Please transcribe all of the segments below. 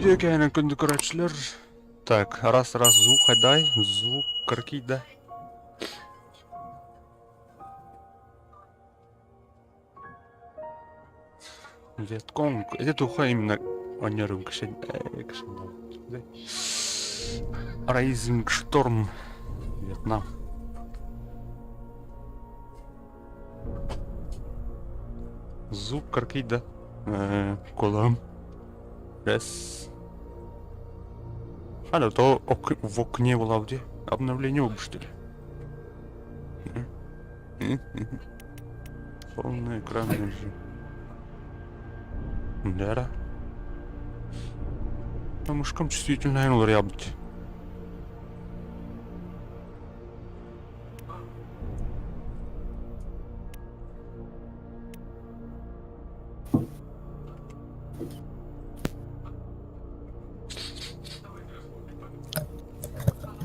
Үтүөкэһинэн күндү көрөөччүлэр. Так, раз-раз звук хайдай, звук кыркыйда. Вьетконг. Это туха именно онньорум кышын Rising Storm. Вьетнам. Звук кыркыйда. Колам. Раз. А, то в окне была где? Обновление обуштили. Полный экран режим. Да. Мышкам чувствительная уларыйабыт.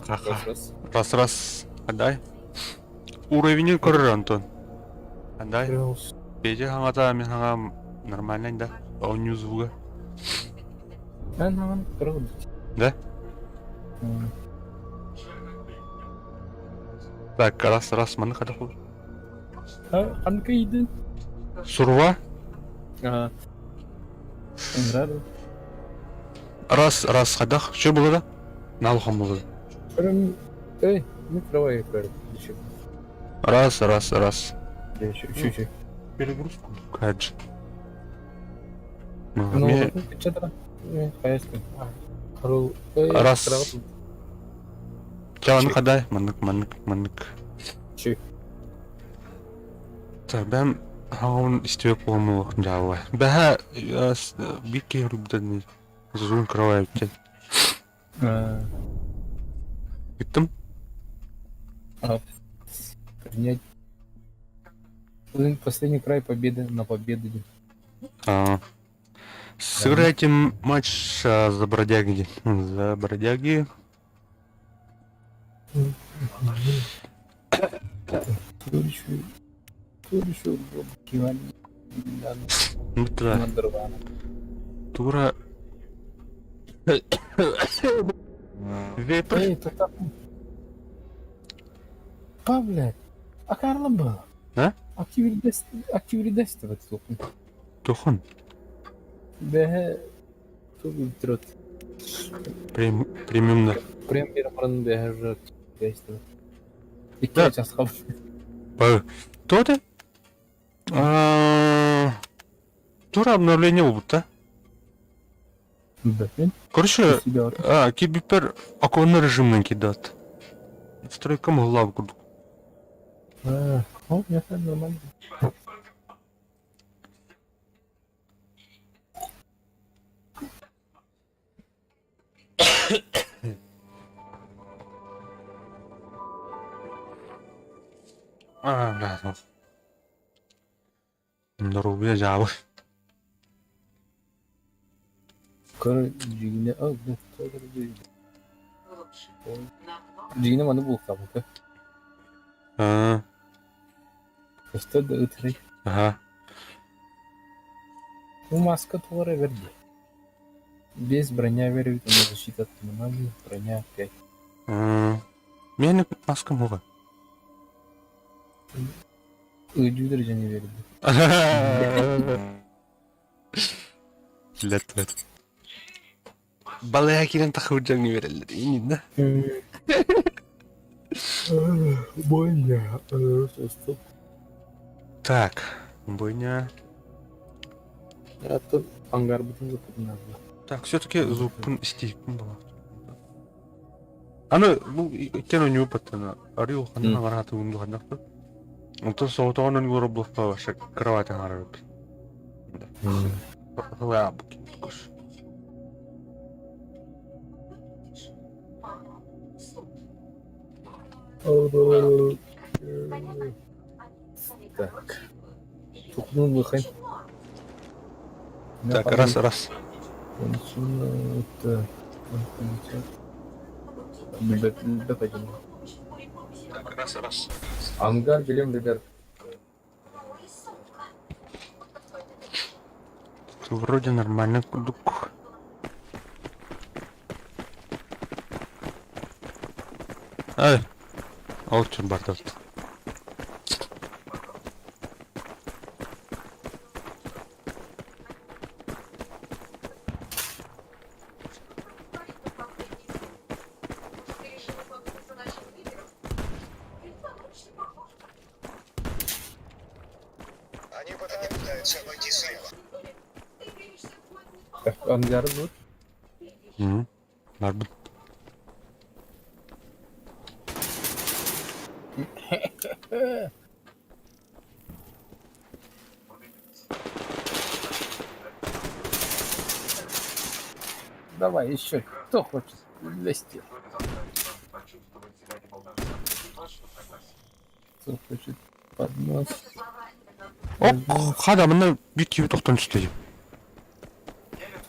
Раз-раз. Раз-раз. Отдай. Уровень көрөр Антон. Отдай. Петя хаҥата мин хаҥам нормальный да? Оонньуу звуга. Мен хаҥам кыра Да? Так, раз, раз, маны хата хул. Ханнык ыйдын? Сурва? Ага. Ыҥырар. Раз, раз, хадах. Что было да? Налхан было. Эй, микровай көрөр. Раз, раз, раз. Чуть-чуть. Перегрузку. Кадж. Ну, Раз. Чааны хадай, маннык, маннык, маннык. Чү. Так, бэм хаҥабын истибэт буоламмын дьаалла. Бэһэ биир киһи уруйбутан зуун кыравай эбитин. Ыттым. Принять. Последний край победы на победу. Сыграйте матч за бродяги. За бродяги. Мытра. Тура. Вепрь. Эй, Павле, а Карла был? А? Активирдестовать тухун. Тухон. Бэһэ тугу трот. Премиумна. Премьер бэһэ уже действовать. Икки час хаб. Кто ты? Тура обновление болбут Короче, кибипер оконный режимнан кидат. Стройкам глав курдук. О, я нормально. А, бля, Доруобуйа дьаабы. Көр дьиҥинэ дьиҥинэ маны булкаабыта. Аа. Көстөр да ытырый. Аха. Бу маска туох эрэ бэрдэ. Без броня беребит уонна защита от аномалий, броня 5. Миэнэ маскам уга. Ыдьыытыр дьэни биэрдэ. Лет лет. Балыга киирэн тахыбыт дьоҥҥо биэрэллэр иннинэ. Бойня. Так, бойня. Аттан ангарбытын запоминала. Так, все-таки звукпун истииппин була. Аны бу иккен ойнуу паттана арыы улаханнык аҥарааты ундуханнахпыт. Онтон соҕотоҕун ойуулар буоллахха вообще кровать аҥаарабыт. Так. Тухнул выход. Так, раз, раз. Так, раз, раз. Ангар билем ребят. Вроде нормально курдук. Ай, ол чун бардыбыт. Ангары будет? Hı. Барбыт. Давай еще. Кто хочет? Лезьте. Кто хочет под нос? Оп, хада мына бит киви тохтон түстө.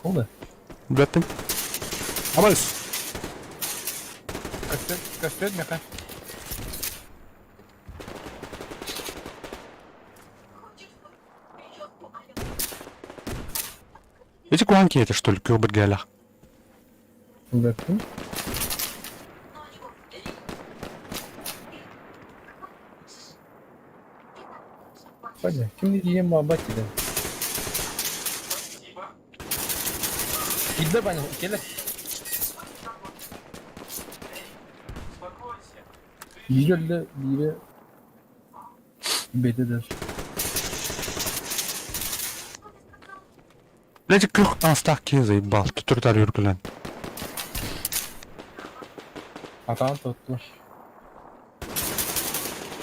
Откуда? Билэттин. Абайс. Костер, костер, меха. Эти куанки это что ли, кылбыргалах? Билэттин. Пойдем. Ким диэн баабат диэн. Киирдэ Ваня, кэлэ. Биир өллө, биирэ бэйэтэ да Блядь, күх астах киһи заебал. Түтүртар үргүлэн. Атаҕын тотту.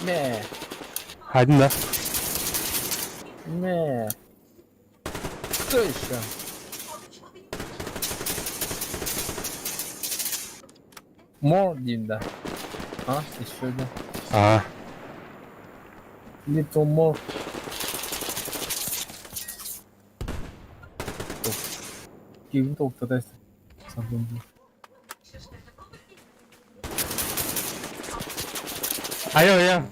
Мэ, Хайдын да. мэ. Кто еще? More диэн да. А, еще один. Аа. Little more. Киһибин толуктата саныыбын. Айа айа.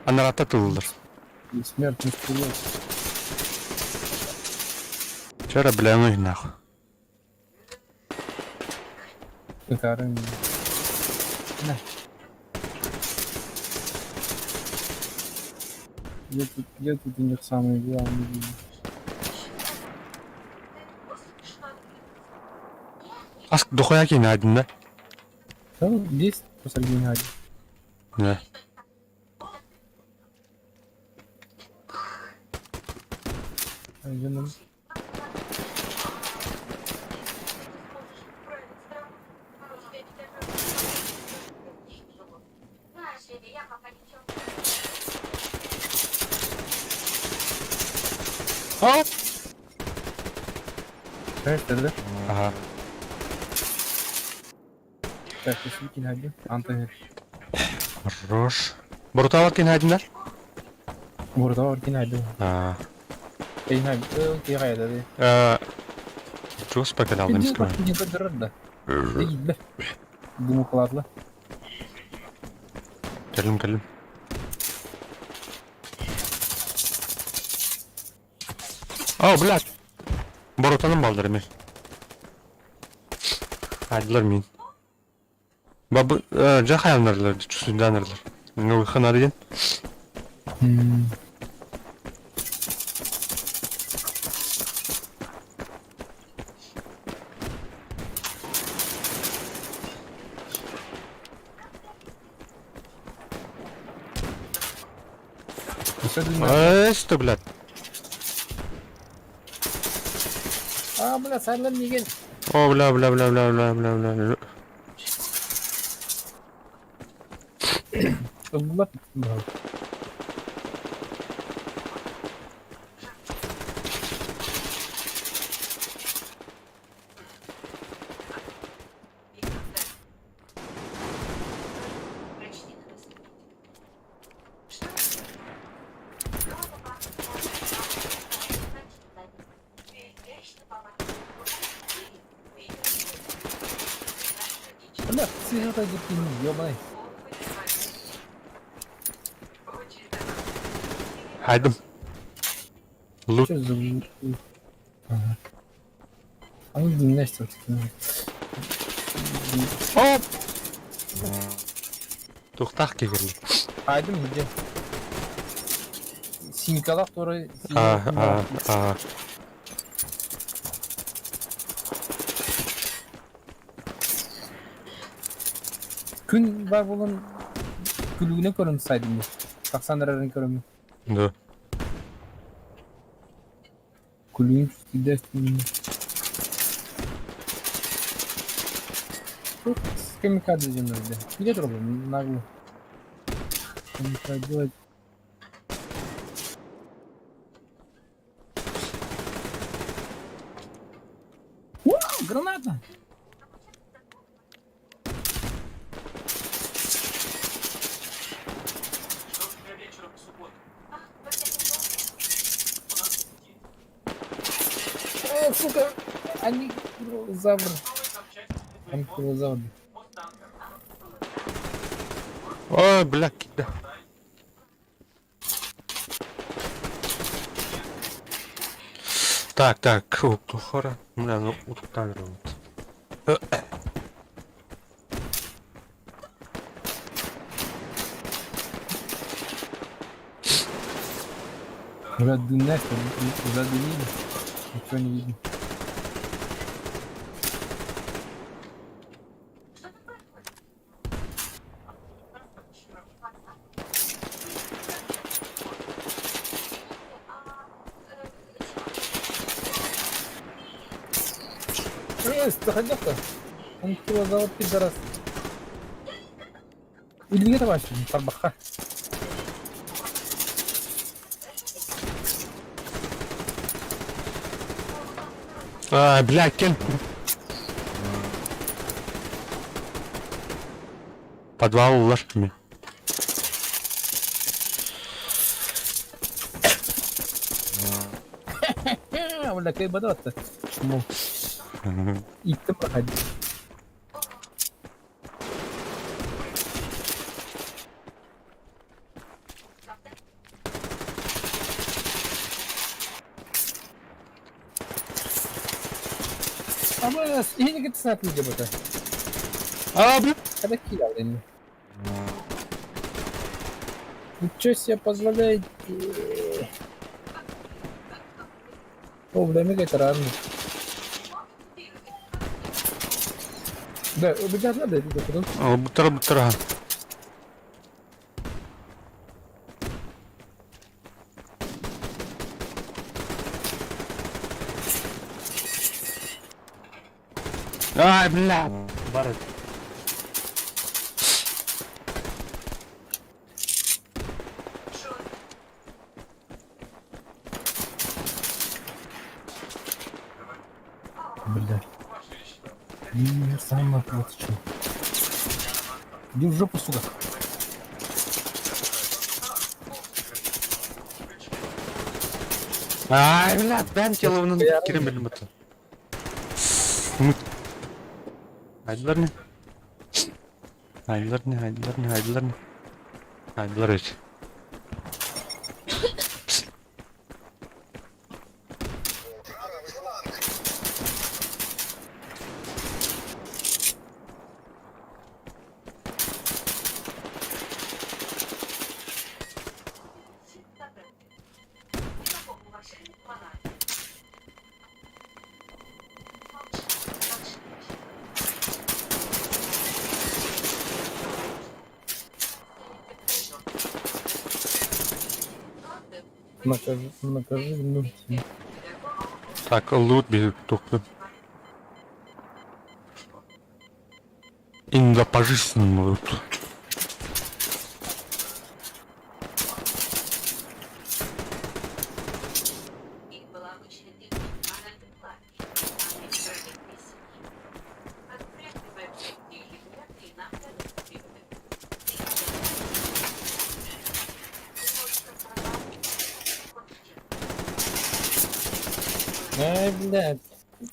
Анарата тылылар. И смертный стрелок. Вчера, бля, ну их нахуй. Ытарын. На. Где тут у них самый главный? Аск дохуя киһи найдын да? Да, вот здесь посередине один. Да. Один. Оп! Это, да? Ага. Так, если один. Антон. Хорош. Боруталар киһи найдын да? Бордовар кинайды. Аа. Кинайды. Э, Чего спекалял на мискуе? Дымокладла. Кэлим, кэлим. О, блядь! Борутаным балдыр эми. Айдылар мин. Бабы, жахаянарлар, чусунданарлар. Ну, ханар диэн. Э, что, блядь? А, бля, сайлан деген. О, бля, бля, бля, бля, бля, бля, бля. Ыллап. Бля, сыграта дикий, ёбаный. Хайдым. Лут. Что за... Ага. А ну, дымняшься. Оп! Туохтаах киһи Айдым иһирдьэ. Синькалаах туора А, а, а. Күн баар буолан күлүгүнэн көрөн сайдым. Тахсан эрэрин көрөммүн. Да. Күлүгүн кирдэ Камикадзе диэн өлдө. Где турабын? Нагло. Камикадзе. Вау, граната! О, сука! Анкилозавр. Анкилозавр. Ой, бля, кида. Так, так, хора. Бля, ну, уттан вот. Уже дымная, задымили. Ничего не видно. Эй, заходил-то. Анкилозавр пидорас. Илиигэ табааччыбын тарбахха. А, бля, кем? Подвал ложками. Бля, кайбадатта. Чмо. Иттим проходи. Ama yeni gitsin atlayacağım bu А, бля. Когда кидал Ничего себе позволяете. О, бля, мега это рано. Да, убегать надо, это потом. Бутара, бутара. Ай, бля. Барыт. Бля. Я сам вот что. Иди в жопу, сука. Ай, бля, бән теловнын кирем билим бутта. Айдылар не? Айдылар не? Айдылар не? Айдылар не? Айдылар ведь. Накажи, накажи, ну. Так, лут бери только. Иногда пожизненному лут. Ай, блядь.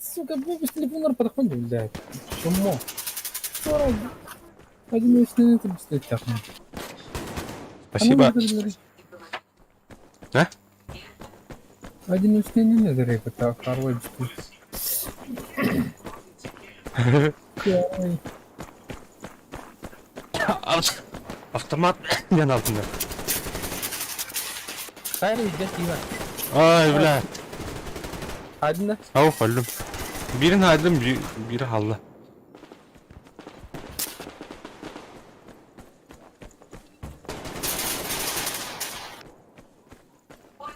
Сука, блядь, телефон подходит, блядь. Чмо. Сорок. Один это быстрее Спасибо. Да? Один не так, второй Автомат диэн алтында. Хайа илдьэ тиийбэт. Ай, бля. Один да? Ау, өллүм. Биирин хаайдым, биири хаалла.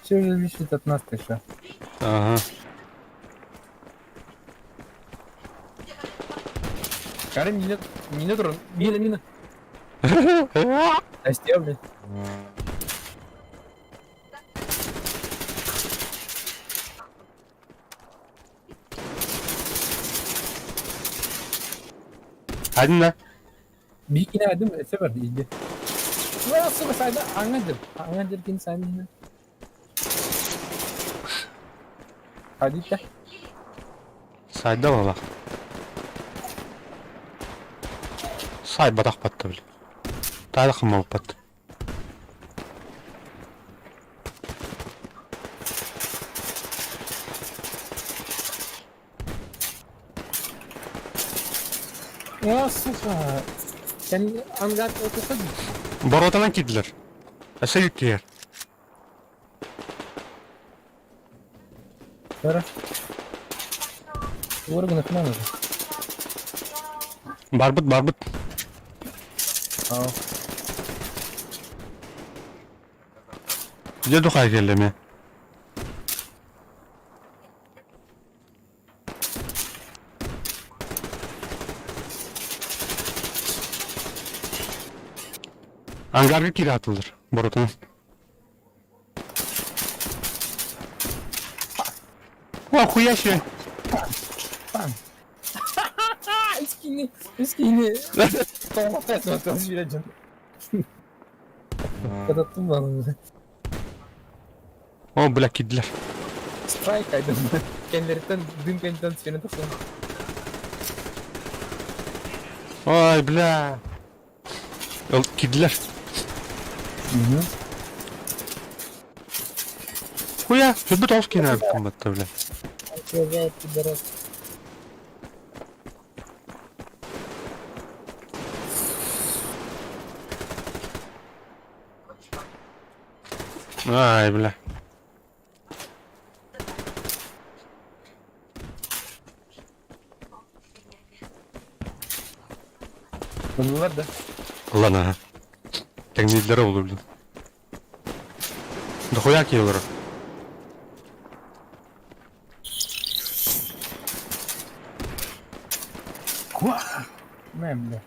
Все зависит от нас еще. Ага. Карим, мина, мина туран, мина, мина. Настя, блядь. Один да? Биикини айдым, эсэ бар иди. Well, сука, сайда аңа дир. Аңа дир кин сайда. Хадите. Сайда балах. Сай батах батта били. Тайда хыммал бат. О, сука. Sen ангар отурса Боротанан киирдилэр. Өссө киэр. Бара. Органов надо. Барбыт, барбыт. Аа. Дьэ духай кэллэ эмиэ. Ангарга киирэ атыллар боротунан. О, хуя себе! Пам. Искини, искини. Тоҥотойтон сүүрэ дьон. Кататтым баланы. О, бля, киирдилэр. Страйк айдым. Кэннэриттэн дым кэнниттэн сүүрэн тахсан. Ой, бля. Ол киирдилэр. Хуя, сүрбүт олус киинэ эбиккин батта, бля. Сказал, пидорас. Ай, бля. Ыллылар да? Ылан аха. Тэҥнииллэрэ буолуо блин. Дохуя киһи олорор. Мэ, бля.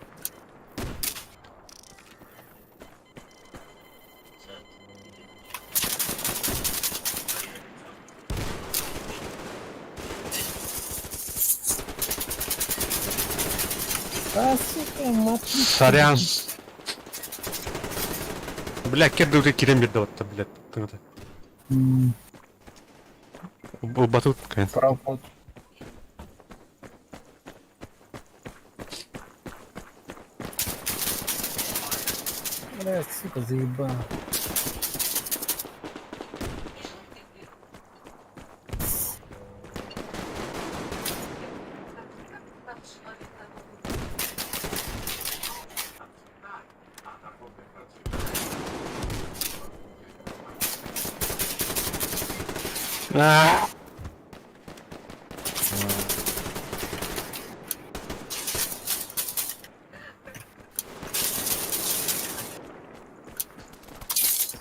А, сука, мать. Сорян. Бля, кирдүүгэ киирэн биэрдэ батта, блядь. Тыҥата. Батут кайын. Проход. Бля, сука, заебал. Аа.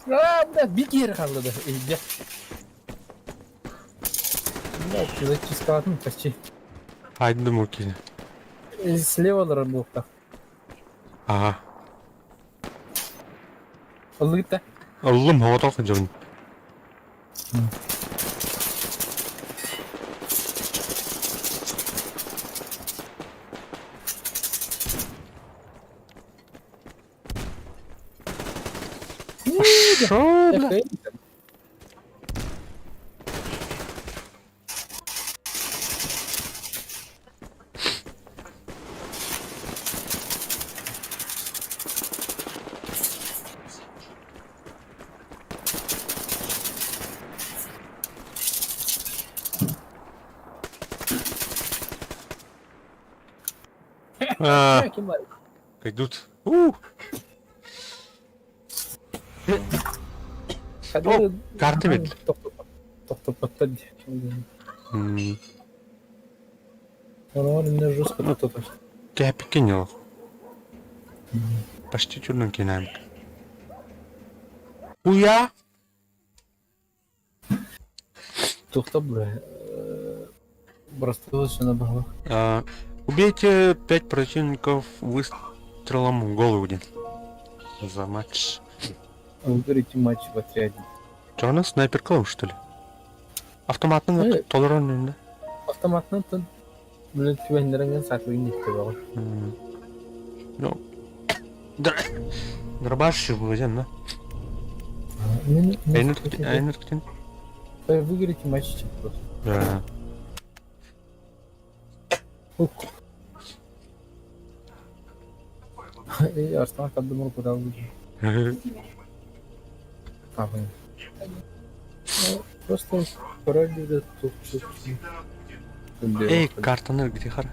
А, бля, бигер хаалла да, илдьэ. Бля, зачисткалатын почти. Айдым ол киһи. Слева олорор буолуохтаах. Аа. Ыллыгыт да? Ыллым, оҕотох сылдьабын. Шо, бля? А, Ким бар? идут. У. О, карта бит. Тохтоппоттор дии. Онон инне жестко тохтотор. Кээпиккэ ньолох. Почти чурнун кинаамка. Уя! Туохта бля? Простой баһылык. Убейте пять противников выстрелом в голову. За матч. Выберите матч в отряде. Что у нас снайперка что ли? Автоматный толорон да? Автоматный тын. Блин, түбәннәреңнән саклыйын итте баҕар. Ну, дробаш возьмем, да? Выиграйте матч просто. Да. И Арслан Кабдымыр куда выйдет? А, блин. Ну, просто король тут Эй, картаны где хара?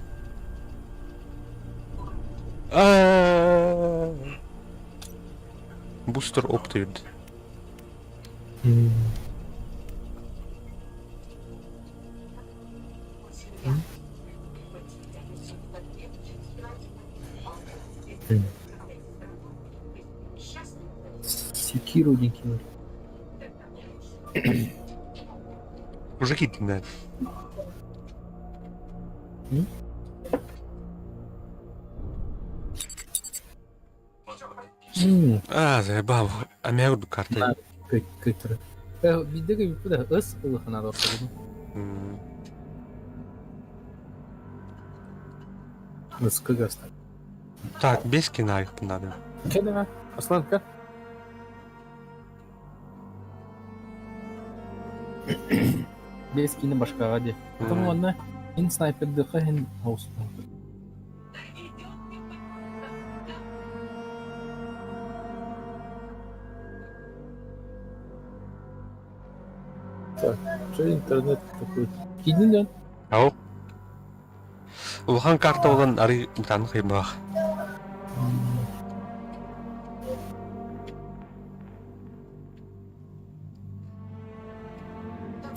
Бустер оптует. Секиру не кинули. Уже кидно. А, заебал. А меня карта. Көтөр. Бидеге биппүдэ ыс ылыхына дорсугу. Ыскы гаста. Так, без кино их надо. Кедеме? Асланка. Без кини башкага ди. Потом онна ин снайпердыка хин хаус. Так, что интернет такой? Кидин ден? Ау. Улахан карта olan ары тан хыйбах.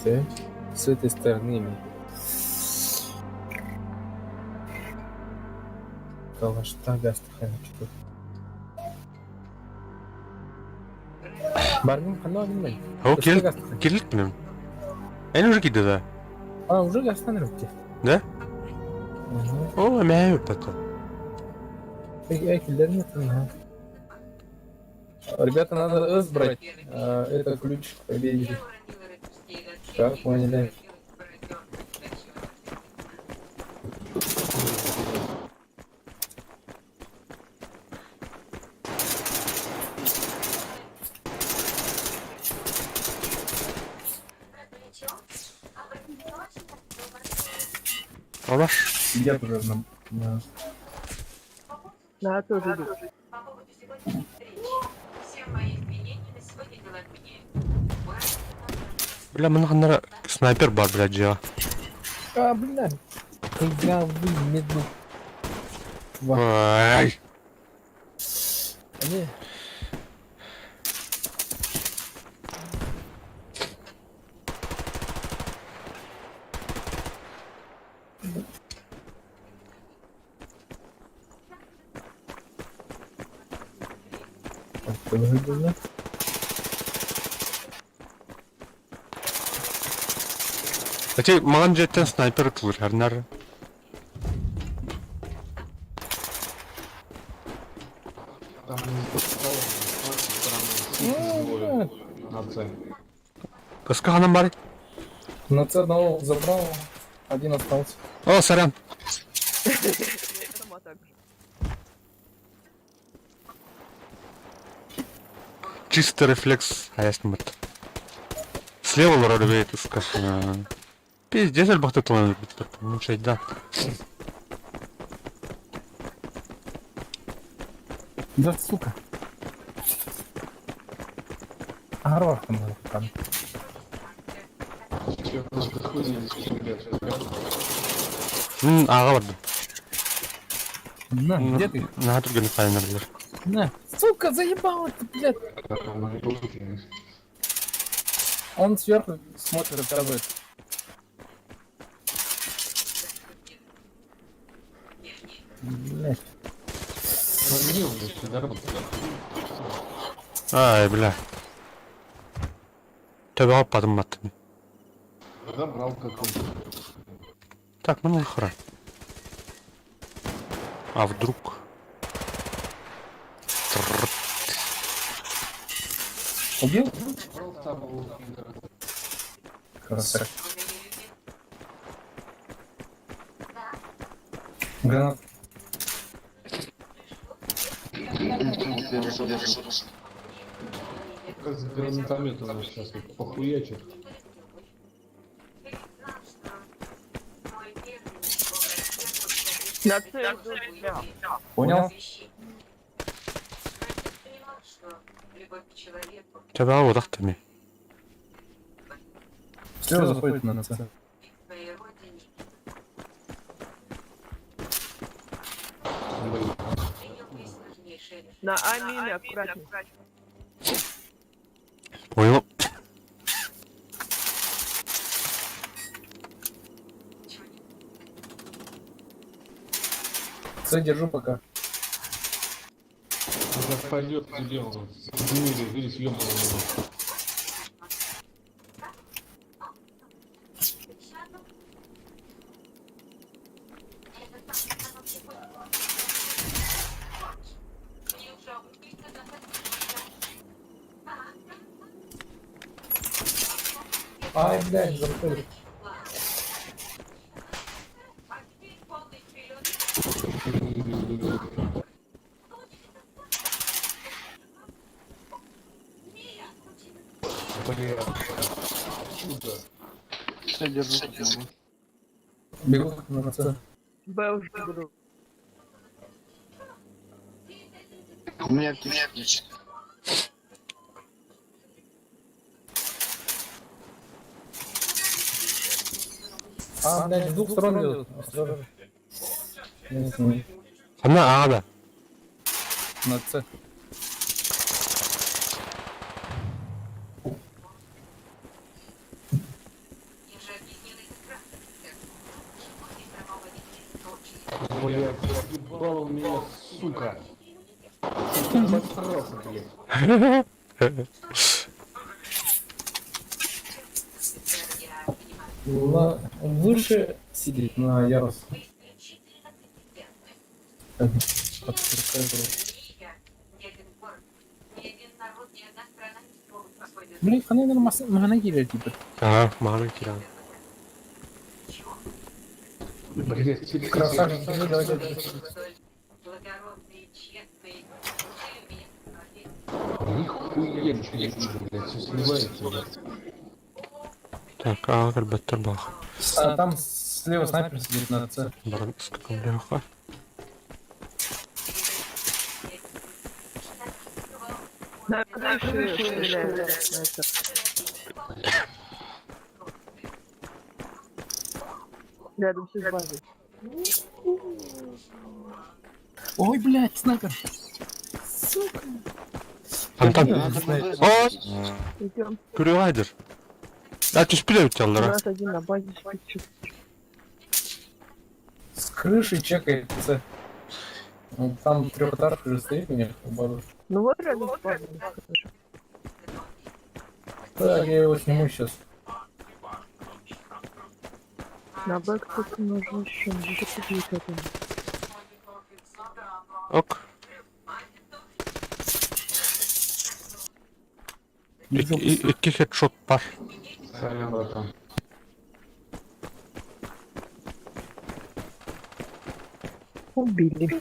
Ты с этой стороны. Калашта гастаханчик. Баргын хана bilmem. О, кел кирлик мен. Эн уже киди да. А, уже гастан рөкте. Да? О, мә потом. Ребята, надо С брать. Это ключ к победе. Так, поняли. Алаш. Сидят уже на... на... Да, тоже идут. Бля, мына ханнара снайпер бар, бля, жа. А, бля. Когда вы медленно... Ай. Они... Так, выглядит. Хотя маған жеттен снайпер кылыр, харнар. Там не поставил, на С. Кыска ханам бар. На С одного забрал, один остался. О, сорян. Я сама так же. Чисто рефлекс, а я с ним это. Слева вроде это Пиздец, альбахты талант, мучать, да. Да, сука. Хорош там был там. Аға барды. На, где ты? На түргені қайын например. На. Сука, заебал это, блядь. Он сверху смотрит, рассказывает. Блядь. Где он, блядь, пидорас? Ай, бля. Төбө хаппатым баттым. Забрал какой-то. Так, ну нахера. А вдруг? Тррр. Убил? Забрал самого пидораса. Красавчик. Гранат. Как с гранатомета у нас сейчас вот похуячит. На С идут. Понял? Төбө одақ теми. Слева заходит на С. На А мины аккуратнее. Понял. С держу пока. Он сейчас пойдет к тебе, он с гнили, видишь, ёбаный. Ай, блядь, заходит. Бля. Чудо. Все держу. как могу. Бегу на С. Б уже беру. У меня аптечка. А, блядь, с двух сторон идут. Осторожно. Не знаю. Ана ада. На С. Бля, ебал он меня, сука. Ты обосрался, блядь. На... Выше сидит на ярус. Блин, ханна махана килер типа. Ага, маған киран. Блядь, через Красавчик, ну, давайте. Нихуя ничего не вижу, блядь, все сливается, блядь. Так, ага, ребята, бах. А там слева снайпер сидит на С. Баран скакамляха. На крыше стреляют. Снайпер. Рядом с базой. Ой, блядь, снайпер. Сука. Антон. Надо на Б О! заходить. Идем. Күрүгайдыр. А түспүдө У өтөлөр. нас один на базе спит. С крыши чекает С. Ну, Там трехэтажка же стоит у них в базу. Ну вот рядом с базой. Хорошо. Так, я его сниму сейчас. На Б кто-то нужен еще. Еще сидит один. Ок. Икки хедшот бар. Сорян, братан. Убили.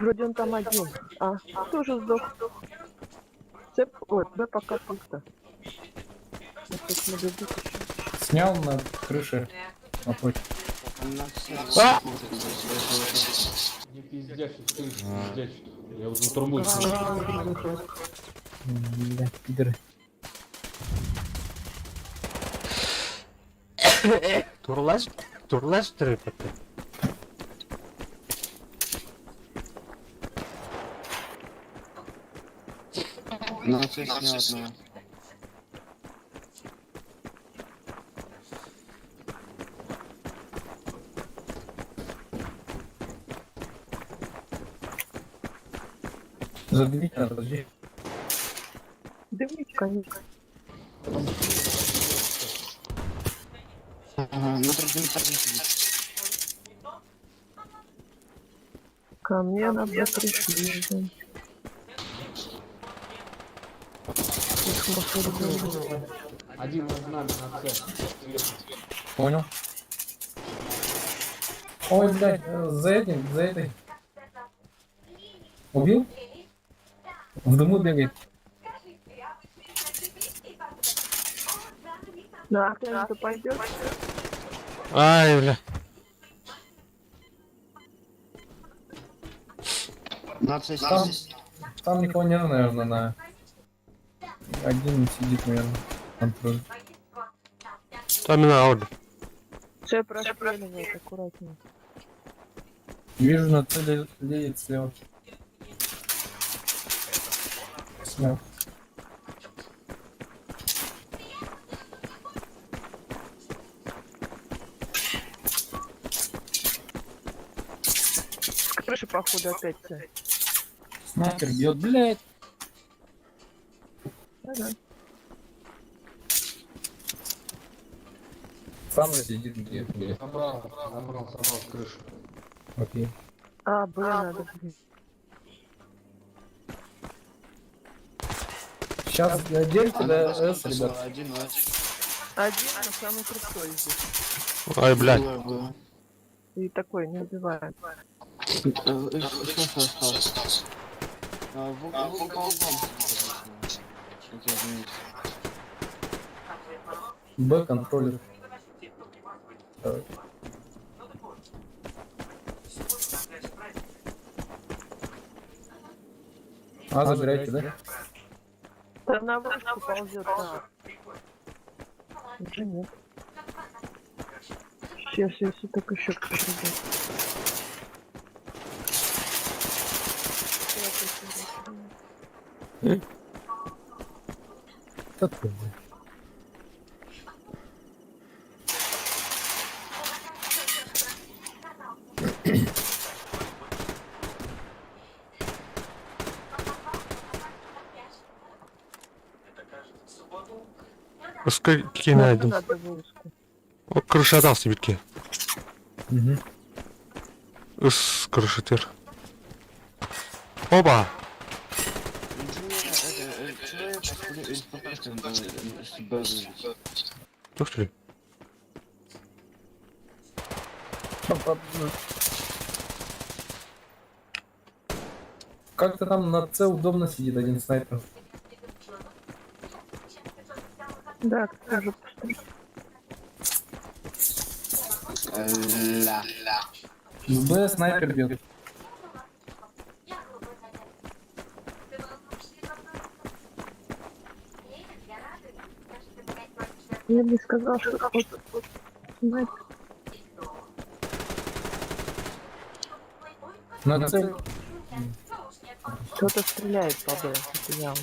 Вроде он там один. А, тоже сдох. Цеп, ой, Б пока пусто. Я тут могу быть еще. Снял на крыше напротив. На С смотрит, кстати. Не пиздячит, ты пиздячит. Я уже трубу Блядь, пидоры. Турлаш, турлаш трепети. На С снял одного. Задвинь надо, подожди. Дымить, конечно. Ага, на другом этаже сидит. Ко мне на Б пришли. Да. Их, походу, было. Один над нами на С. Понял. Ой, блядь, за этим, за этой. Убил? В дыму бегает. На Артем-то пойдет? Ай, бля. На С Там, снял. там никого нет, наверное, на... Один сидит, наверное. Контроль. Там на ауд. Все простреливает, аккуратнее. Вижу, на цели лезет слева. Снял. С крыши, походу, опять все. Снайпер бьет, блядь. Да-да. Сам же сидит где блядь. Собрал, собрал, собрал с крыши. Окей. А, Б надо. блин. Сейчас держите Она до нас С, послала ребят. Один, один. Один, но самый крутой здесь. Ай, блядь. Было, было. И такой, не убивает. Что осталось? А, В в углу сидит обычно. Как я заметил. Б контроллер. Давай. А, забирайте, да? Там на вышку ползет, да. Уже нет. Сейчас, если только еще кто-то идет. Да ты, блядь. Ыска кинайдым. Надо вышку. О, крыша атался битке. Мгм. Ыс крышетер. Опа! Инженер, это, человек с ППшкой надо с Б выжить. Доктор. Как-то там на С удобно сидит один снайпер. Да, кто же пострел. Ля. С Б снайпер бьет. Я бы не сказал, что вот, вот, снайпер. На С Кто-то стреляет по Б, это явно.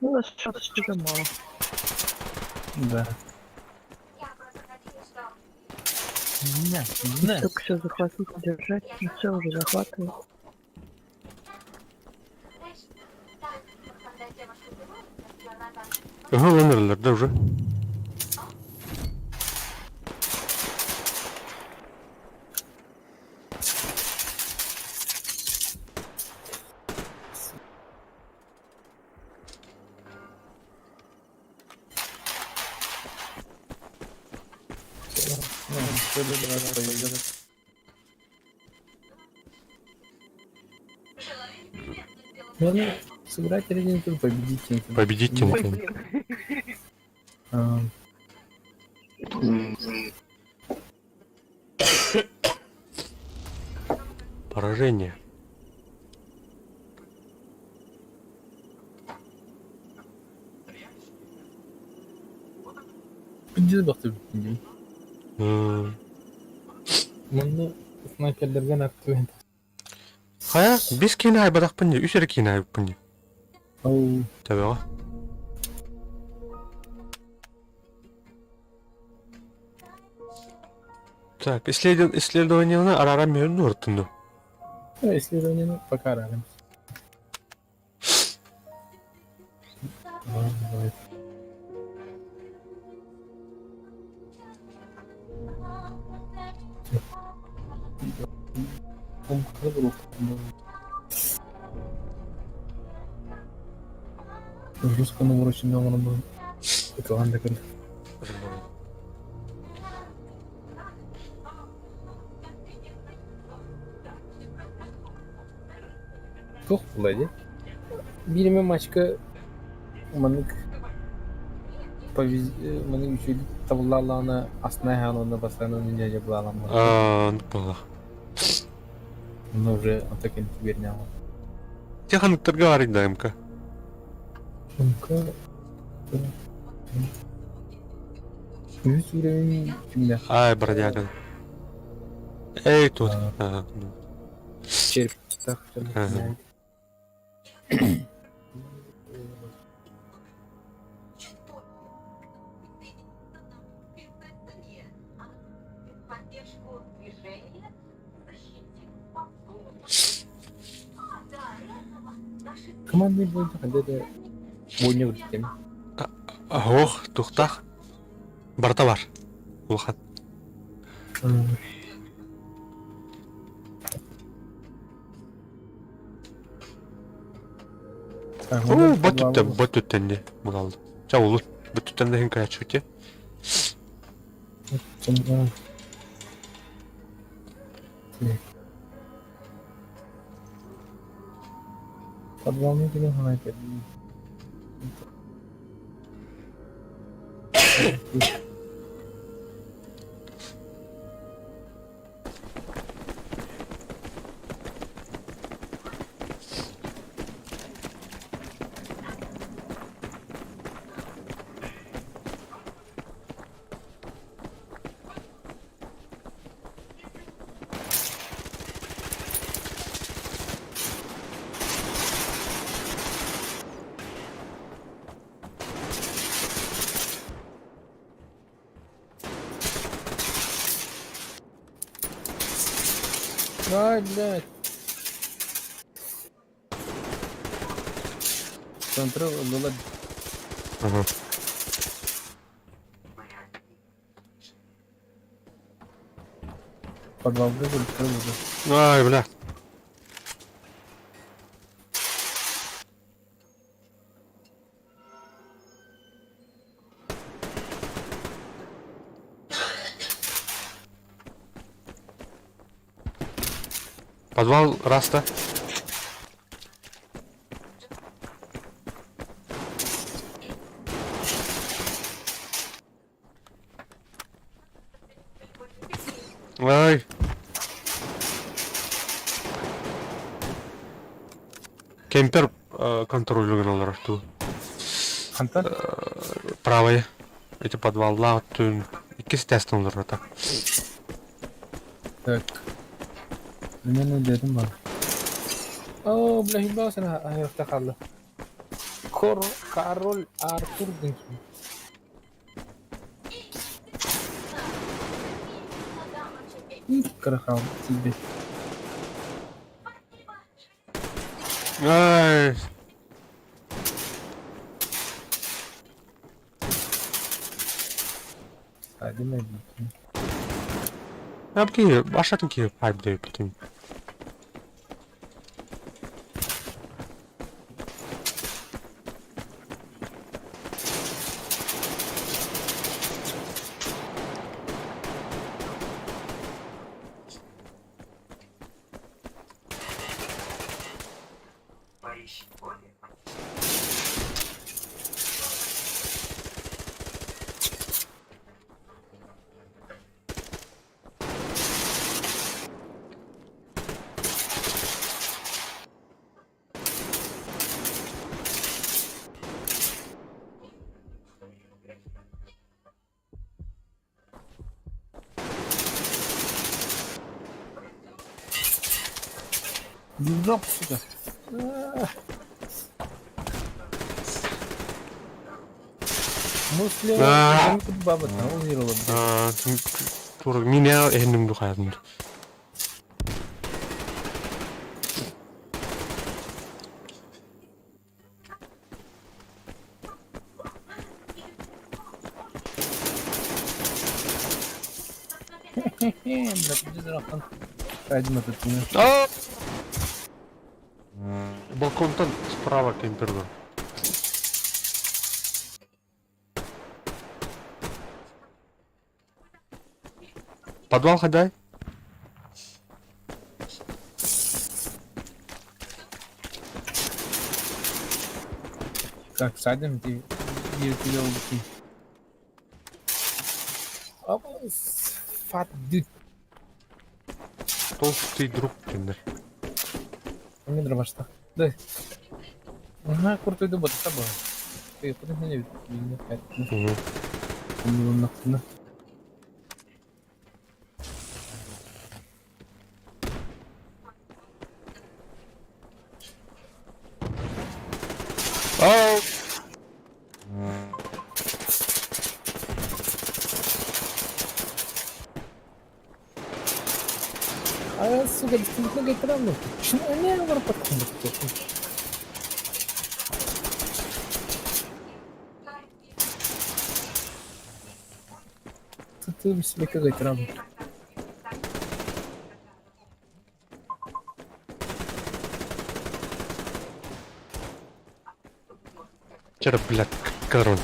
Ну, у нас что-то уже мало. Да. На, на. Только все захватить, держать. Ну, все уже захватывают. Ага, умерлер, да уже. Ну, в следующий раз повезет. Можно сыграть или не победить тем. Победить тем. Ой, блин. А, М, Поражение. Пиздец, ты. М, Муну снайпердерген актуент. Хайа, бис киинэ айбатахпын дии, үс эрэ киинэ айбыппын дии. Оу. Төбөҕө. Так, исследованиены арааран мүһүн дуортун ду? Исследованиены пока араарым. Жестко навороченный оҥорон ытылаан да көр. Туох буолла дии? Биир эмэ матчка маннык маннык үчүгэйдик табыллааллаҕына астына аһаан уонна бастаан ньээдьэ былааламмыт. Аа, оннук буолла. Онно уже онто кэнники биэрнээҕэ. Теханыктарга баар МК. МК үһүс уровень кимнээх? Ай, бродяга. Эй, тут. Ага. Череп Ага. Командный бой где-то бойня үрдүттэн. Ох, тухтах. Барыта бар. Улахан. Оо, бот түттэн дии булалды. Ча улут бот түттэн да хин каяччы Подвалны деген қалай Ай, блядь. Центр было. Ага. Подвал вызвали, Ай, бля. Подвал Раста. Ай. Кемпер контроллюгун олорор туу. Хантан? Правый. Эти подвалла түн. Иккис тестен олорор так. Так. Примерно дедим бар. О, бля, хибасына айырта қалды. Кор, Кароль Артур деген. Крахал тебе. Ай. Один один. Апки, башатын ки пайп деп бүтүн. В жопу, сука. Ну, слева, баба, там умерла, блядь. Тур меня эним духайдым. Блядь, иди нахуй. Один этот, Балконтан справа кемперден. Подвал ходай. Так, садим, ты елки. Фат dude. Толстый друг киндер. Мне дробашта. Дай. Ага, крутой дуб, это тобой. Ты куда меня видишь? Угу. Ау! А, сука, много травмы. Почему они говорят Ты себе какой травмы? Вчера, блядь, король.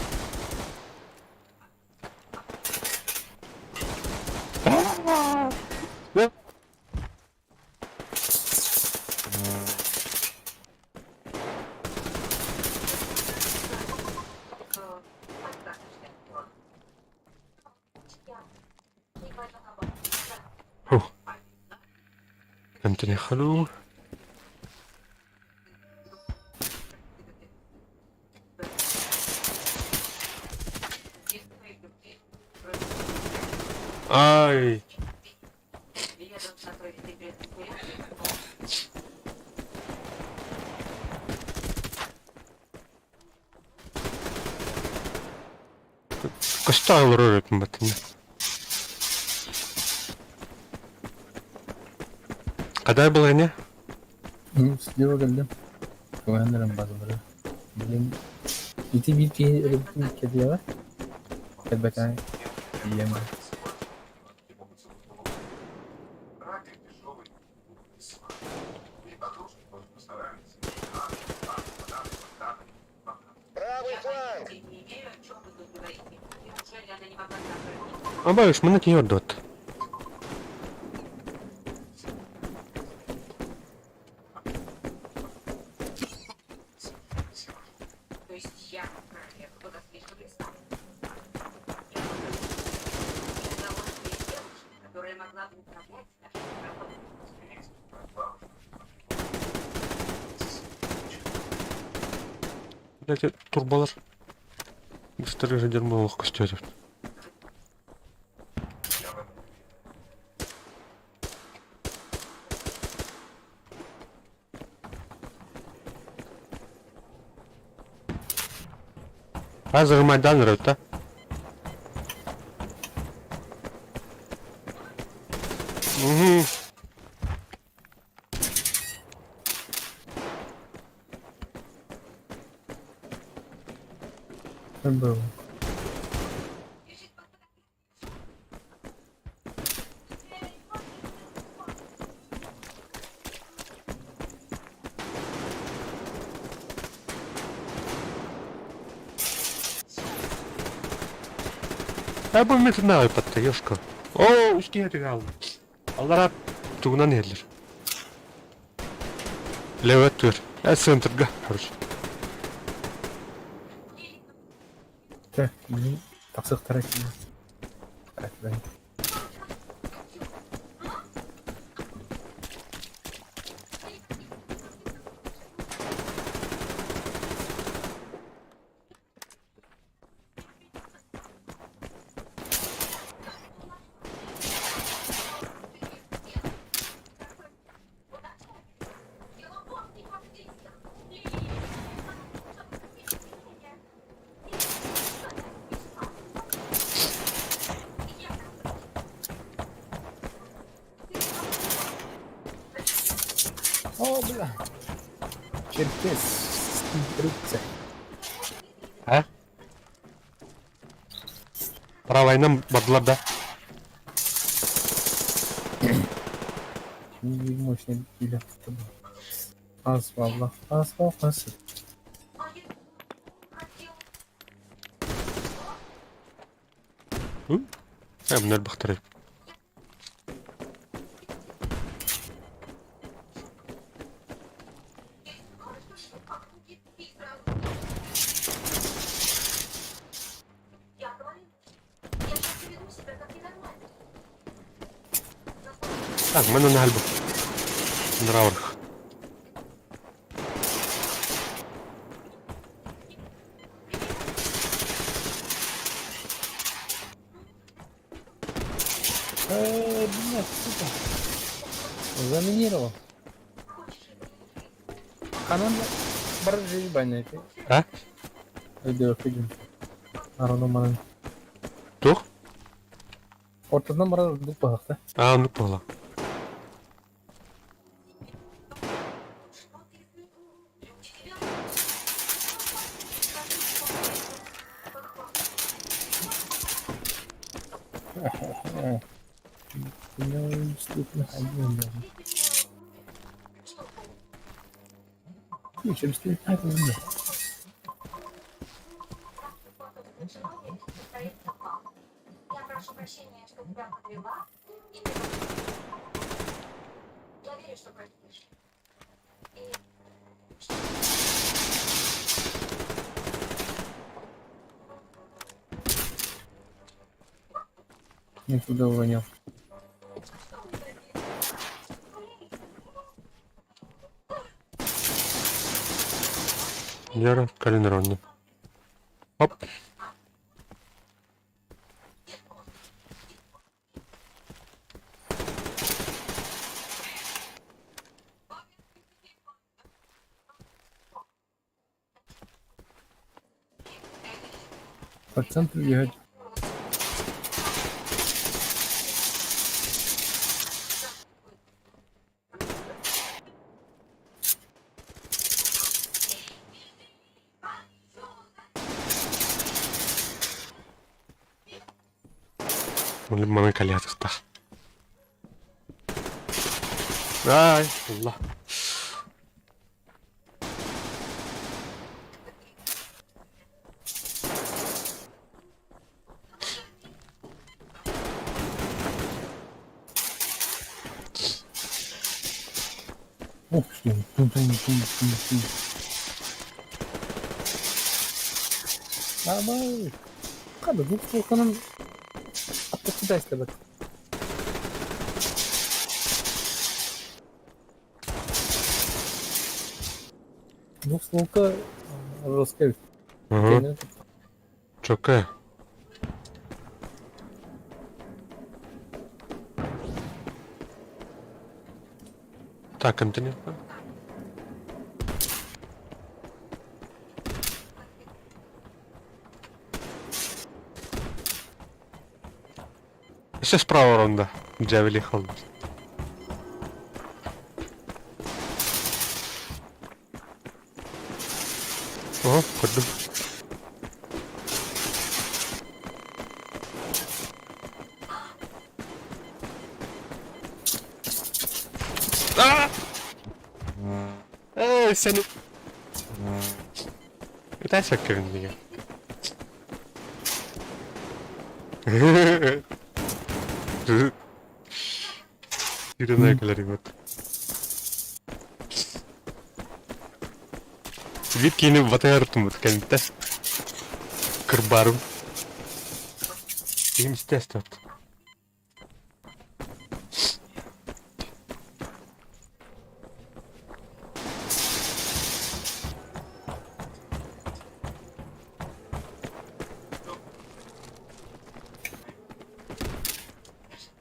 Фух. Фهمتني خلو. Ай! Костайл рөрөт батын. Кадай был не? Ну, слева geldim. Güvenlirim bazıları. Блин. İti bir ki kediye var. Elbette yiyemem. Абайш, мына кийордот. Блять, турбалар. Быстрее же дерьмо костер. Азыр Майдан да? Угу. Был. Я бы метр патта, ёшка. О, узкий реал. Аллара тугунан ерлер. Левет тур. Я центрга, короче. Так, тақсық тарак. Так, да. О, бля! Черкес, рыцарь. А? Правайынан бардылар да. Мощный билет. Аз valla. Az valla. Ээ, элбэхтэр эбит. Так, мене на гальбу. Нраверх. Блядь, сука. Заминировал. Ханан баржи ебаный. А? Өйдөө Ароно манан. Туох? Ортодан барар дук баһахта. Аа, оннук буолла. Не туда уронил. Яра, калин Оп. По центру бегать. Маны калиатыктах. Ай, Allah. Ух ты, тун тун тун тун тун. Давай. Kada bu Volkan'ın atlatı da bak. Двухстволка жесткая. Угу. Чокка. Так, Антони. Еще справа ронда. Джавели холл. О, көрдүм. Аа! Эй, сени... Это кевин деген. Ирина кэлэр вот. Вид кини батайар тумут кэнтэ. Кырбарым. Им естественно.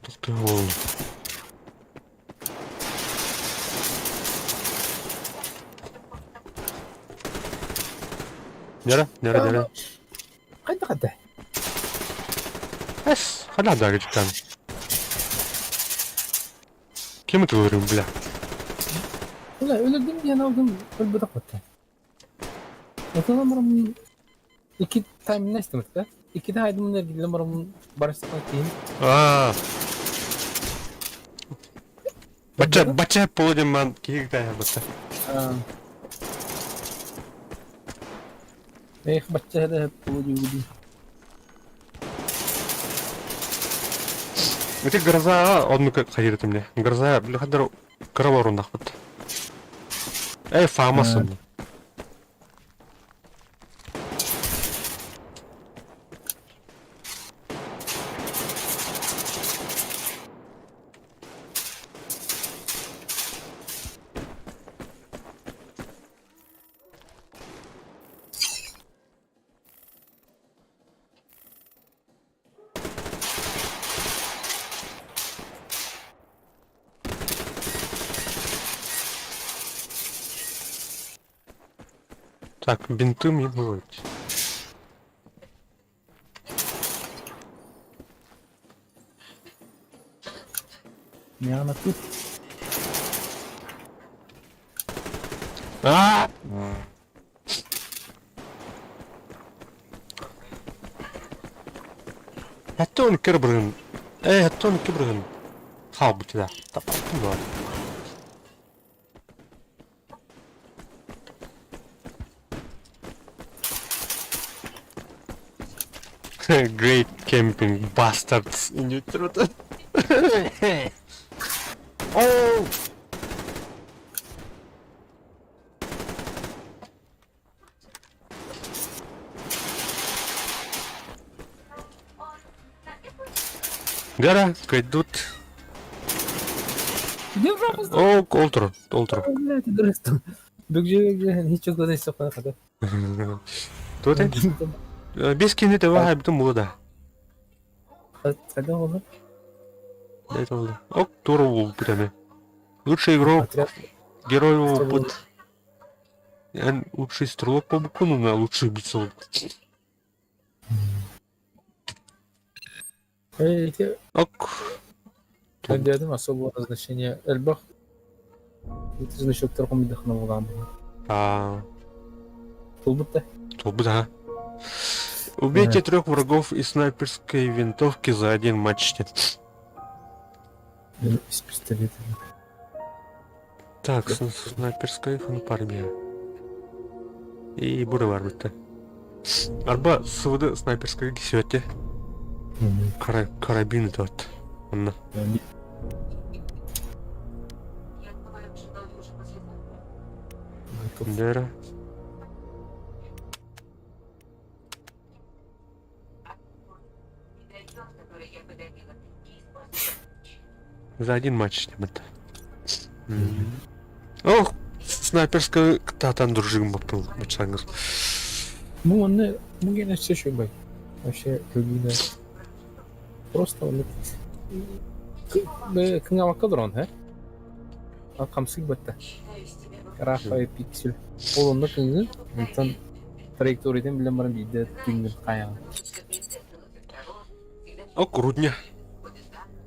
Тут волну. Нера, нера, нера. Хайда хайда. Эс, хана да там. Кем это говорим, бля? Бля, өлөрдүм диэн алдым, өлбөтөх баттан. Отон бараммын икки таймына истибит да. Иккитэ айдым эргиллэн бараммын барыстан киһим. Аа. Бачча, бачча полудень ман киһи кытайа бытта. Эх, бачча да полудень. Ити гроза оннук хайырытым не. Гроза билхадыр кыра оруннахпыт. Эй, фамасын. Так, бинты мне бывают. Мяна тут. А! Хаттон кырбырын. Эй, хаттон кырбырын. Хаалбыта. Таппын бар. Great camping bastards. Oh! Гара, кайдут. О, олтур, олтур. Бүгү ничего не сокка. Тут без кини того хайбытым була да. Қайда болды? Это болды. Ок, тура булбут эми. Лучший игрок, герой опыт. Эн лучший стрелок по букву, на лучший бойцов. Эти Ок. Дедим особого назначения. Элбах. Это значок торгом вдохновлен. А, Толбут да? Толбут, ага. Убейте трех врагов из снайперской винтовки за один матч. Из пистолета. Так, снайперская фанпармия. И буры бар бітті. Арба СВД снайперская кисөте. Карабин тот. Онна. Дера. За один матч это. Ох, снайперская татан дружим был бачаңыз. Ну, он мугена все еще бай. Вообще, көгүнө. Просто он кыңабакка дрон, he? Камсык батта. Рафа пиксель. Ол онда кыңы, онтон траекториядан билен баран биде түнгүн каян. Ок, рудня.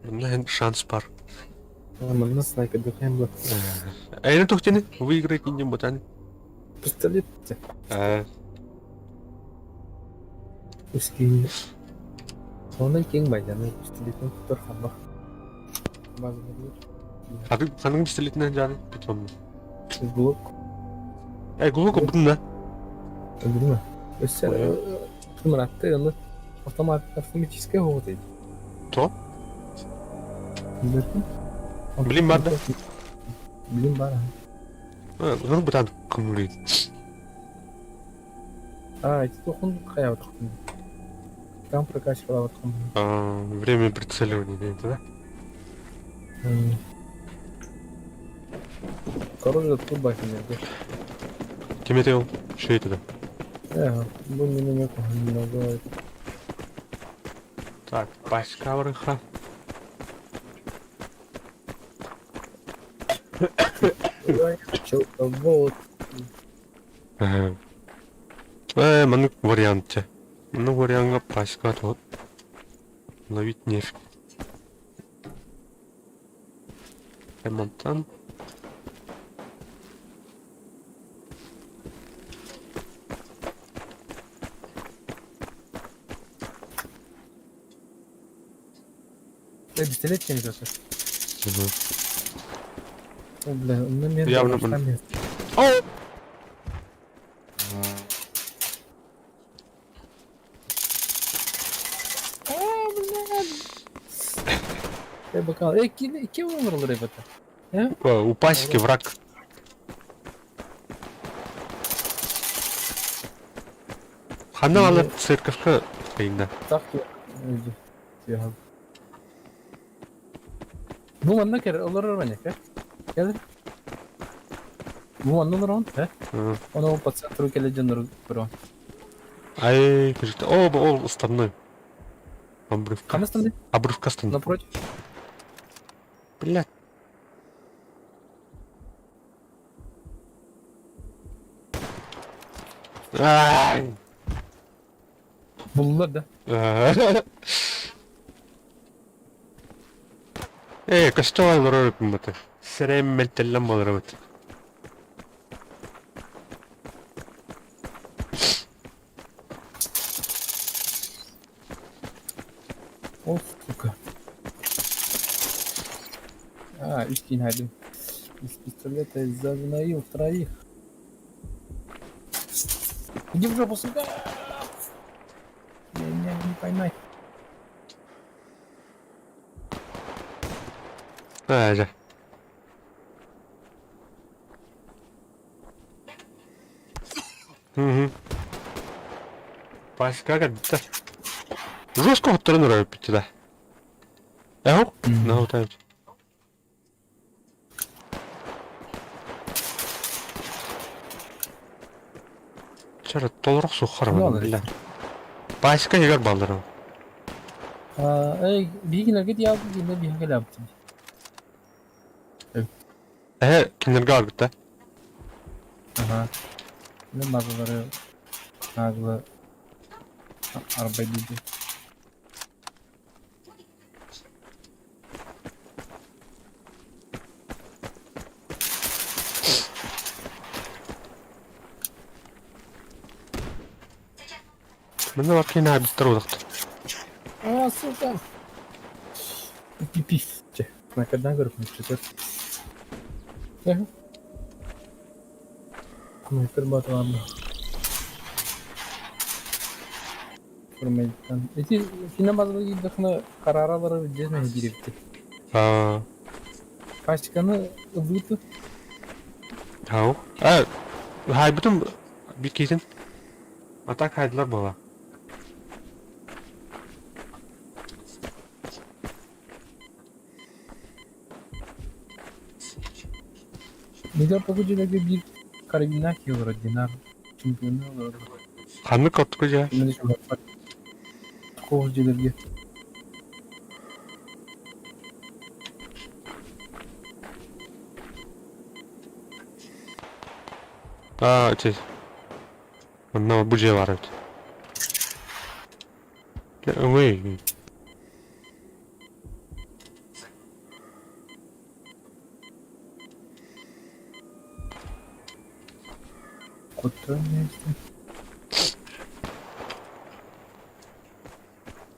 Мына шанс бар. Мына снайпер дөхәм бу. Әйне тохтени, выиграть индем ботани. Пистолет. Үскей. Сондай кең байданы пистолеттен туттар хабах. Ханның пистолетінен жаны потом. Глок. Эй, глок бұтын да. Білме. Өссе, Мыратты, оны автомат автоматическая вот эти. То? Блин бар да. Блин бар. Ну бутан көңүл. А, эти тохун кая отхун. Там прокачивала отхун. А, время прицеливания, да? Короче, тут бахи нет. Кеметел, что это да? Э, бу мине немного. Так, пачка врыха. Вот. Э, маннык вариант. Маннык вариантка пачка тот. Ловить нефть. Ремонтан. Пистолет кем идет? Угу. О, бля, у меня Явно там О! Э, бокал. Э, кем умер, ребята? У пасеки враг. Ханна алып церковка кайында. Так, Бу манна кэр олорор маньяк, Кэл. Бу манна олорон, э? Ону по центру кэлэ дьоннору көрөн. Ай, кажется, о, ол основной. Обрывка. Ханна станды? Обрывка станды. Напротив. Блядь. Ай! Буллар да. Ээ, көстө олорор эбиппин Сирэйим мэлтэллэн буолар эбит. О, сука. А, үс хайдым. Из пистолета загноил троих. Иди в жопу, сука! Меня не поймать. Аа, дьэ. Угу. Паска кэлбитэ. Жестко хотторон ырар эппит да. Эһок, наутают. Чара толорох сухар бля. Паска егер балдырым. Эй, биһигилэргэ диабы гинэ биһиги лаптым. Эһэ, кинилэргэ албыта. Ага. Мен базалары наглы арбайдыды. Мына бар кини абиттар удахты. А, сука! Пипи. На когда говорю, что это? Снайпер ладно. Формальтан. Эти фина базалы идахна караралары дезме директи. Аа. Пачканы ылыты. Хау. А, хайбытым бикитин. А так хайдылар буола. Мидор покудилеге бир карабина киолор динар. Чемпионы олор. Ханнык оттуку дьэ. Коғыз дилерге. Аа, эти. Онно бу дьиэ баар эбит. Өҥөй.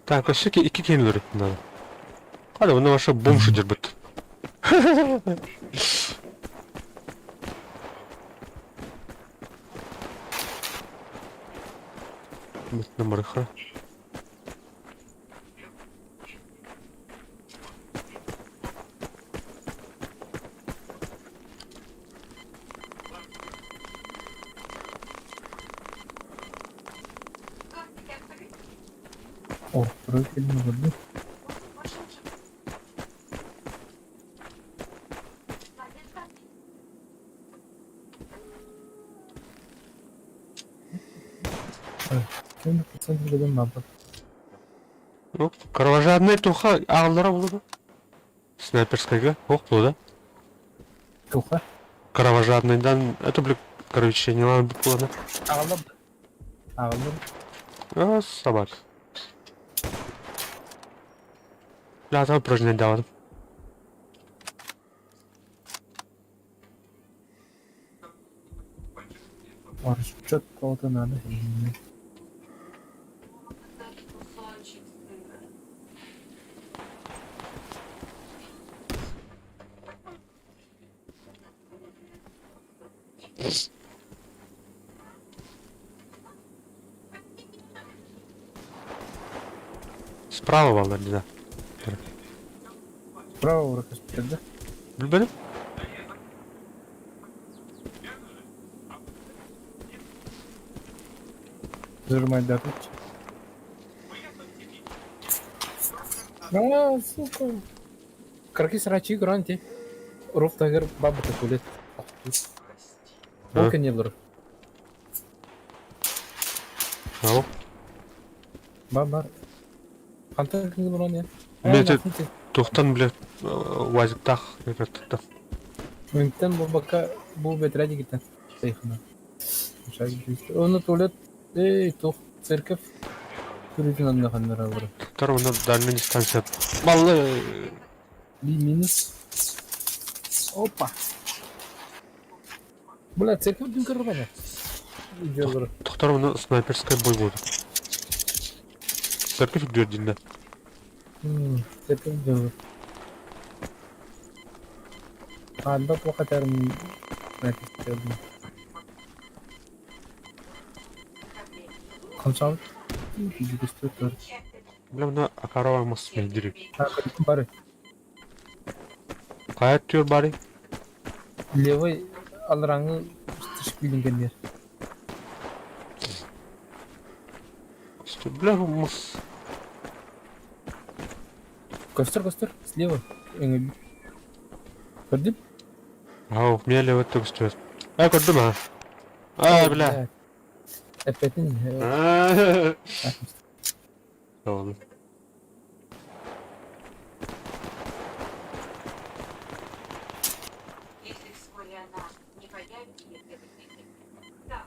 Так, өссө икки киһини өлөрүттүн надо. Хада, онно вообще бомж дербит. Мытнамарыха. О, профильный воды. Ну, кровожадный туха аҕаллара буолуо Снайперскайга ох буолуо да? Туха? Кровожадныйдан это блин, короче, не надо было. Аҕаллар. Аҕаллар. А, собак. Да, там упражнение давал. Что-то кого-то надо. Справа баллар да. Справа враг да? Билбэтим. Зырмайдатыч. А, сука. Кыракый сарачыы көрөн ти. Руф тагыр бабыта кулет. Ол кэннилэр. Ау. Бар. Хантан кэннилэр он Мен Тухтан, блядь, УАЗиктаах кытта. Мөнтөн буолбакка бу бэтэрээ дигиттэн сайхына. Оны туалет эй туох церковь көрүүтүн анна ханнараллар. Туттар уонна дальняя дистанция. Баллы Би минус. Опа. Бля, церковь дүн көрөр Идёллар. Тохтор уонна снайперскай бой буолду. Церковь үрдүөр диннэ. Церковь дьоллор. Аанда туох этэрин Хамсаабыт Бля, мына акарова мас мэлдири. Бары. Хайа түөр бары? Левый алраңы шпилин кэннер. Бля, мас. Костер, костер, слева. Көрдүм? Ау, меня левый төгүстүбэт. А, көрдүм а. А, бля. Эппэтин. Ладно. Если вскоре она не появится, да.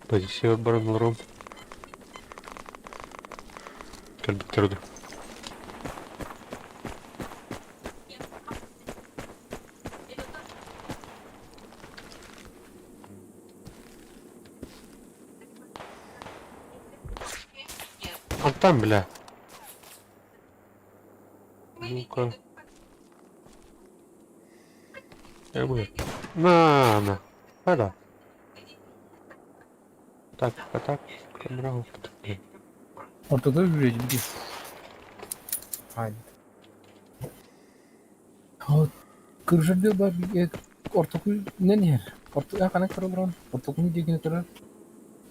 Позиция баран олором. Кэлбиттэр Антан, бля. Ну-ка. Эмэ. На, на. Хада. Так, а так, камера. Ортода үрэж биир. Кыржырды бар ортоку нен иһэр. Орто ханан көрө олорон ортокуну диэкини көрөр.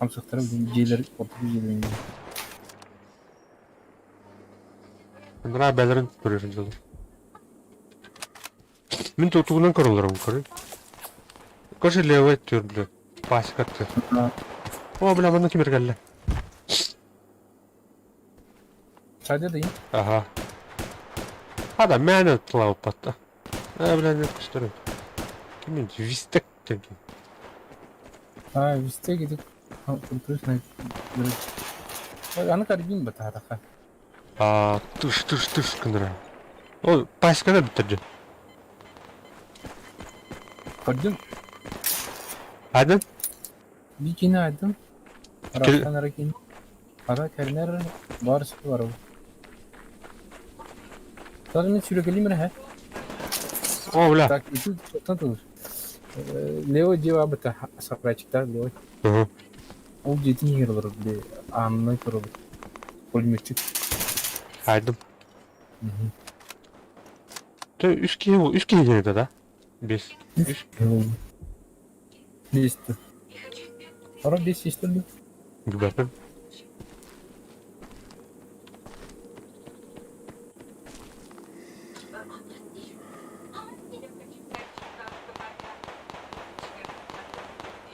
Хамсыктара дьиэлэр ортоку дьиэлэрин Ындра бэлэрин көрөр дьолу. Мин тутугунан көрөлөрүм көрөр. Көрсө левый түр, бля. Пасека түр. О, бля, манна кимир кэллэ. Садя да Ага. Хада, мээнэ тылаабыппатта. Ээ, бля, не көстөр. Кимин вистек диэн. А, везде где крутой Аны карбин батараха. А, тыш, тыш, тыш гыннара. Ол пасеканы бүтэрдэ. Көрдүм. Айдын? Бикини айдым. Арастан аракин. Ара кэрнер бар бар. Тағы мен сүрекелейм эрэ О, бля. Так, ити туттан тылыр. Левый дьиэ быта сарайчиктар левый. Ага. Ол дьиэтин иһигэр олорор били аанынан көрөбүт. Пулеметчик. Айдым. Тэ үс киһи үс киһи диэн этэ да? Бес. Үс. Бес Ара бес истерди. Билбэппин.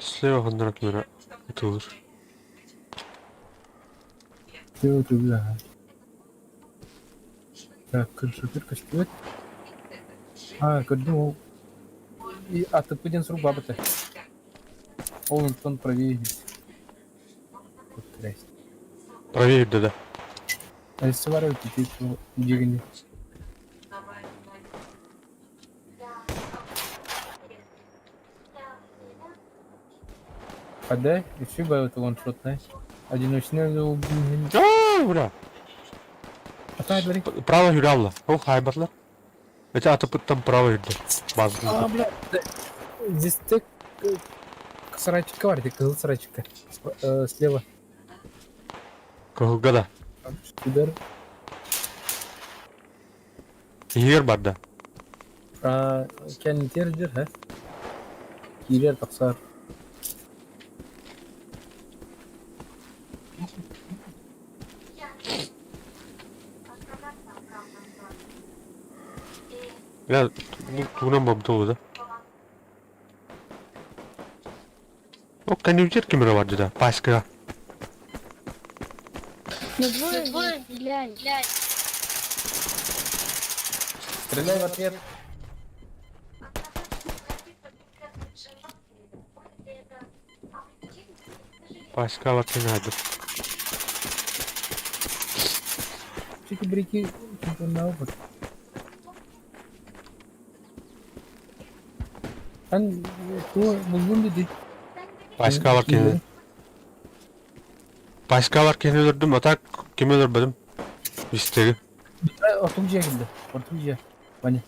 Слева ханнара кимэрэ ытылыр. Слева туда. Так, крышатыр көстүбэт. А, көрдүм ол. И АТП диэн сурук баабыта. Ол онтон правее. Правее да да. Өссө бар эбит ити дьиэгини. Хада, үчүгэй баҕайы ваншотнай. Одиночный ол Аа, бля. Хата бери. Право юралла. Ол хайбатлар. Это атыпыттан право юрдэ. А, Базы. бля. Здесь ты сарайчика бар, кызыл сарайчика. Слева. Кыһылга да. Удар. Иһигэр барда. Кэннитер дьир, ха? Киирэр тахсар. Бля, тугунан бобду да. О, кэннибитигэр ким эрэ барда да, паскыга. Ну двое, глянь. Стреляй в ответ. Паска вакцинадыр. Чики-брики, чемпионна опыт. Эн тугу буллун диди. Паскалар кини. Паскалар кини өлөрдүм, а так кими өлөрбөтүм. Истеги. Ортум дьиэ кэллэ. Ортум дьиэ. Ваня.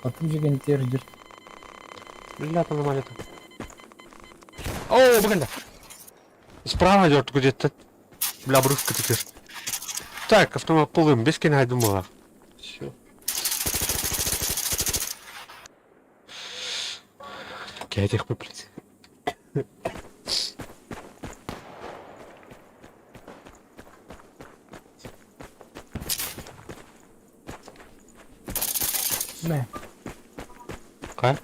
Ортум дьиэ кэннитигэр дьир. Бля, там нормально. О, бу Справа идет где-то. Бля, обрывка теперь. Так, автомат полым, без кини думала. Все. Кэтих блядь. Мэ. Ка?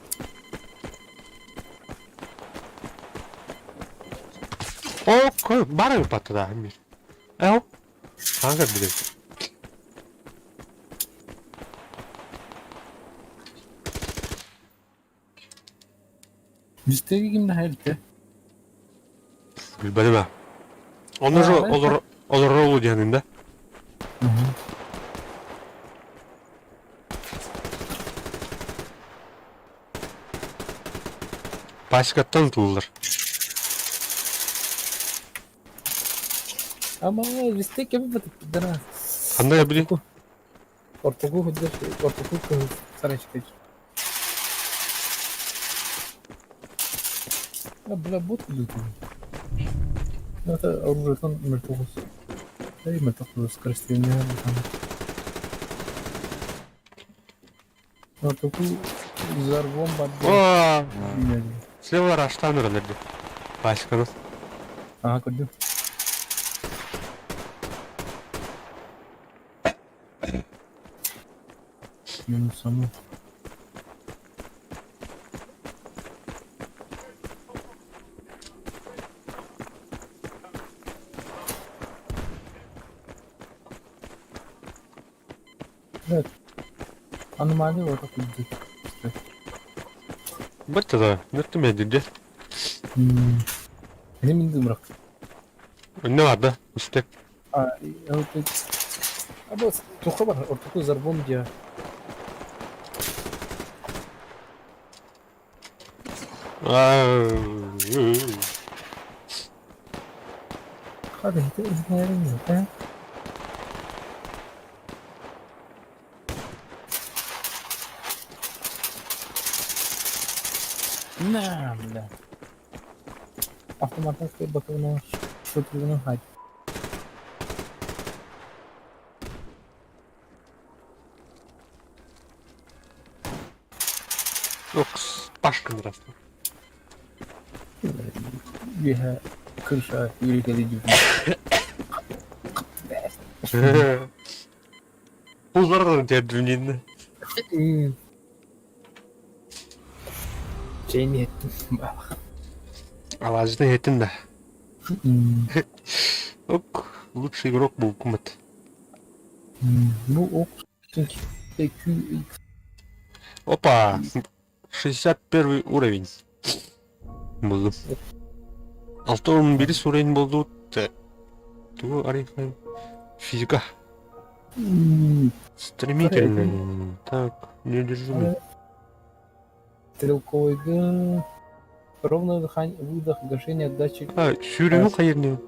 О, кой, бары паттада, Амир. Эо? Ханга билет. Биздеги кимде хайрты? Билбэтим ээ. Онно же олор олоролу диэнин да? Пасекаттан ытыллар. Ама бизде кем бытыптыр? Ханна били? Ортоку худдер, ортоку кыһыл сарайчык. А, бля, бот идут. Ну, это оружие там мертвых. Да и мертвых скорострельная там. Ортоку взорвом бабе. О, слева раштан ыралар Пасеканы. Ага, көрдүм. Минус саму. Нет. Аномалия вот так идет. Бытта да, нөртүм эдирде. Не миндым бірақ. Не бар да, үстек. А, вот А вот, туха бар, ортоку зарбом дия. Hadi hadi На, бля. Автоматтан батылына шотугуна хай. Ох, Пашка нравится. Биһэ крыша юрикали Пуллардан тердүнин. Чейни еттим. Алажны этин да. Ок, лучший игрок был кумат. Ну ок. Q, Опа! 61 уровень. Булдум. 61 уровень болду. Тугу арыйхай. Физика. Стремительный. Так, неудержимый. Стрелковый Ровное дыхание, выдох, гашение отдачи. А, сүүрүүнү хайырны.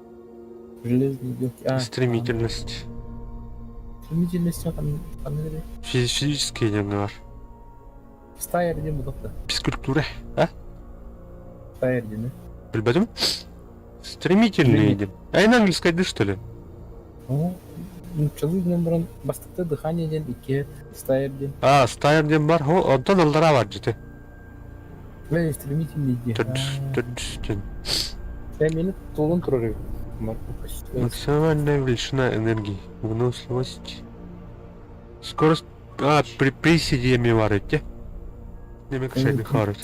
Железный легкий. А, Стремительность. Стремительность ханна эрэ? Физический диэн бар. Стайер диэн бутах да. Физкультура. А? Стайер диэн. Билбэтим. Стремительный диэн. А на английской ды, что ли? Ну, нууччалыы гынан баран бастакы дыхание диэн икки стайер диэн. А, стайер диэн бар. Хо, онтон аллара бар дьити. Бля, стремительный диэн. Төрдүс, төрдүс диэн. Я мени толон турар эбит. Максимальная величина энергии. Выносливость. Скорость... А, при приседе эми бар эти. Неме кшайны харыт.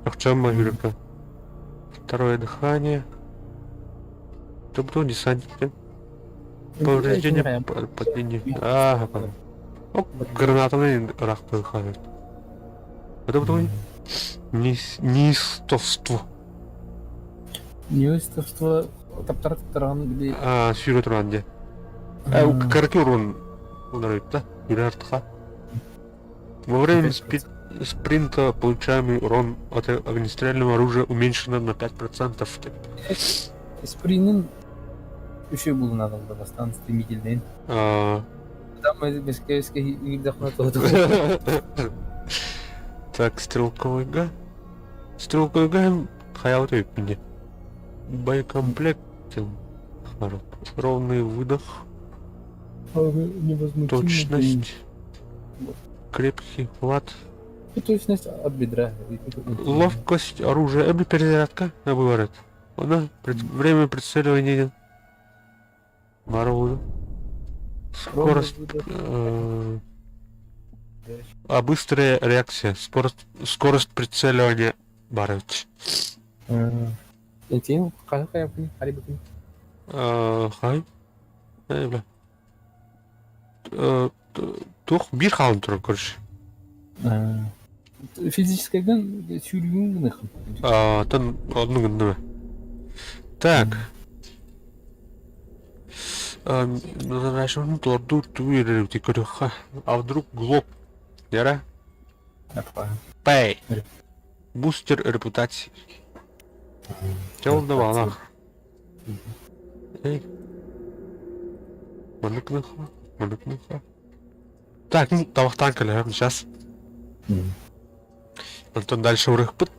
Ахчамма хүрүкка. Второе дыхание. Тобто десантник. Повреждение под линией. Ага, понял. Оп, гранатами рах пыхают. Это потом неистовство. Неистовство таптар таптаран били. А, сүүрэ туран де. Э, караки урун унарыпта, юрартха. Во время спринта получаемый урон от огнестрельного оружия уменьшено на 5%. Спринин үчүгэй булунадалда бастаан стремительнэйин. Там Так, стрелковый га. Стрелковый га хаялы өйпүнде. Боекомплект Ровный выдох. Точность. Крепкий хват. Точность от бедра. Ловкость оружия. Эбли перезарядка. Бывает. Она время прицеливания. Марвел. Скорость. А быстрая реакция. Скорость, скорость прицеливания. Барыч. Интим, хайа Хай. Бля. Тух бир хаалан турар, короче. Физическайган сүүрүүн гыныхын. Тан одну гынныма. Так. А вдруг глоб? Яра? Пэй. Бустер репутации. Тело волнах. Эй. Маныкныха. Маныкныха. Так, ну, тавахтан кэлэһэм сейчас. Антон дальше урыхпыт.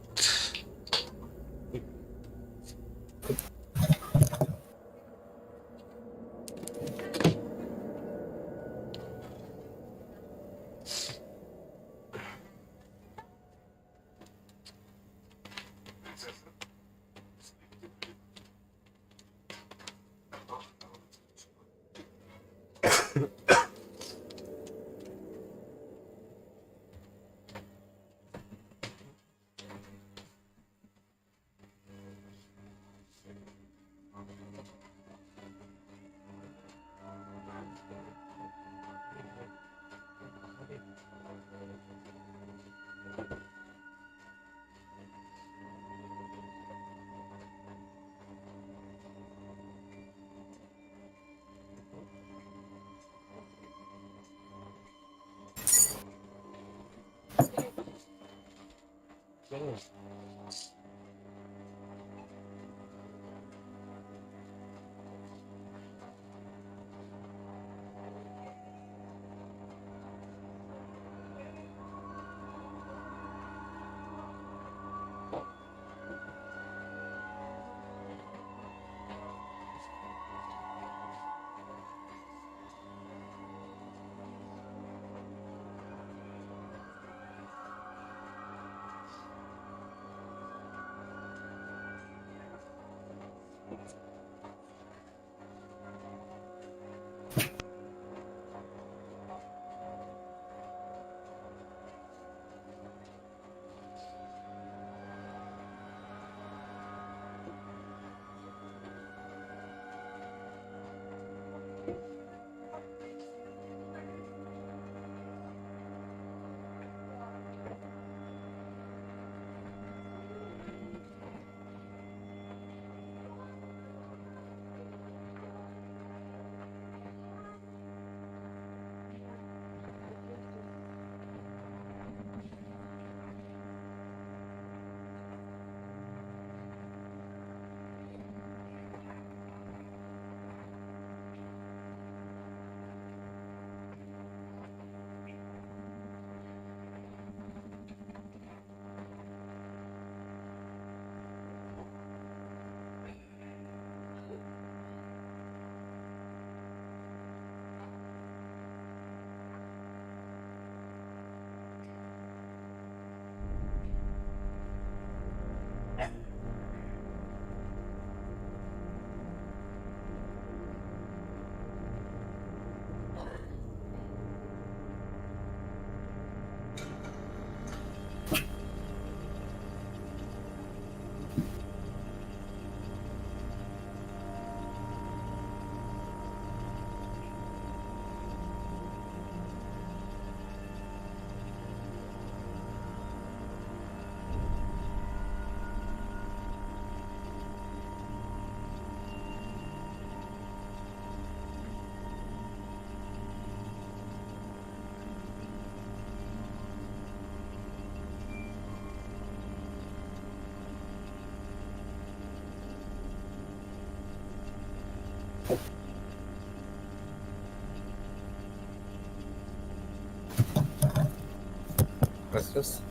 Раз, раз.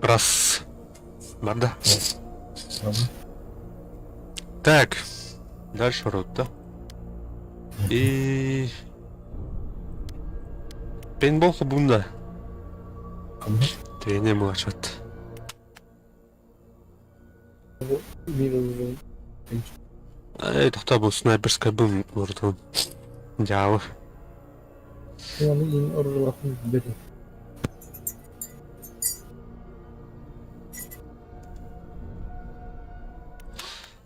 Раз. Барда. Так. Дальше рота. И... Пейнтбол хобунда. Тренер млачат. Эй, тоқта бұл снайперская бым ортон. Дьявол.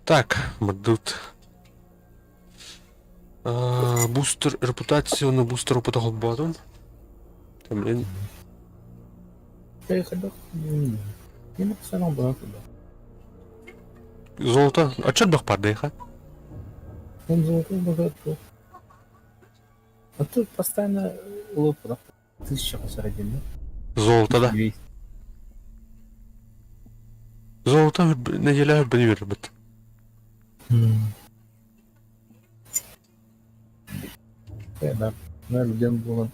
Так, мордут. Бустер репутацию на бустер опыта холбатун. Там, блин. Золото. А чё бах падает, Он золотой богатый. А тут постоянно лопа, тысяча один, да? Золото, да. 200. Золото неделя бит. Да, на людям было.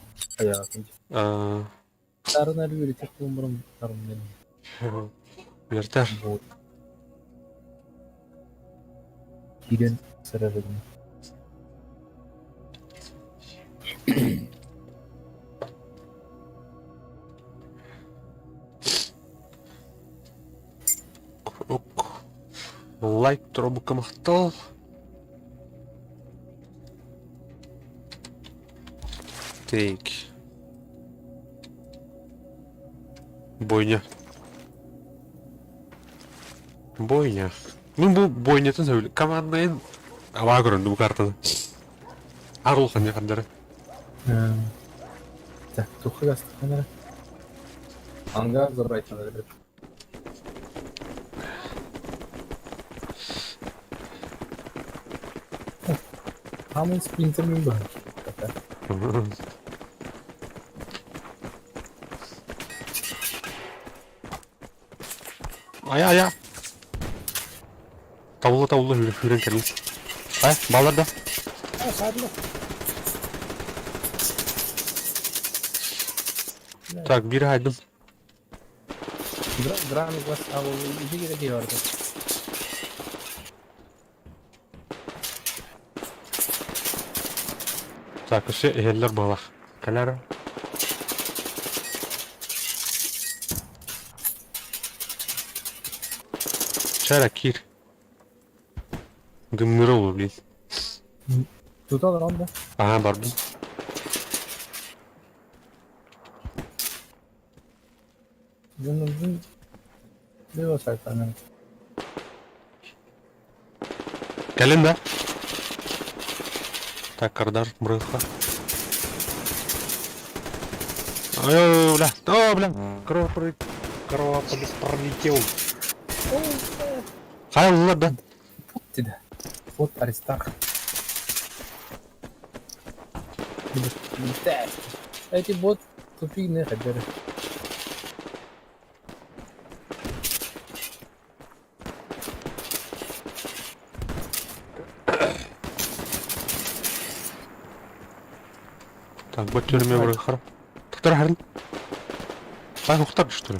Сарына люди тех умром Вертер. Вот. Кирен сарарыгын. Ок. Лайк тробука махтал. Так. Бойня. Бойня. Ну, бу бойнятын сөйле. Командайын аба көрөндү бу картаны. Арулхан якындары. Так, тухы гастыханара. Ангар забрать надо, ребят. Хамын спринтер мен бар. Ая, ая. Тавула, тавула, хүрен, хүрен кэлин. Ай, балар да. Так, бир хайдым. Гран глаз, а иди где орды. Так, все, эхеллер балах. Каляра. Чара кир. Дымнырыл, блин. Тут он ронда. Ага, бардым. Дын дын. Сайтанын. Кэлин да? Так, кардар, брыха. Ой, бля, о, бля, корова, корова пролетел. Хайаллар да? Диде. Вот Аристарх. Эти бот тупиные хаберы. Так, бот түрме бір харап. Тықтар харын. Так, ұқтар что ли?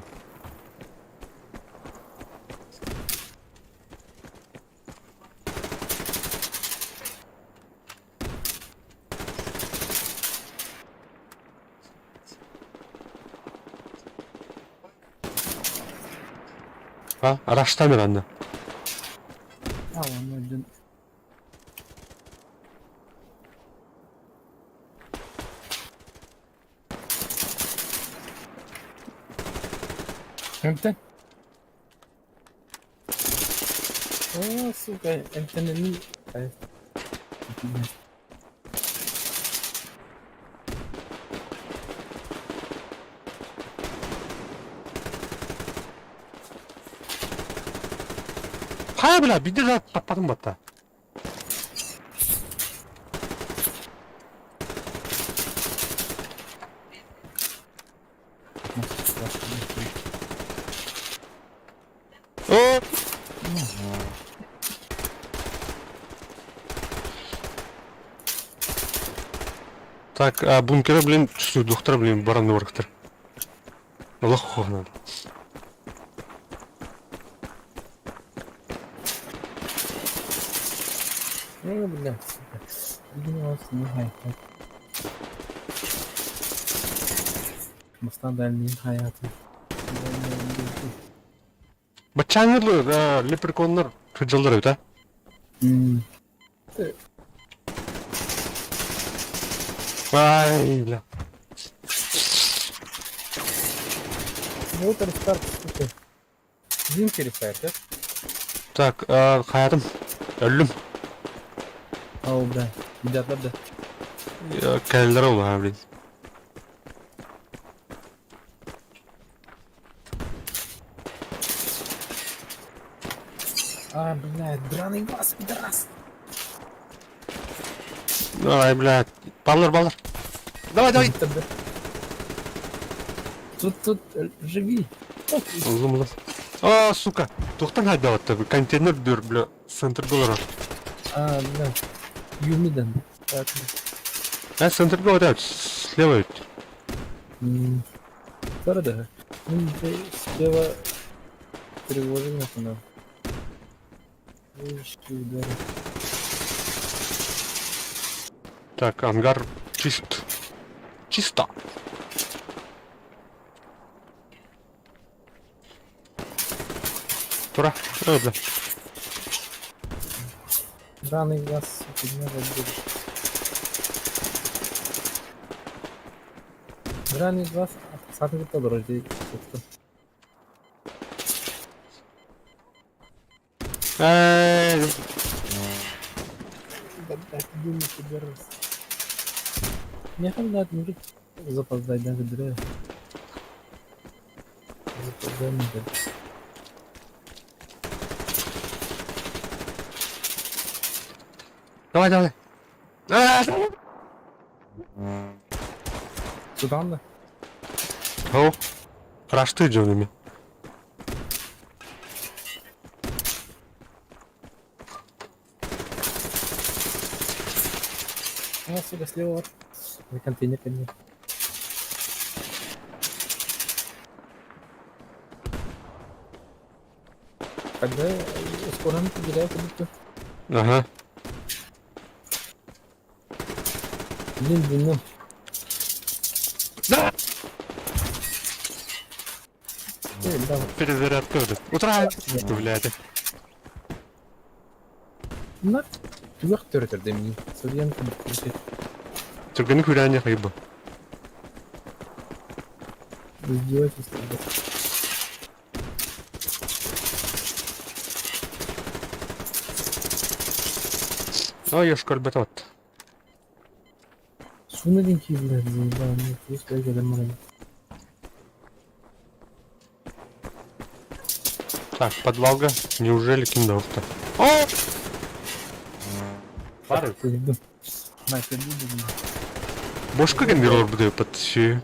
А, Раштамир анна. А, он один. Эмтэн? О, сука, эмтэнэни. Хайа, бля, биде да таппатым батта. О! Так, а бункеры, блин, доктор, блин, баран орықтыр. Аллах хохнад. Ну, бля, сука. Видимо, не Мустан hayatı. Бачаңырлы, леперконнар кыжылдар өт, а? Ай, бля. Вот рестарт, сука. Дим перефайр, да? Так, хаятым. Өллүм. Ау, бля. Ребята, да. Кэллэр ол, а, блин. А, бля, драный глаз, пидорас. Ай, бля. Баллар, баллар. Давай, давай. Тут, тут, живи. Узум, узум. А, сука. Тухтан хайдаватта. Контейнер дүр, бля. Центр доллара. А, бля. Юмидан. Так. А, центр доллара, слева ведь. Да. Слева тревожим надо. Удары. Так, ангар чист. Чисто. Тура. Ой, бля. Драный глаз, сука, не будет. Драный глаз, сатып вроде. Эй, Не надо может запоздать даже дря. Запоздать надо. Давай, давай. Сюда да? О, рашты дьонами. А, сюда слева вот. На контейнер ко мне. Когда скоро мы потеряю как Ага. Блин, блин, ну. Да! Эй, да. Перезарядка. Утра! Блядь. На. Түгэх төрөтөрдөм. Судьян Түргені күрәне хайбы. Издевательство. Ой, ёшка, ребята, вот. Суна деньги, блядь, заебал. Нет, есть я домой. Так, подвалга. Неужели киндовта? О! Пары. Бошка кендер олорбут эбиппит сүү.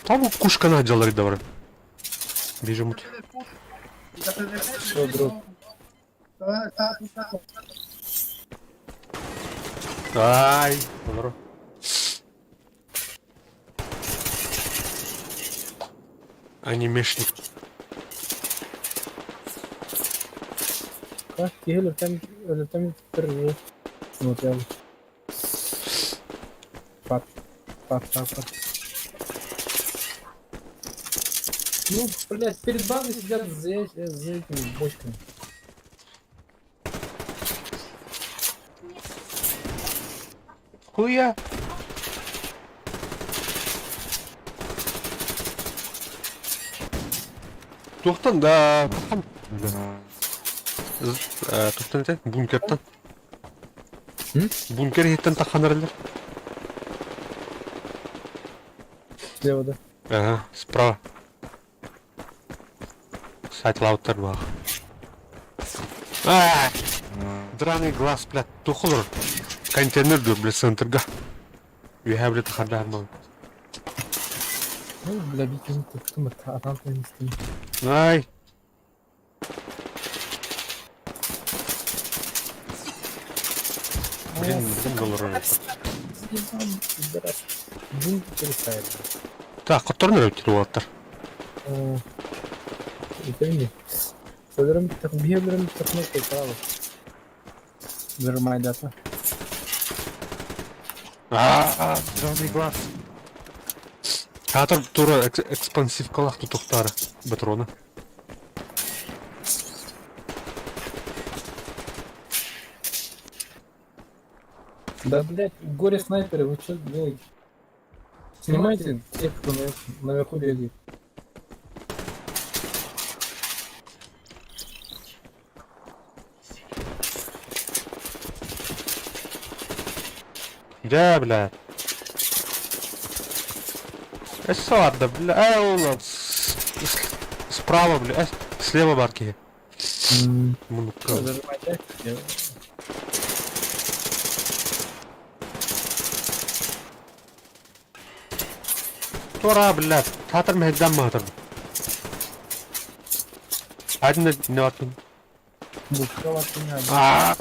Там кушкана дьаллар да бар. Бежим. Все, друг. Ай, олоро. Анимешник. Как киһи өлөртөн өлөртөн бүтэр смотрел. Пат, пат, пат, пат. Ну, блядь, перед базой сидят за этими бочками. Хуя. Туохтан да туохтан этэ бункертан. Бункер иһиттэн таххан эрэллэр. Слева, да? Ага, справа. Сайт Лаутербах. А, драный глаз, блядь, тухулар. Контейнер, блядь, центрга. Үөһэ, блядь, хардаһар. Ну, бля, битин туттум, атан тенистим. Ай! Блин, блин, доллар. Так, которын өтір уаттар. Итемни. Сөлөрüm биһөлөрүм тахмай кайкалабы. Нормально. А, драный глаз. Театр тура экспансивкалах тутуктары патрона. Да, блядь, горе-снайперы, вы что делаете? Снимайте тех, кто наверху бегает. Да, бля. Эсса, бля. Э, справа, бля. Слева барки. Мунука. Тора, бля. Татар мехдам махтар. Один не ваттын. А.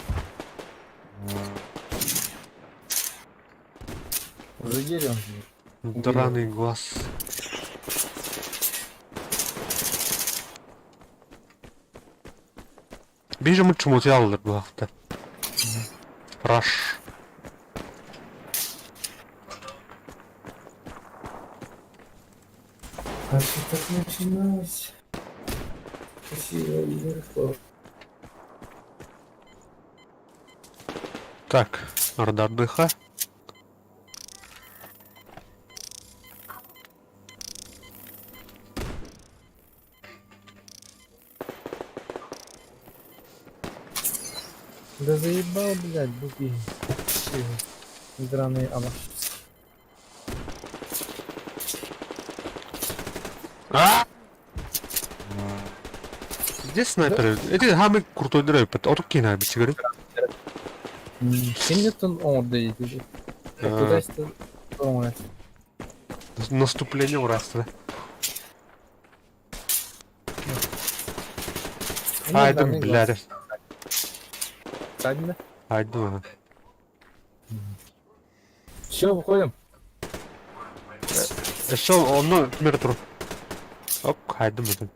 За деревом. Драный глаз. Бежим чумутяллар бу хакта. Раш. А все так начиналось. Красиво и легко. Так, радар ДХ. Да заебал, блядь, буки. Драные алаш. А! Здесь снайперы. Эти хамы крутой драйв, от кина битигри. Кемнеттен оңорда дейді. Куда оңор. Наступление урасты. Айдым, блядь. Садим, Айдым. Все, выходим. Еще он мертв. Оп, хайдым это.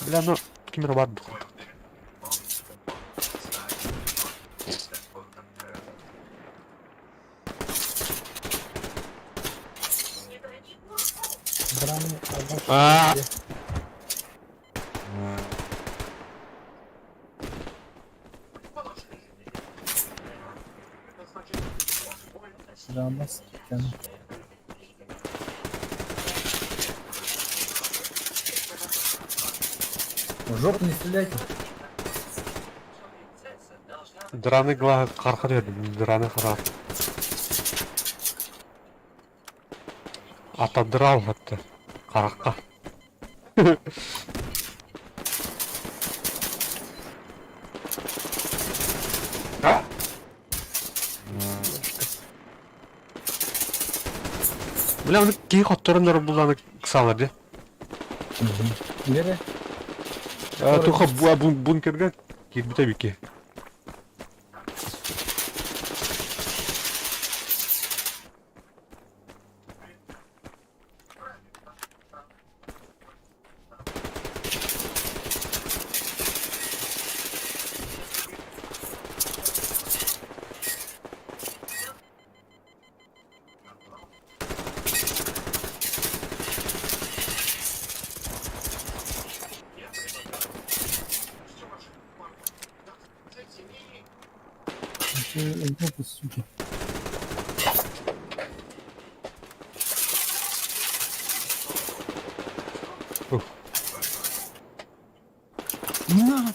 Бля, ну, кимер бар. А. Рамас. В жопу не стреляйте. Драный глаз харха түһэрдим, драный харах. Отодрал хатта. Харахха. А? Бля, оны киһи хотторон булланы кысалар дии. Нere? Туха бункерга киирбитэ бики. Суки. Ух. На!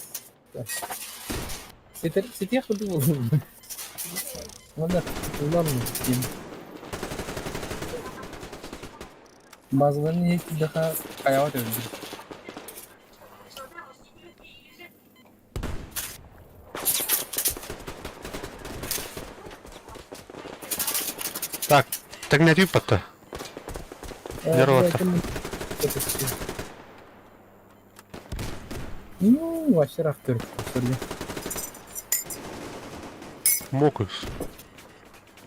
Ситер, ситиэх курдук буоллум. Уонна улам диэн. Базаларын иһит хайаҕа төрдүм. Так, так не патта. Здорово. Ну, вообще рафтер. Мокус.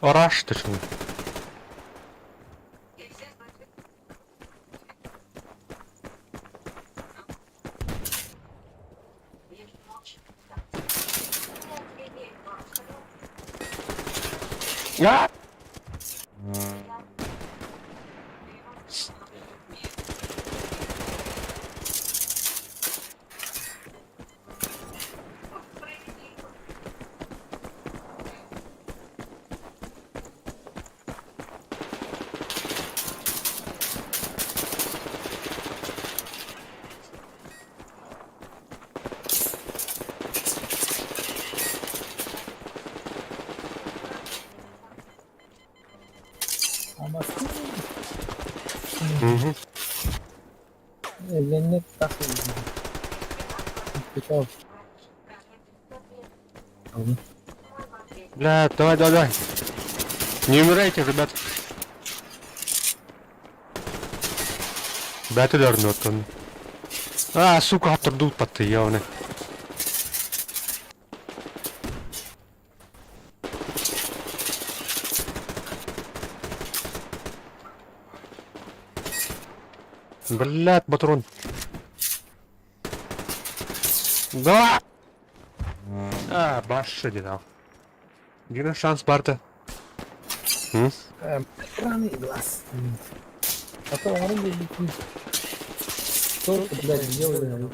Ораш ты что? А! Угу. Эллэннэ тах Печал. Бля, давай, давай, давай. Не умирайте, ребят. Бля, ты он. А, сука, автор патты, явно. Блядь, патрон. Да! А, баша дедал. Где шанс Барта? Драный глаз. А то он не Что, блядь, сделали?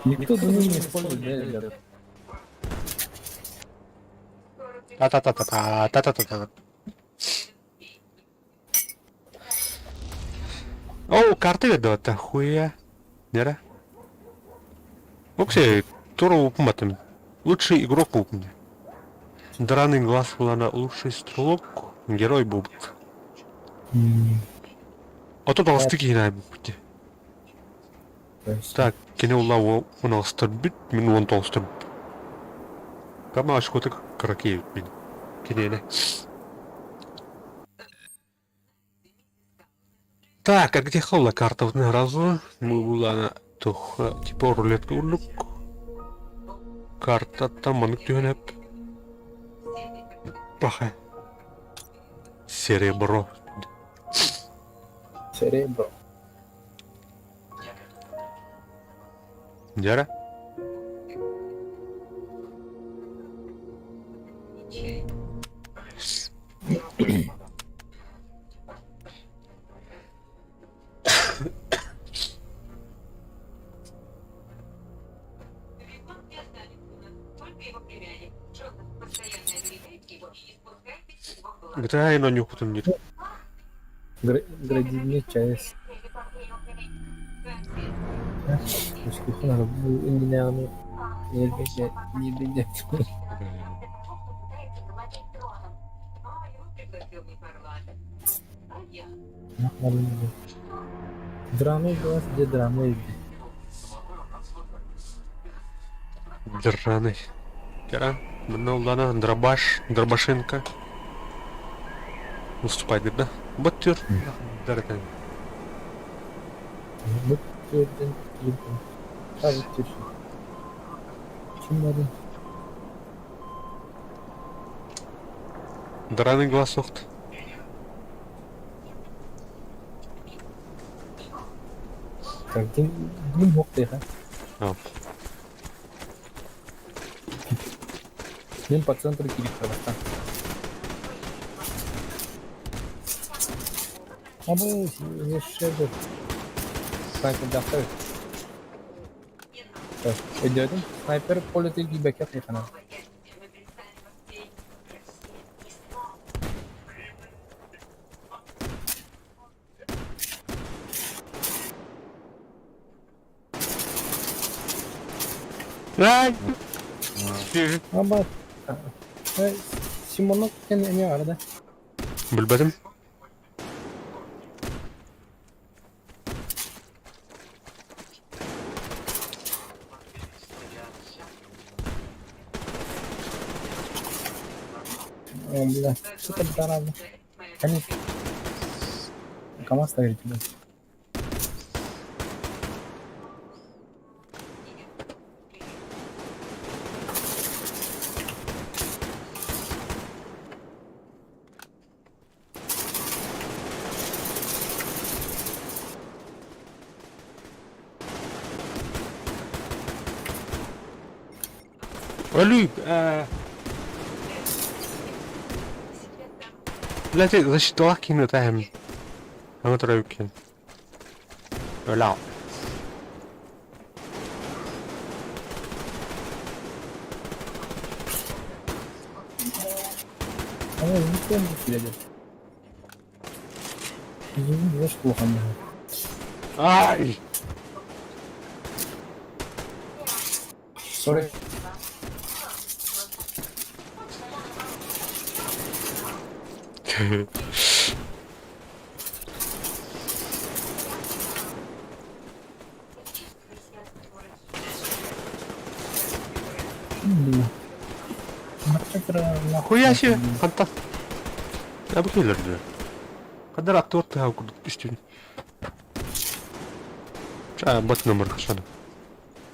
Никто думаю не использует, да, ребят? Та-та-та-та-та, та-та-та-та. О, карты ведут, хуя. Нера? Оксе, Тору упматым. Лучший игрок упмне. Драный глаз улана лучший стрелок, герой буб. А то толстыки не бути. Так, кене ула он алстыр бит, мин он толстыр. Кама ашкоты кракеют мин. Кенене. Так, а где холла карта вот разу? Мы улана тух типа рулетка улук. Карта там манык түйенеп. Паха. Серебро. Серебро. Дяра? Только его племянник. Джозеф постоянно оберегает его и не спускает из GTA оонньуохпутун диир. Градильный ЧАЭС. Бу иннинээҕини ньиэрбэйдэ Драмы глаз, где драмы Драный. Кера, манна улана дробаш, дробашенко. Уступай да? Баттер. Даратан. Бу түрден Abi tür. Kim var? Драный глаз сохт. Так, дим дим хоқтайха. А. Дим по центру кирик Абы ешеді. Снайпер дақтар. Так, өйдедім. Снайпер полете кийбэккэ хайхана. Ай! Аба. Симонок кен эме арада. Билбэтим. О, бля, что то дарабы. Они... КамАЗ ставили тебя. Өлүй! Блядь, защиталаах киһини ытаһым. Аны төрөөбүккүн. Өлөө. Ана никто не киледі. Знаешь, плохо мне. Ай! Sorry. Хуя себе! Ханта. Я бы киллер же. Хаддар актер тыга курдук үстүн. Ча, бот номер хашана.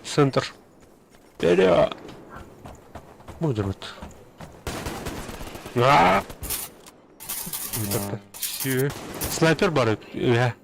Центр. Вперед! Мудр. А! Снайпер бар. Я.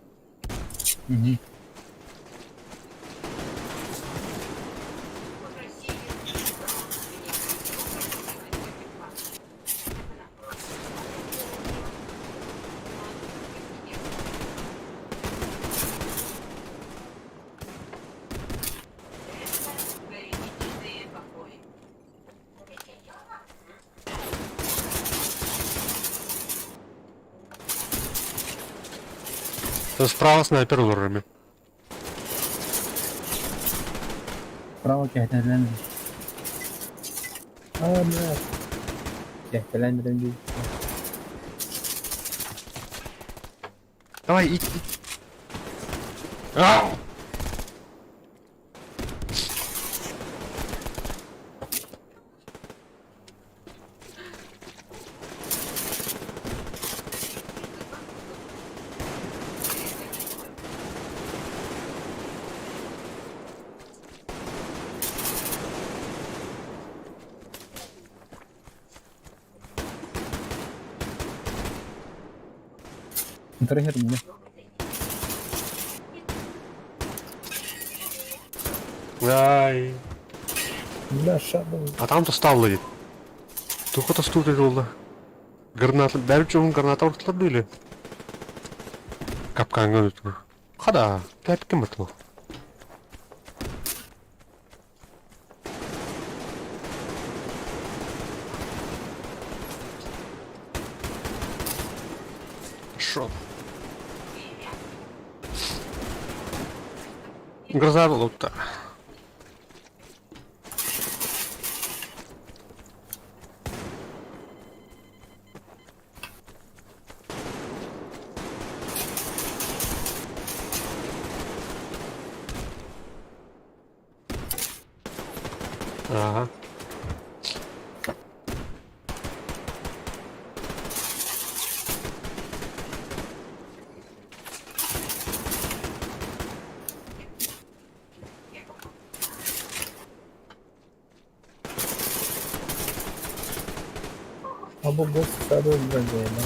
Справа снайпер лорами. Справа кэһэтэлэн. Аа, бля. Кэһэтэлэн дии. Давай, иди. А! Триггер мне. Ай. Бля, шабыл. А там-то стал ловит. Туха-то стук жолда. Граната, бәрі чоғын граната ұртылар или? Капканға өтті. Қада, пять кім ұтыл? Хорошо. Гроза лута. Ага. Або босс саду драгона.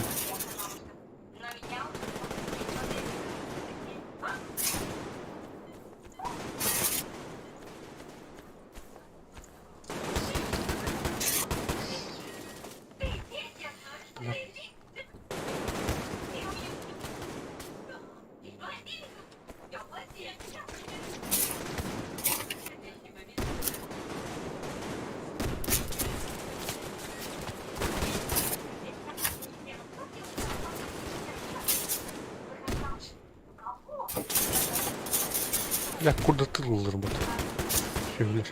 Я курдатыллар бут. Сүһүлэр.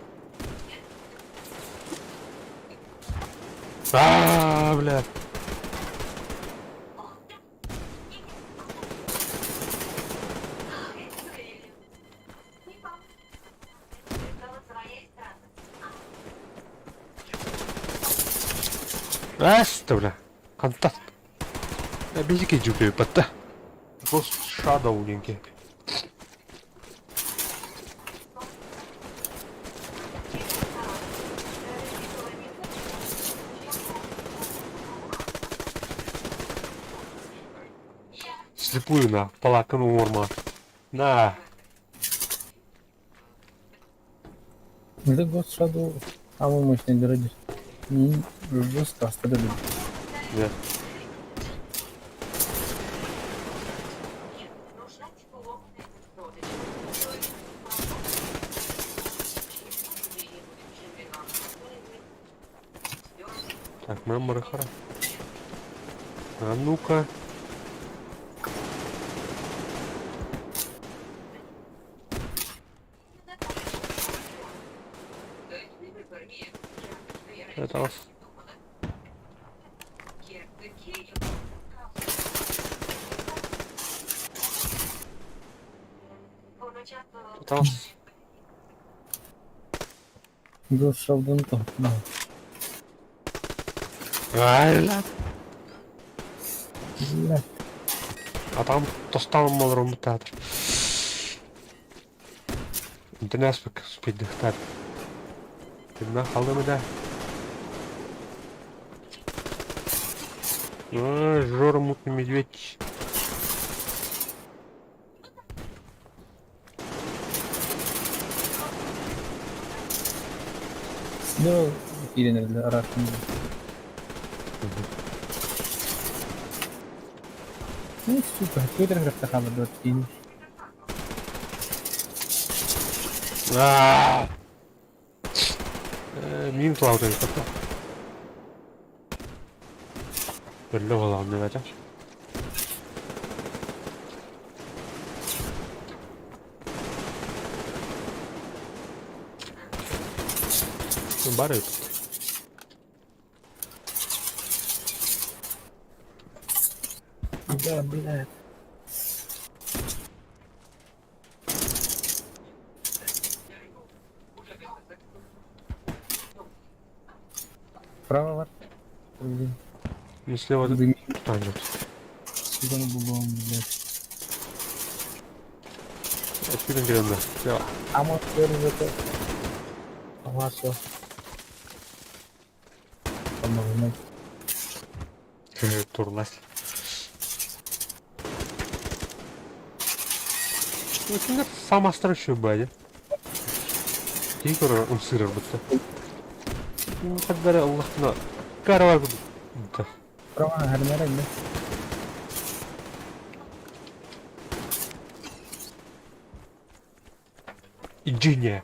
Аа, бля. Эс, бля. Хантан. Биһиги дьүкүйбэттэ. Ghost Shadow диэн киһи. Слепую на, палаканы уорма. На. Это Ghost Shadow самый мощный дроидер. Не жестко остановили. Да. Так, меморы хара. А ну-ка. Это вас. Это вас. Ghost Shadow то. Да. Ай, Бля. А там тостан малром театр. Интернеспек спиддыхтар. Тимна халдымы да. А, Жора мутный медведь. Да, киирэн араатын. Ну, сука, Твиттер графта хаалар киин. Аа. Мин клаудын кытта. Берле боламын деп айтам. Бар эбит. Да, блядь. Право, блин. Не слева Дым. танет. Сука, ну бубом, блядь. Отсюда гренда. Слева. А может, это... Ага, все. По-моему, Турлась. Ну, кинер сама страшная бадя. Тигр он сырыр бутта. Ну, тогда Аллахна. Каравай буду. Право, гармера, нет. Иджиния.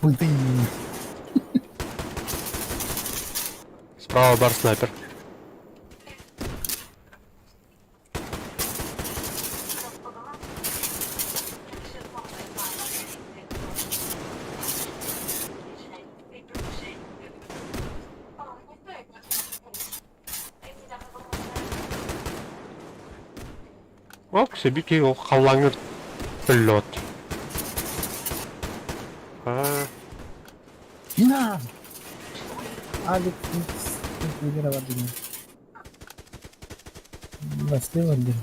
Пыльты. Справа бар снайпер. Ок, себики ол халлааҥҥа төллөөт. Аа, На! Алекс Икс бар дигин. Басты бар дигин.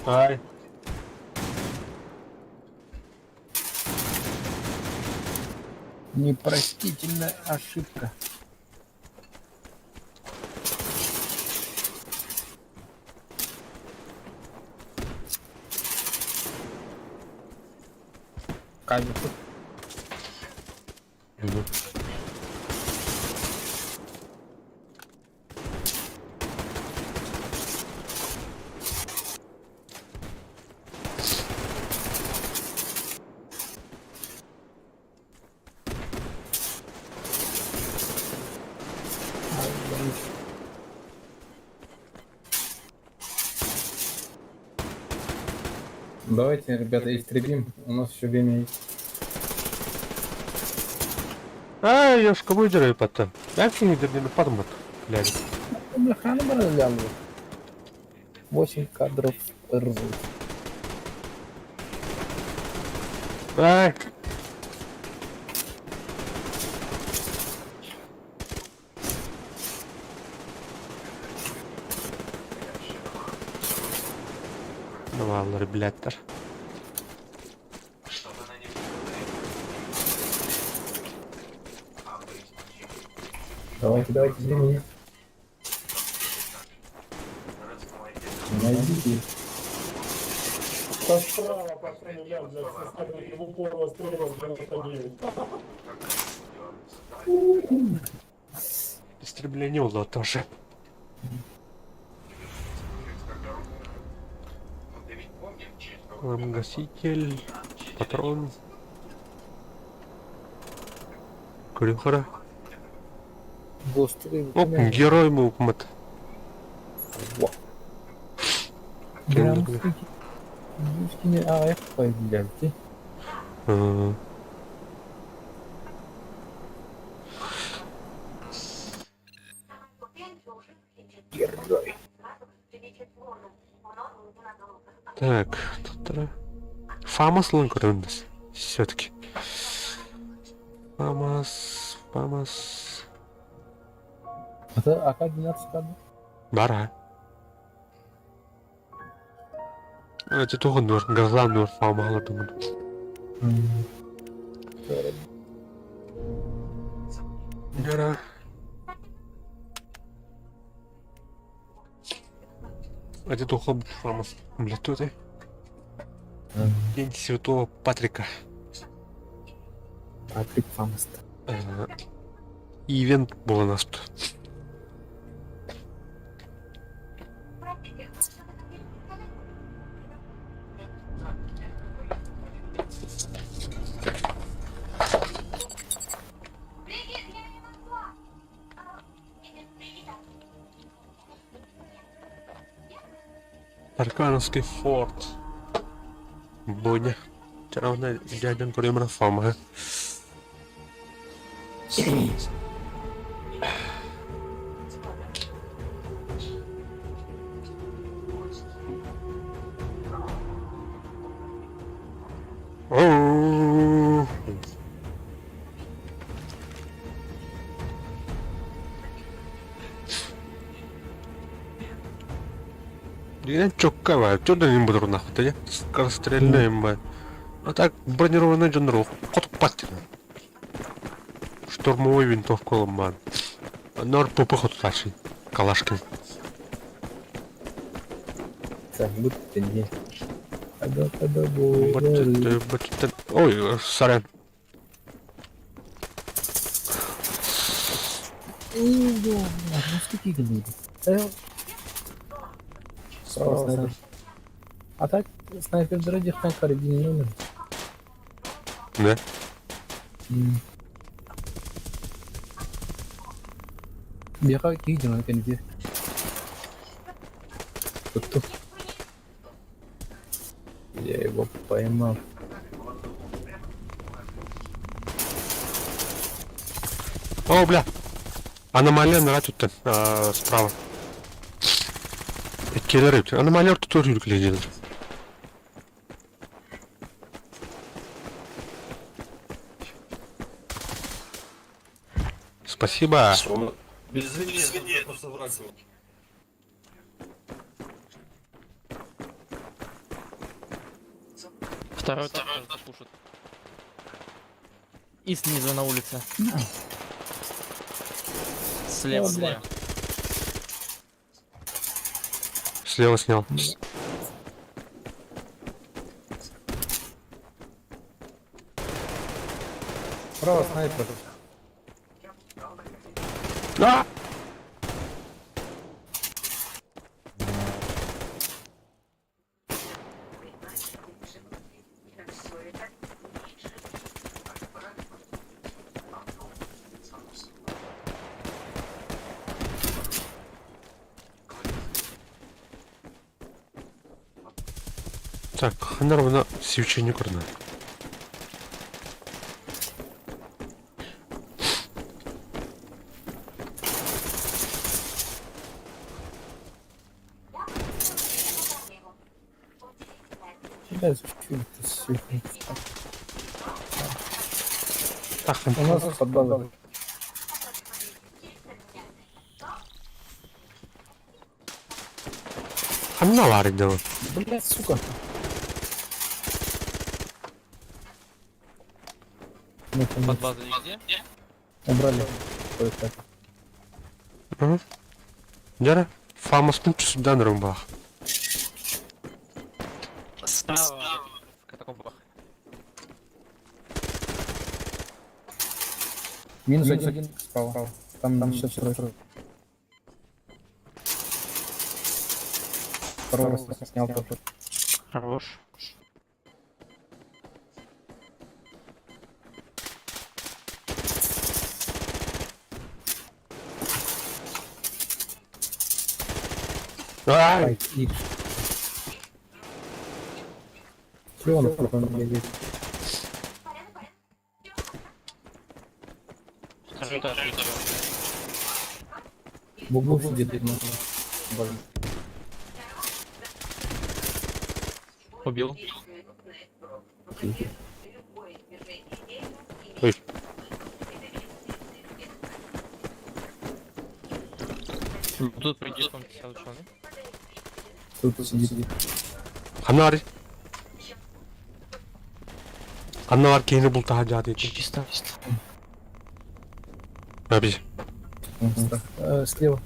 Ай. Непростительная ошибка. Камеру. Давайте, ребята, истребим. У нас еще время есть. Ай, ёшка выдерай потом. Вообще не дерни подмот. Блядь. Охрана брали. 8 кадров рвут. Ай. Наваллары блядтар. Давайте, давайте, время есть. Найдите. Да справа пошли, я, блядь, со стороны в упор расстрелом 99. Истребление уло тоже. Гаситель, патрон. Крюхара. Гострый. Оп, герой мукмат. Блядь. Герой. Так, тут Фамас лынкырындыс. Все-таки. Фамас, Фамас. Это АК-12 кадр? Бара. Это туһун нур, газлан нур, фамалар думаю. Яра. Это тухом фамас. Бля, кто это? День Святого Патрика. Патрик Фамас. Ивент был у нас тут. Таркановский форт. Боня. Вчера дядя Куремра Фома. Я чоккава, что не буду нахуй, я скорострельная имба. А так бронированный джанру, кот паттина. Штурмовой винтовку ломан. Нор пупыхот тачи. Калашкин. Так, будто не. Ой, сорян. Справа снайпер. А так снайпер дорогих на карабине. Да? Биэхэ киһи дьоно кэнники. Тутту. Я его поймал. О, бля! Аномалия нара туттан, справа. Иккилэр эбит. Аномалия ортотугар үүрүкүлэ дьиэлэр. Спасибо. Извини, просто враг был. Второй этаж тоже запушит. И снизу на улице. Слева, О, слева. Слева снял. Право снайпер. А! Так, ханар свечение көрдө. Тебя чуть сука. Так, У нас под базой. ханна бар иди. Блять, сука. Ну, там Под базой нигде? Убрали. Кое-как. Дьэ, Фамоспын түсүдэн румбах. Справа. В катакомбах. Минус один справа. Там, там еще второй. Второго снял тоже. Хорош. Ай! Ай, икс. Клёнов потом бегает. Второй этаж. В углу сидит. видно. Боже. Убил. Ой. Ну, Тут придет он 50 человек. Тут сидит. Ханна Ханна бар киһини бултаһа дьаат ити. Чисто. Аби. Слева.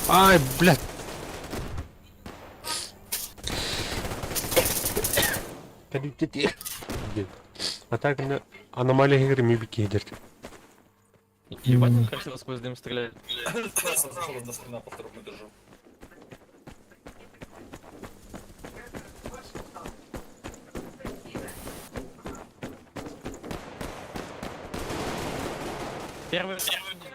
Ай, блядь. А так на аномалия игры мибики идет. Ебать, он красиво сквозь дым стреляет. Справа до хрена по второму этажу. Первый этаж снизу.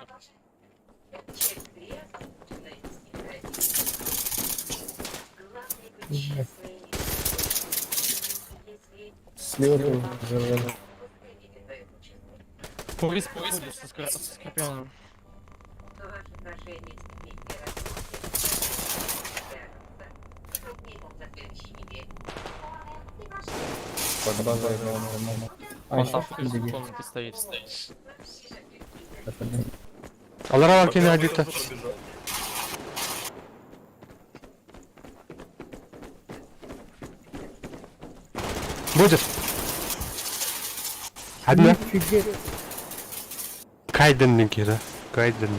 Слева тоже взорвали. Курис, курис, со скорпионом. Под базой нормально. А, Он еще там в что-то бегает. комнате стоит. Алара бар киһини адыта. Пробежал. Будет. Одна. Нифига. Кайден кира. Кайден.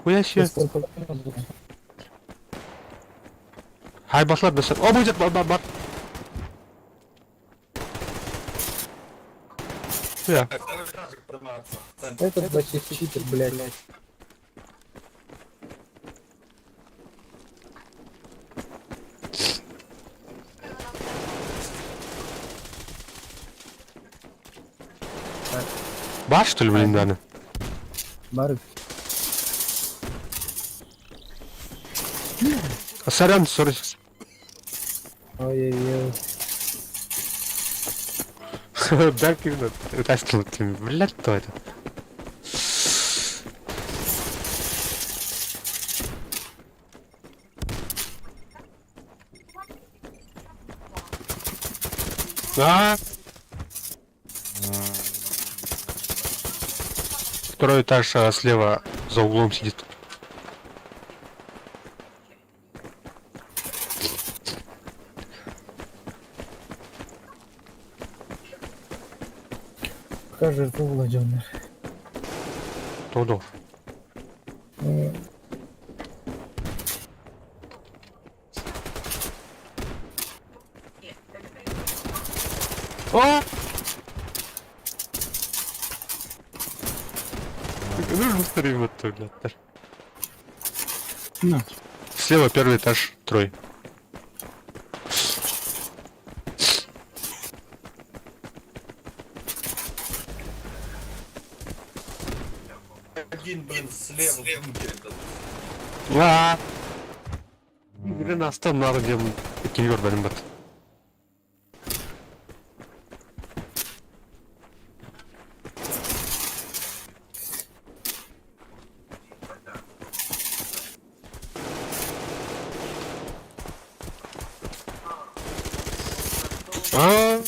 Хуя себе. Хай башлар бесер. О, будет, бар, бар, бар. Хуя. Так, второй этажик поднимается. Центр. Этот вообще читер, блядь. Бар что ли блин Дана? Бар. Сорян, сори. Ой-ой-ой. Даркин вытаскивал Блядь, кто это? А! Второй этаж слева за углом сидит. Пока жертву Владимир. Тодор. А! Нужно быстрее вот так, блядь. На. Слева первый этаж, трой. Один, блин, слева в бункере. А! Блин, астан надо дем киллер бәрін бат. А,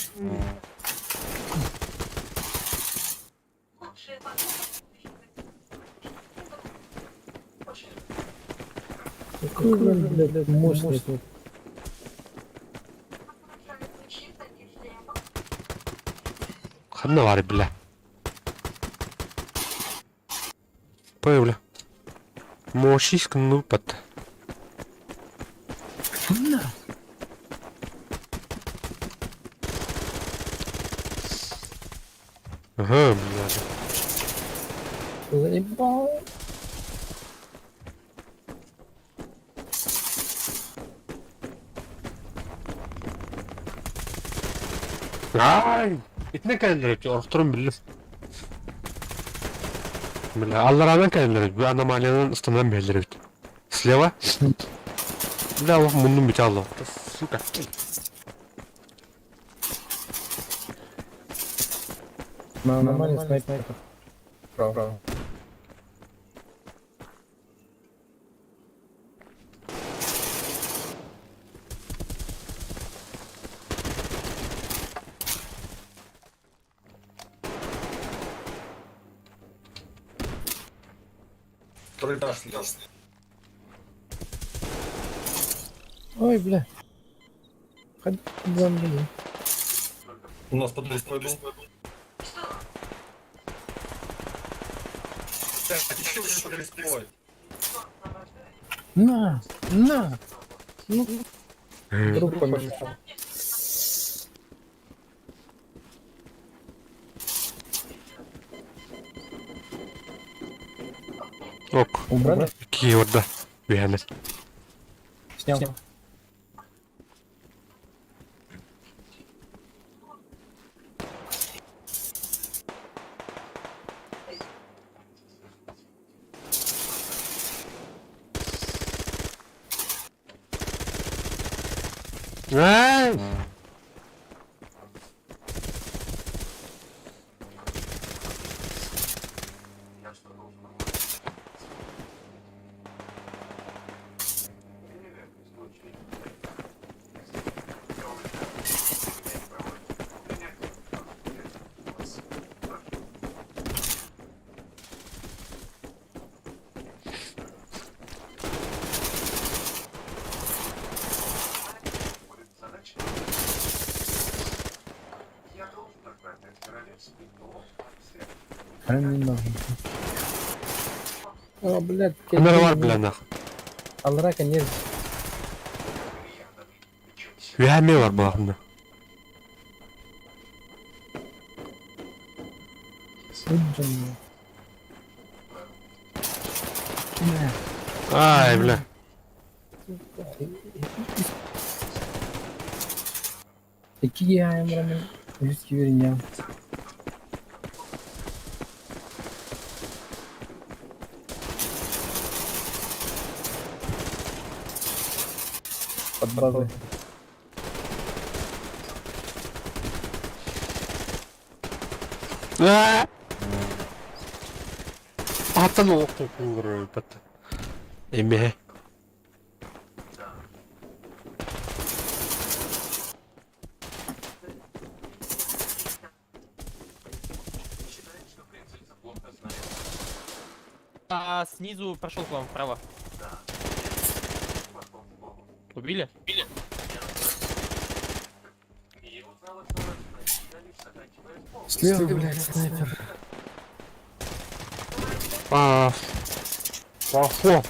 Какой, блядь, мощный тут. Ханна бар, бля. Пой, бля. Мощись, ну, пат. Ага, бля. Заебал. Ай! Итне кәлләр, орохторун биллим. Бля, алларанан кәлләр, бу аномалиянан ыстанан бәлләр бит. Слева. Бля, Аллах мундум бит алла. Сука. На аномалии снайпер. Право. Второй этаж слева. Ой, бля. Ходи, блин. У нас под листвой был. Так, еще один под листвой. На! На! Ну, друг помешал. Ок. Убрали? Киорда. Вяне. Снял. Ай! Прям не нужен. О, блядь. Камера бар, бля, нах. Алра, конечно. Вяме бар балахында. Суджен. Ай, бля. Какие я им Русский верня. Под базой. Аттан олох Эмиэ. А снизу прошел к вам вправо. Убили? Слева, блядь, снайпер. А, Пафо.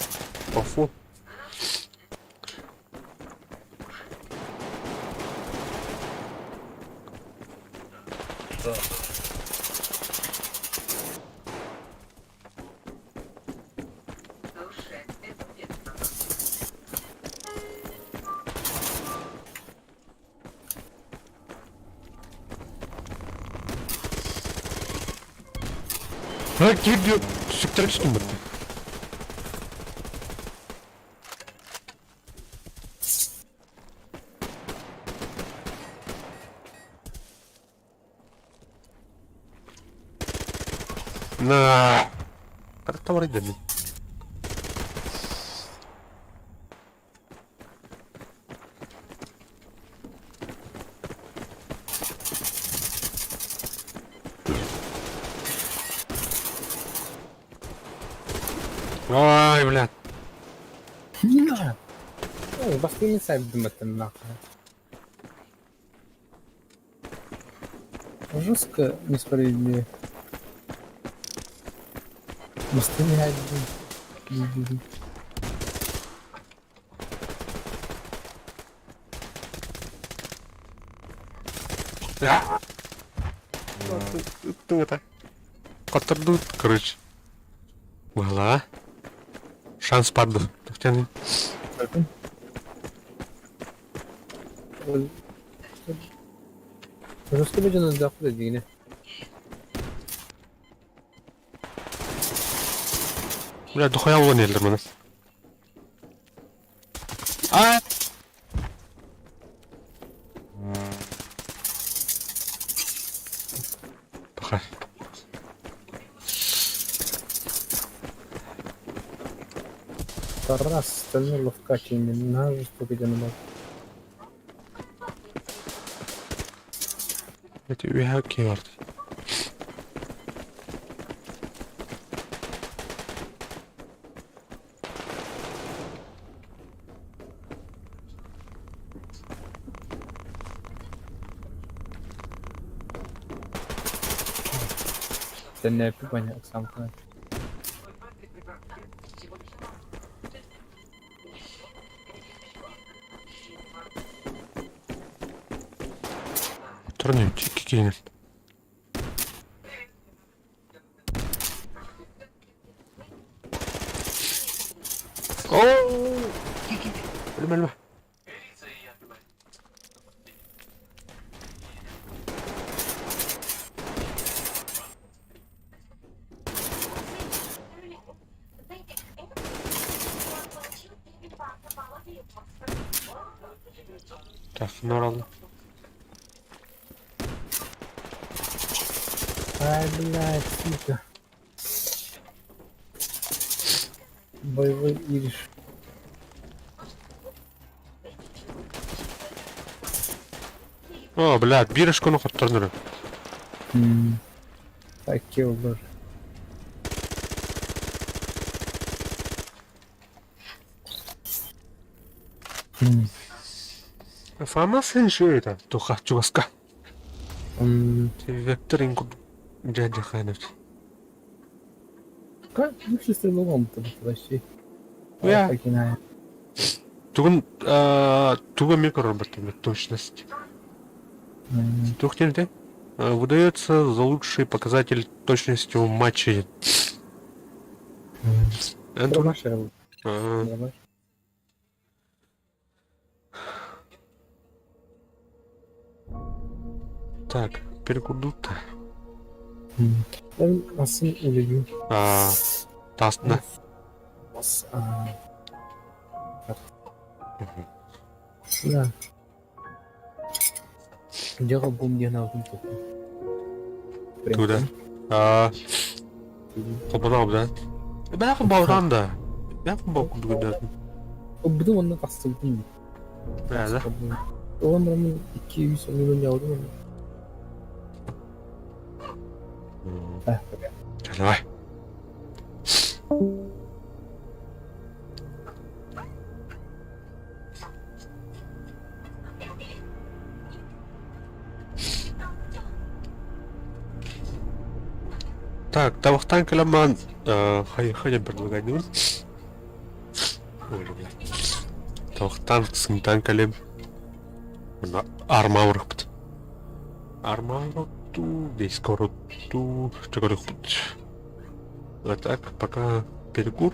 Пафо. А, кирдю. Сүктөрүп түстүм бітті. На. Карта бар иде. Ой, блядь. Ой, бастыны сайбдым это нахуй. Жестко несправедливо. Бастыны айбдым. Ты это. Котордут, короче. Была. Шанс падал. Жестко бөдөн дакы дегене. Бля, дохуя вон елдер мені. А! Пахай. Тарас стальной ловкач именно жестко бөдөн бар. Это үйе кей барды. Сен пипаня сам. Турнир, чеки кейнер. Оу! Өлме, өлме. Так, норалды. Ай, блядь, сука. Боевой ириш. О, блядь, бирышкону хотторнуру. Такие бар. Фама сен шөйта туха чугаска. Вектор инку дядя ханов. Как лучше стреловом-то вообще? Я. Тугун туга микроботами точность. Тухтин Выдается за лучший показатель точности в матче. Антон. Так, перекудут. Асын үлеген. Тасна. Да. Дьэ холбуум диэн аҕабын туттум. Куда? Аа, холбоно да. Бээх холбоотон да. Бээх холбоо курдук өйдөөтүм. Ылбытым уонна тахсыбытым. Да. Оҕом бараммын 2-3 оҥунан дьаабытым онно. Давай. Так, табахтан кэлэн хайа предлагать Ой, блядь. Табахтан сынтан кэлем. Армаурахпыт. Армауратту, весь короту, А так, пока перекур.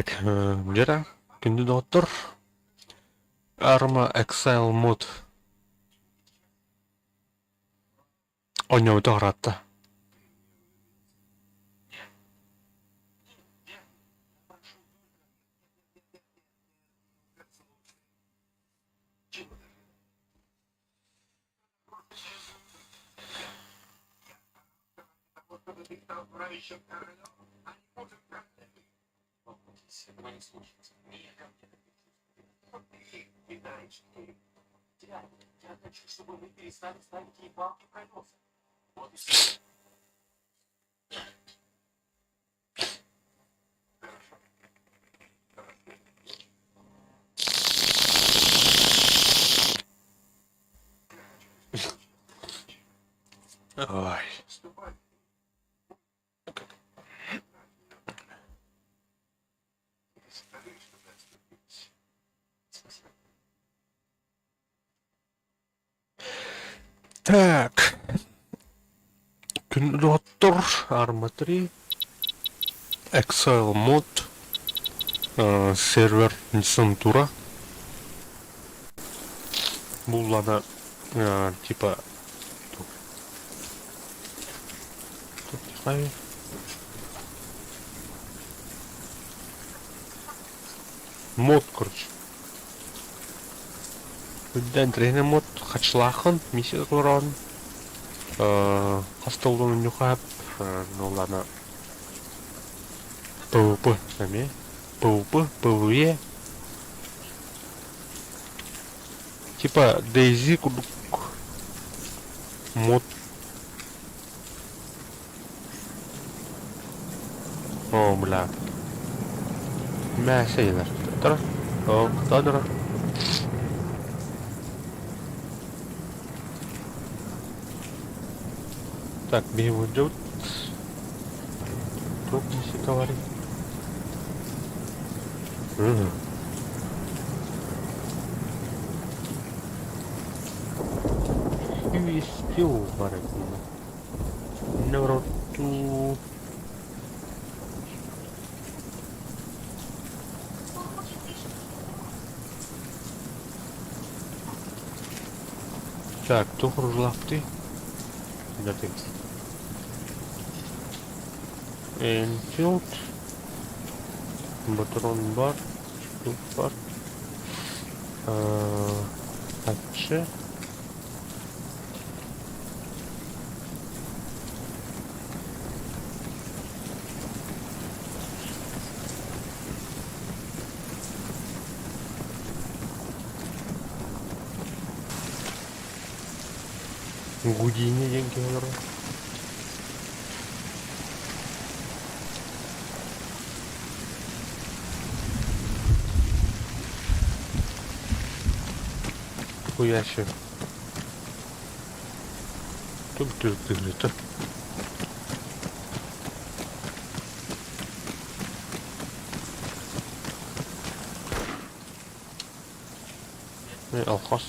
Так, дьэ күндү доҕоттор, Arma Exile Mod оонньообута ыраатта. Ой. Так. Күн доҕоттор, Arma 3, Excel mod, сервер десантура. Буллана типа Мод, короче. Үрдээн тренер мод хачлаахын миссия олорон хас да улуунньуха ну ладно ПВП эмиэ ПВП ПВЕ типа Дейзи курдук мод О, бля. Мә сәйләр. Тора. О, тора. Так, бейм идет. Тут не товарищ. Угу. Стил Нароту. Так, тух урулаахпытый? Энфилд. Батрон бар. Тут бар. Хаччы. Гудини диэн киһи олорор. Хуяще. Тук-тук-тук-тук. Алхас.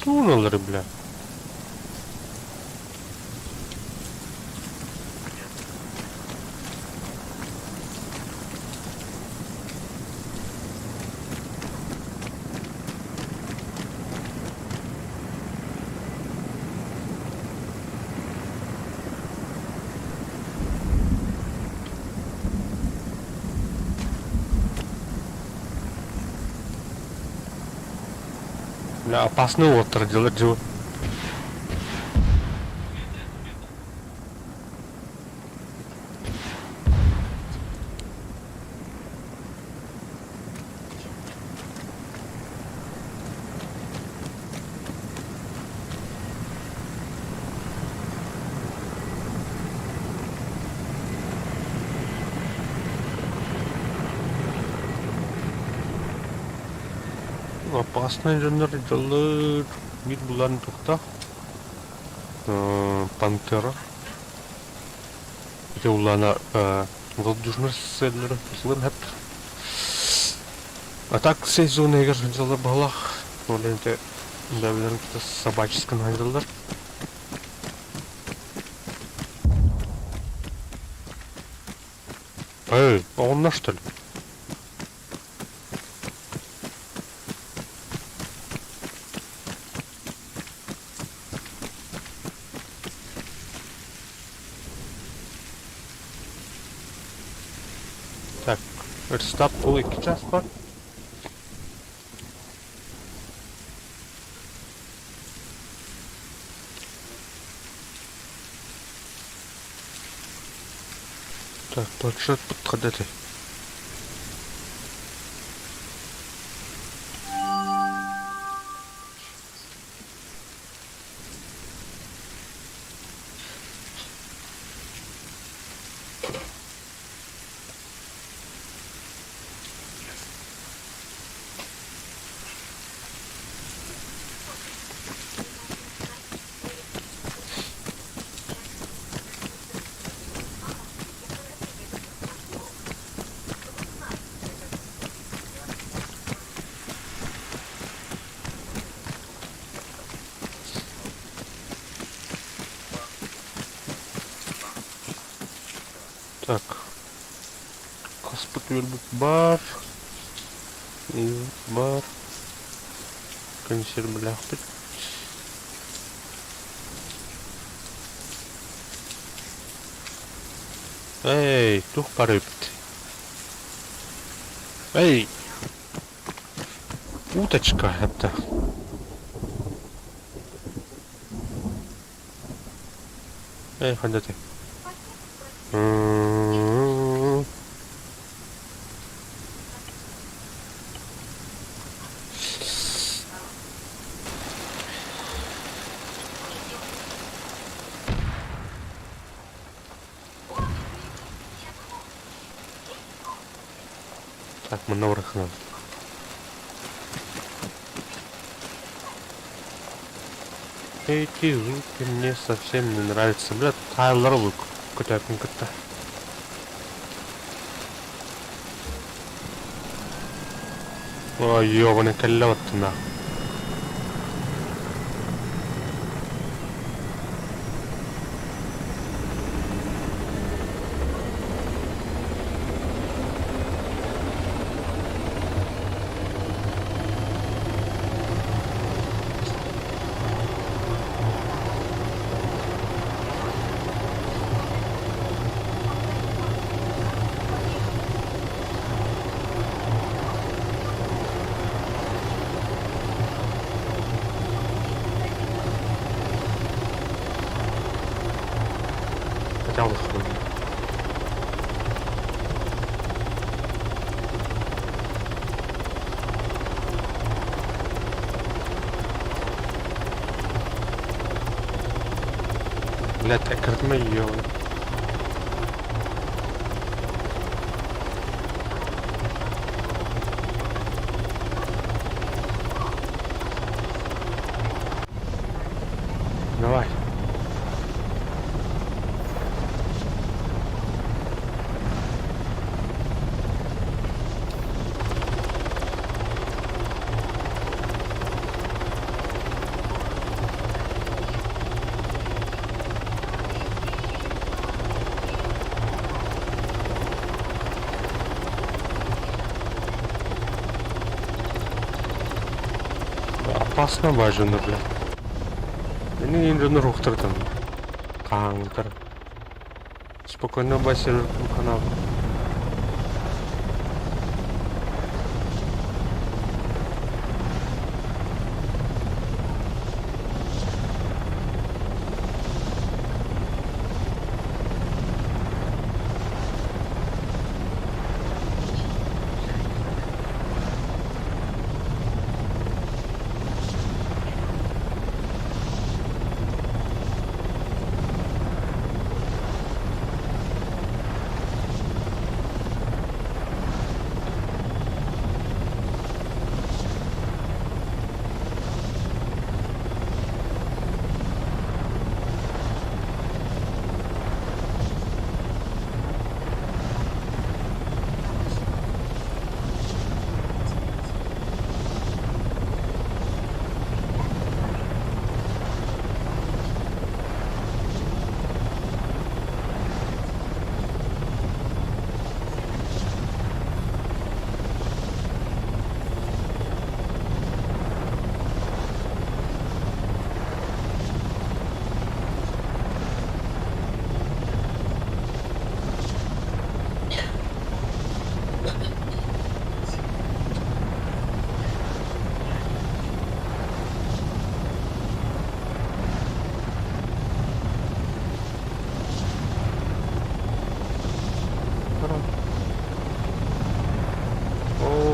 Туналары, бля. Бля, опасный уоттар делать дьыл. Опасный дьоннор дьоллор биир булан тухтах Пантера Ити улаана воздушный сэллэр сылын хэп А так сезон эгер сылдьаллар баһылаах ол ити бэйэлэрин кытта собаческан сылдьаллар. Эй, оҕонно что ли? Так, Рестап ол 2 час бар. Так, планшет подходите. Так. Хаспыт үөрбүт баар. Баар. Консервлээхпит. Эй, туох баар эбит? Эй! Уточка это. Эй, ханна ты? М-м-м. Так, манна барыаххына. Эти звуки мне совсем не нравятся. Бля, Тайлер көтөпүн кытта. Ой, ёбаный кэллэ баттына. Хотя бы хуй. Блядь, эккиртмэ ёбаный. Давай. Опасно бажано, блядь. Мин дьоннор уһуктар хааңтар. Спокойно басер канал.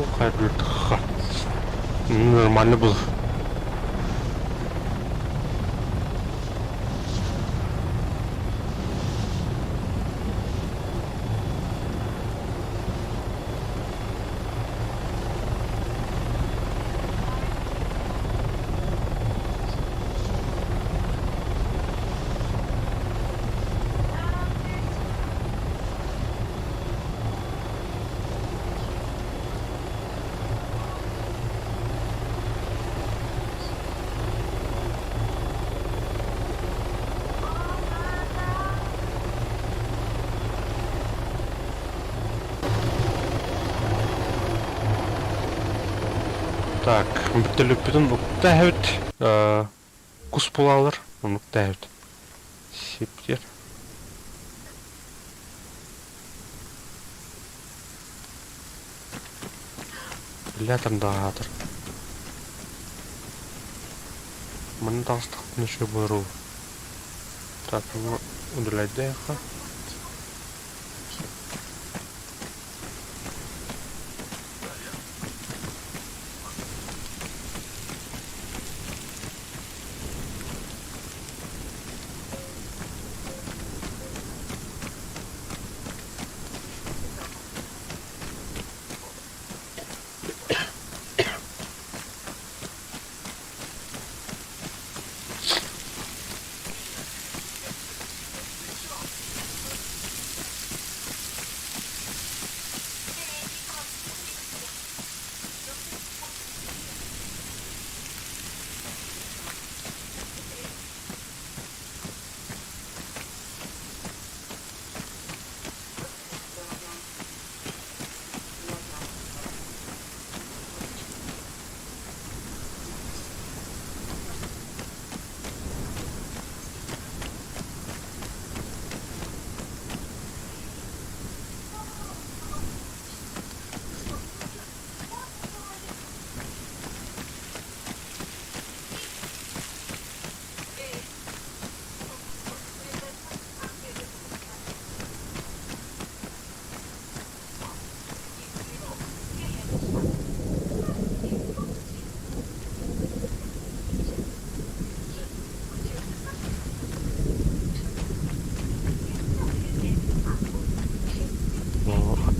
О, хайдах. Нормально было. Так, бүтөлүппүтүн укта эһэбит кус булалар, оннукта эһэбит. Сиптер. Бля там даҕаатар. Манна таҕыстахпына үчүгэй буолар уу. Так, ну удаляйдайха.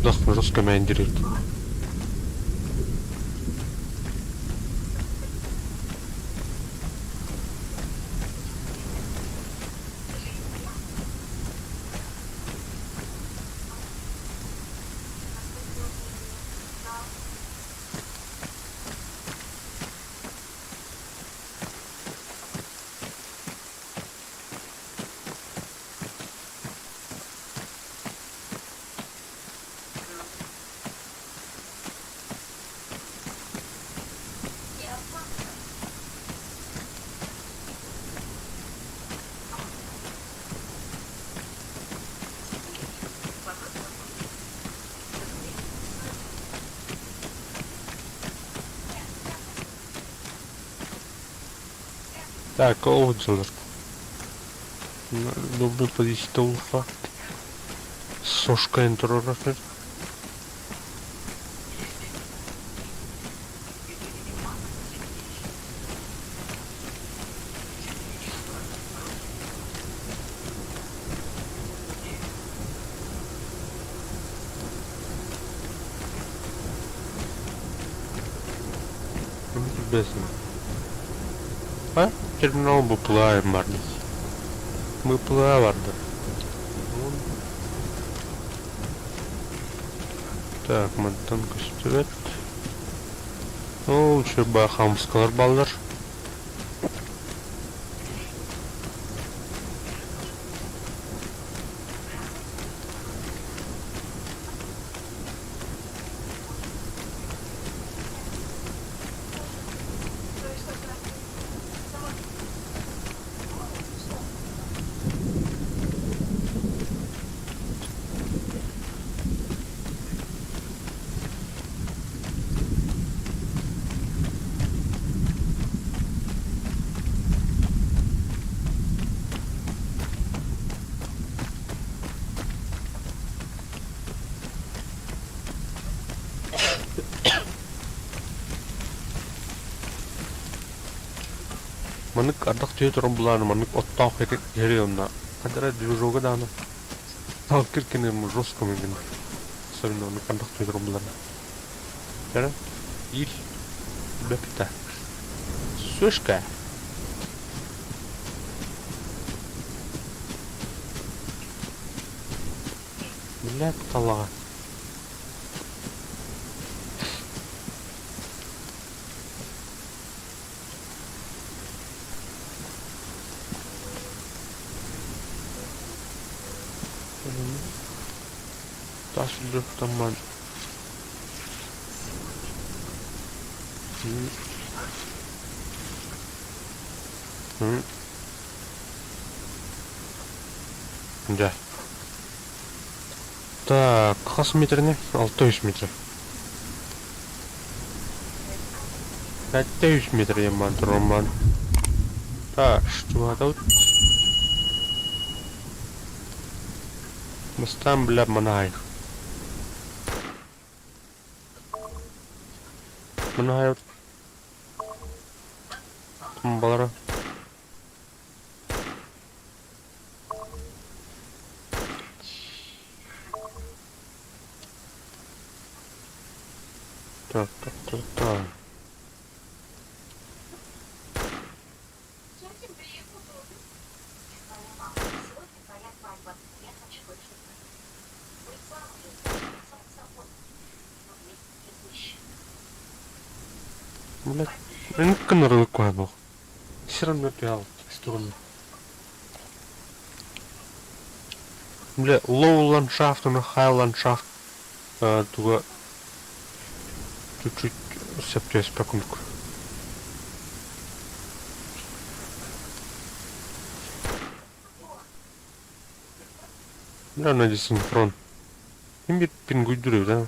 Ардах жестко мендерит. Так, отзывы. Добрый подъездолха. Сошка энтерорафер. А? Терминал быплаем барды. Быпла барды. Так, мантан көстүбэт. Ол үчүгэй хамскалар бааллар. Маннык ардах түһэ туран булааны маннык оттоох иһэри онно ханна эрэ движога даҕаны сталкер кини жестко миигин особенно оннук ардах түһэ туран булааны. Эрэ биир бэптэ. Сушка. Блядь, талаҕа. Тас дьахтамман Дьэ. Так, хас метрини? 600 метр. 700 метр диэн туран Так, что тут? Бастаан бля манаһай. Манаһай балара. Так, так, так, так. Блядь, ну Все равно пиал сторону. Бля, low ландшафт, уонна high ландшафт туга чуть-чуть сөп түбэспэт курдук. Бля, на синхрон. Ким биир пингуйдуур эбит аа.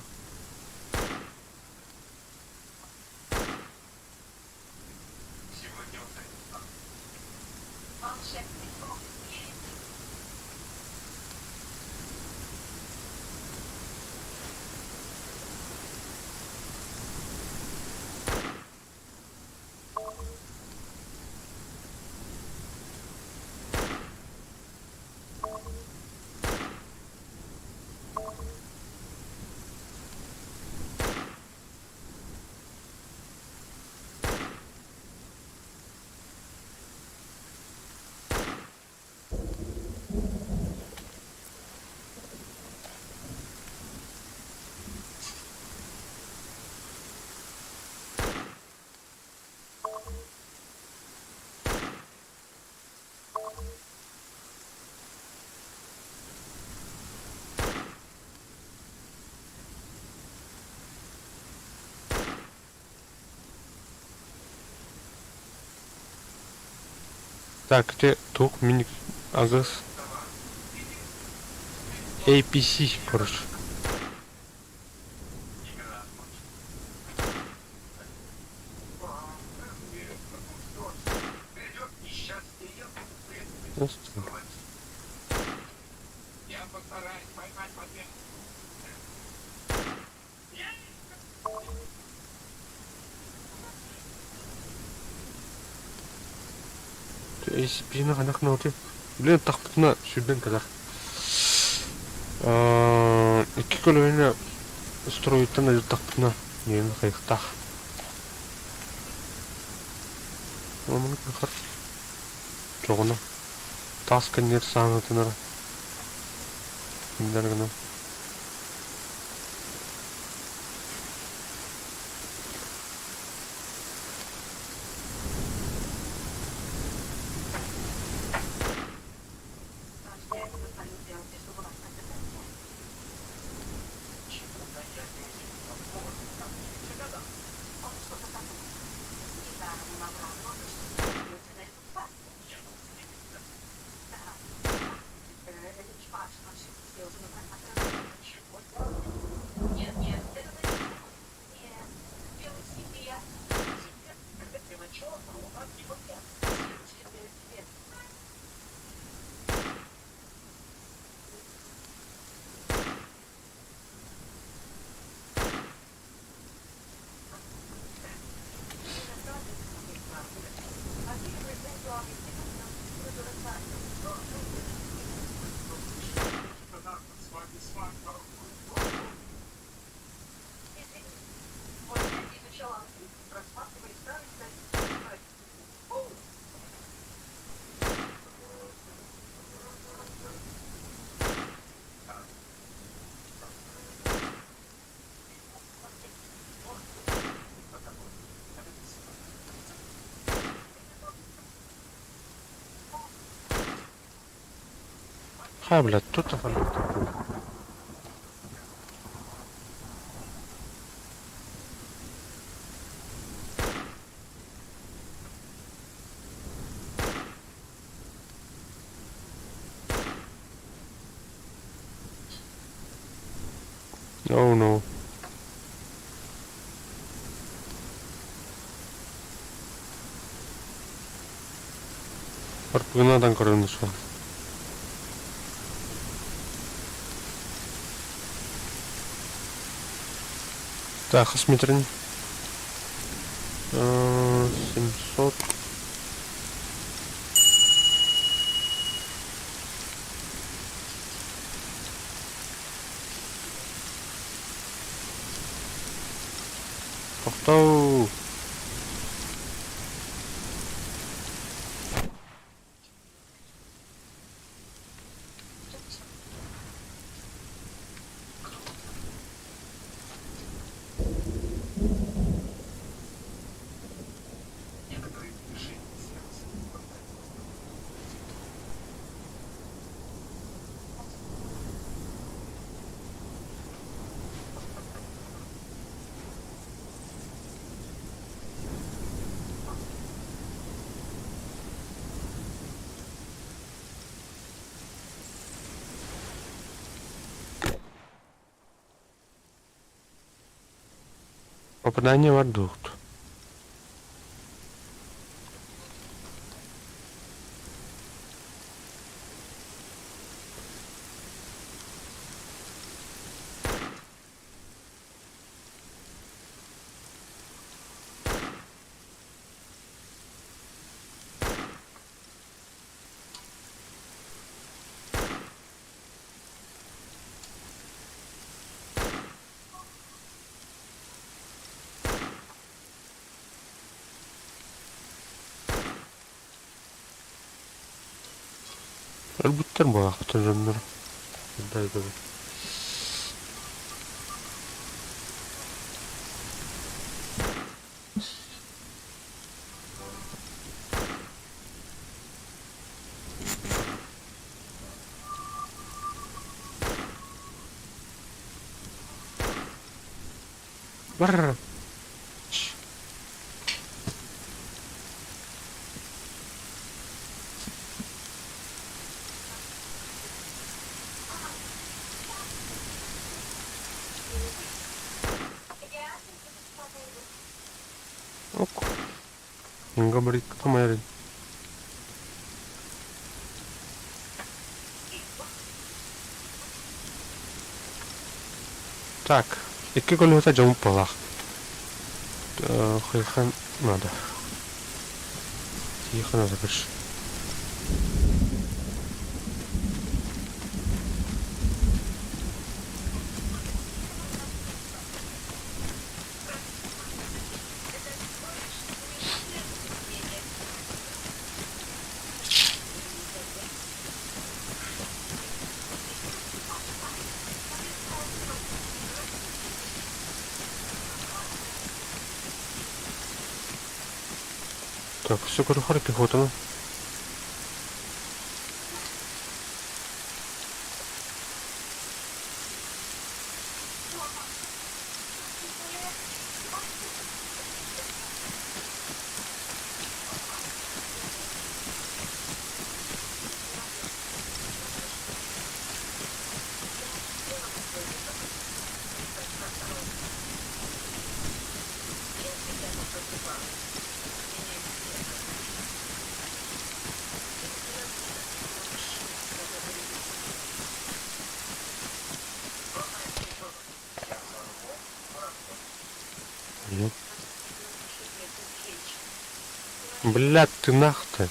Так, ити туох миник агыс APC, короче. ACP-ны хайдах гынабытый? Блин, тахпытына сүүрдэн кэлэр. Икки көлүөнэ стройтан ыйыттахпытына миэнэ хайыктаах. Омуну кыхар чоҕуна таас кэннигэр саанатынара кинилэр гынан Ха, блядь, тут афалют. Oh no. Арпыгынадан көрөн суох. Так, хас метрин? 700. Тохтоо. Попадание в аддукт. Өлбүттэр буолаахтар дьоннор. Да, да. Бар. Ок. Габарит моя. Так, икки көлүөтэ дьон буоллах. Хайхан надо. Тихо надо больше. Так, все, короче, пехота. Блядь, ты нах ты.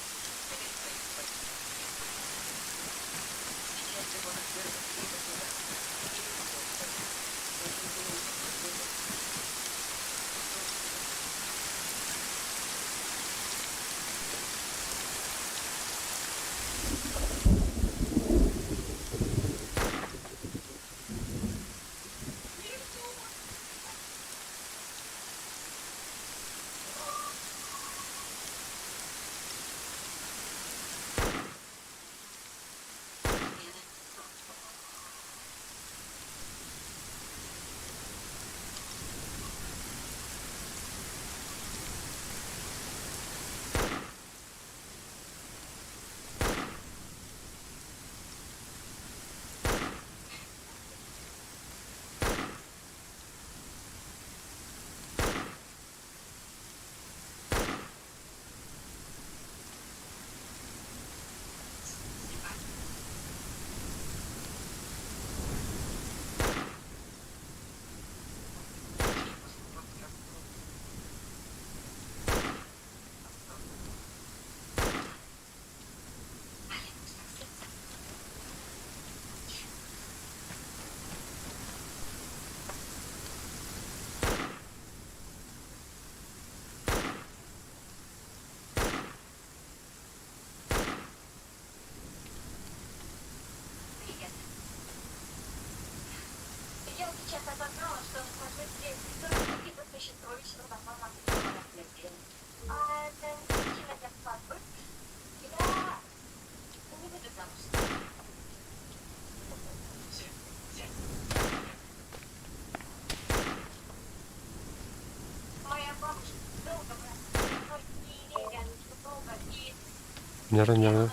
Ньара-ньара.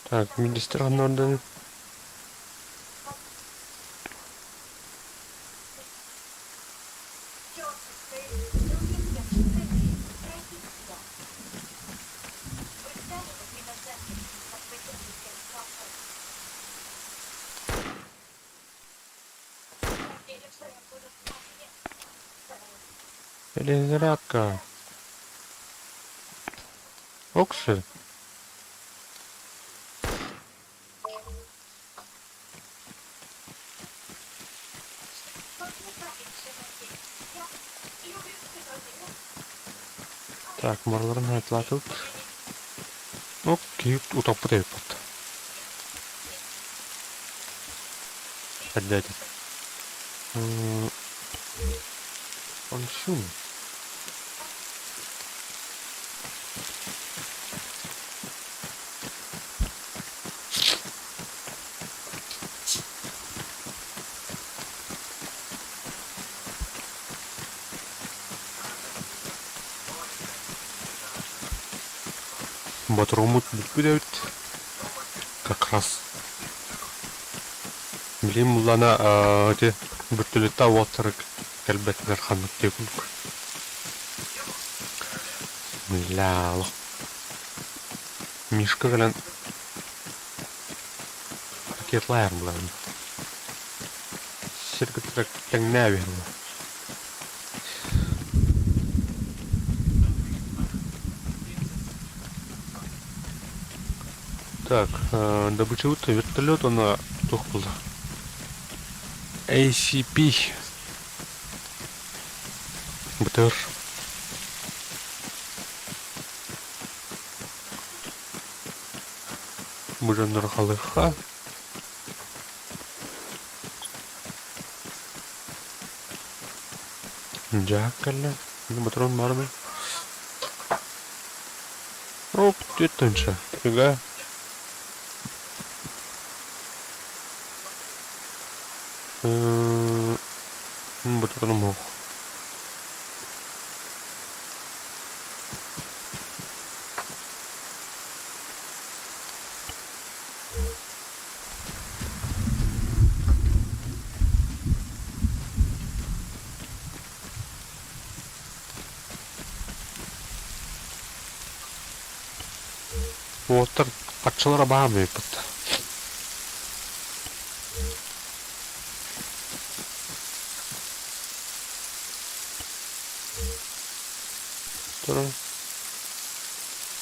Так, министр ханна Перезарядка. Оксы. Так, марларын атлатып. Ну, киһи утаппыт эбиппит. Эрдэ Консюм. Ботурууммут бүппүт эбит. Как раз. Билигин буллаана ити бөртөлүөттэ уолаттар кэлбэтилэр ханнык диэ курдук. Бля, олох Мишка кэлэн ракетлаайар булан. Сир кытта тэҥнээ биһэн Так, добычабыт вертолет уонна туох буолла? ACP БТР. Бу дьоннору халыахха. Дьаак кэллэ. Ботурон баарый? Оп, түөттөнчө. Ыга. Ботуроном суох. Уолаттар харчылара баам эбиппит.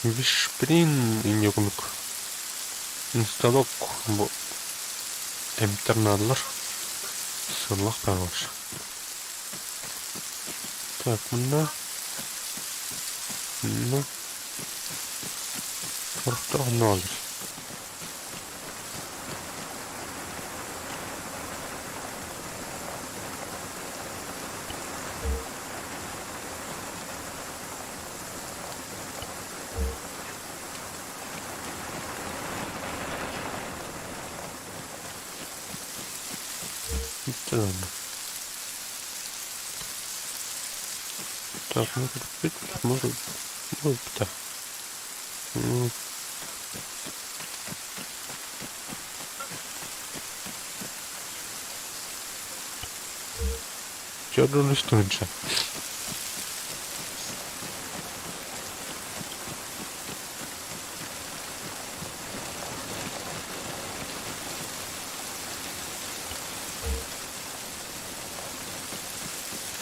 Вишприн инньэ курдук инсталок бу эмтэр наадалар сыаллаах короче. Так, мында мында сорохтор онно бааллар. Так, может быть, может, может да. Ну. Чё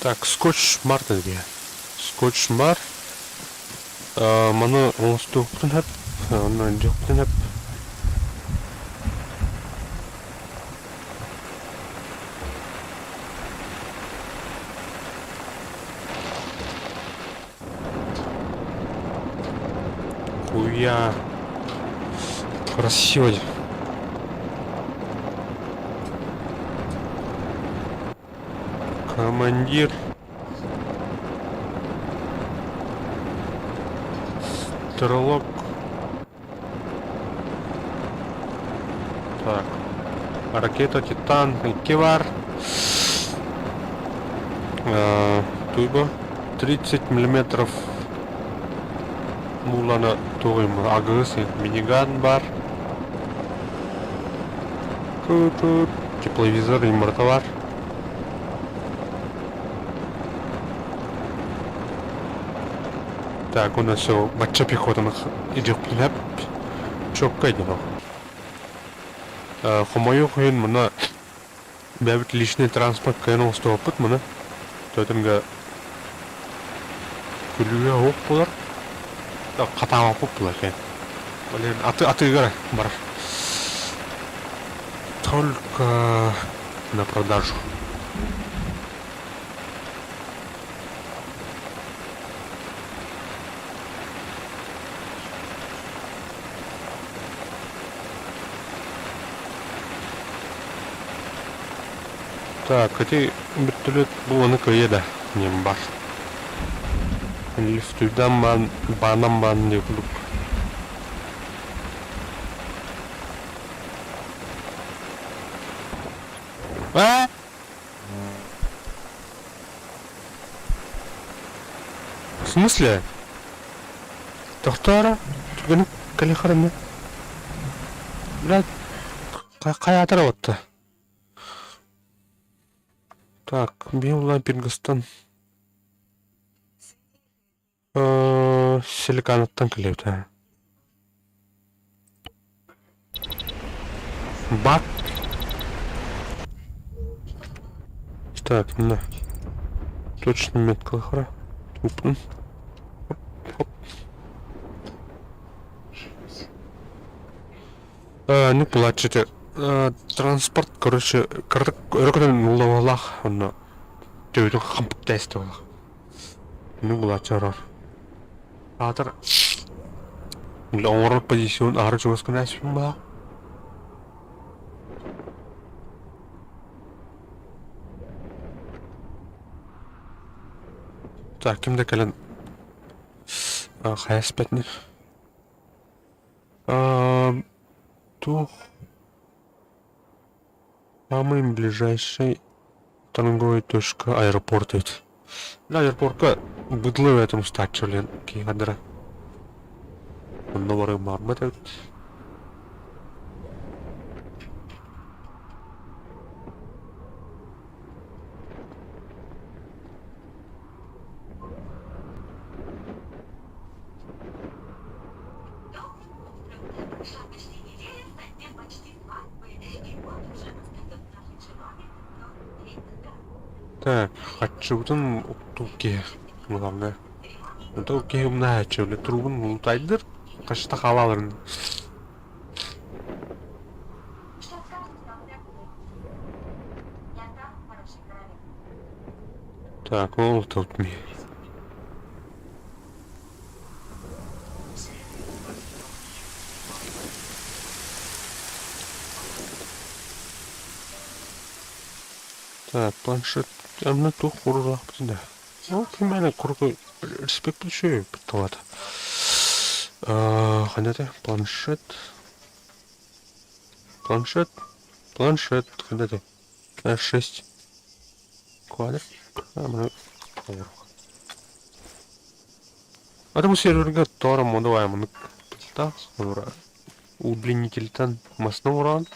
Так, скотч марта диye. Скотч мар. Маны оҥостуохпутун сөп, онно илдьиэхпитин сөп. Нихуя. Красиво. Командир. Стрелок. Так. Ракета Титан икки баар. Туйба 30 миллиметров мууланы тугуйм агыс миниган бар. Тепловизор имарта бар. Так, у нас все бачча пехотаны идиэхпитин чокко диэн. Хомойуох иһин мына бэйэбит личный транспорт кыайан оҥостубаппыт маны. Төтөнгэ күлүүһэ суох буолар, хатаабаппыт буолар кэлин. Ол иһин аты атыыга барар. Только на продажу. Так, ити бүттүлүт бу ону кыайа да нем бар. Лифтуйдан баан, баанан баан диye курдук. А? В смысле? Тохтоо Түгэнэ кэлиэххэ Блядь, хайаатар оҕотто? Так, Биолай Пингастан Силиканаттан кэлиэбит Бак. Так, на. Точно метка хра. Хоп, хоп. Не плачете. Транспорт, короче, өрөкөтөн улалаах онно төбөтүн хампык тээсте олах. Ну булааччы Аатар оҥорор позицион аһары чугас гына баа. Так, ким да кэлэн хайаспэтни. Туох самый ближайший торговая точка аэропорт эбит. Да, аэропортка быдлы в этом стачу лен киһадыра. Онно барыам баарбат эбит. Так, хаччыбытын уктуу киһи главное. Это киһи умнааччы, бля, трубун лутайдыр, хачта хаалаларын. Так, ол тут ми. Так, планшет эмне туох курураахпытын да. Ол ким курку респект үчүгэй талата. Ханна планшет. Планшет. Планшет. Ханна 6 квадрат. А там серверга тора модовая удлинительтан масна уран.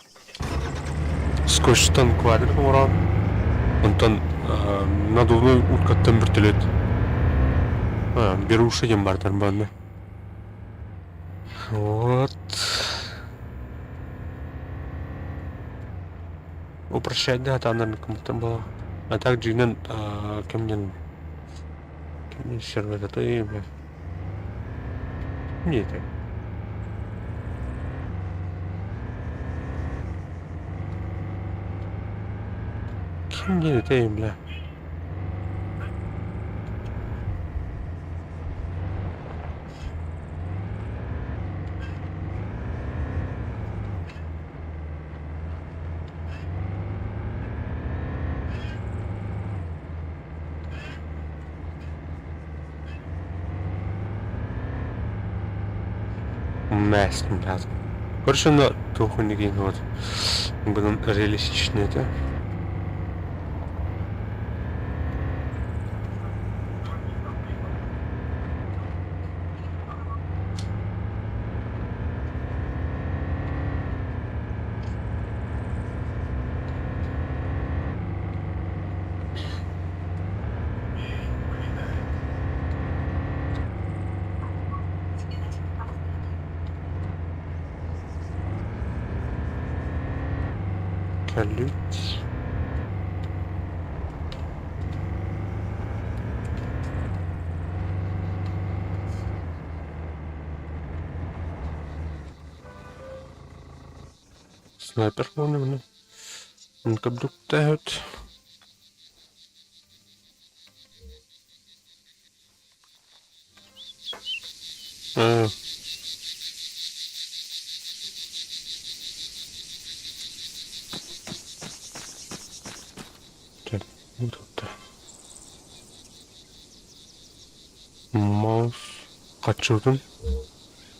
Скотчтан квадрат уран. Онтон надувной уткаттан вертолет. Беруши диэн баартар баанна. Вот. Упрощать да, там кому-то было. А так дьиҥинэн кэмнэн кэмнэн сервер это бля. Не это. Ким диэн этэй бля. Местный, блядь. Короче, на туох вот. Гынан реалистичный это. Калють. Снайпер вони. Каблюк тегут. Так, ну тут. Маус качырдым.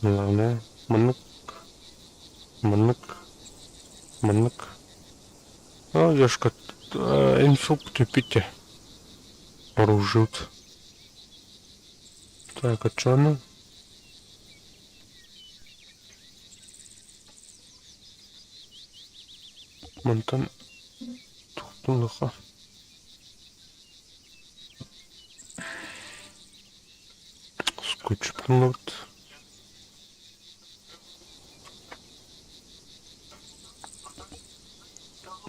Главное, маннык. Маннык. Маннык. А, Яшка, инсулт тупите. Оружие. Так, а чё она? Мантан тухтунлаха. Скотч пунлот.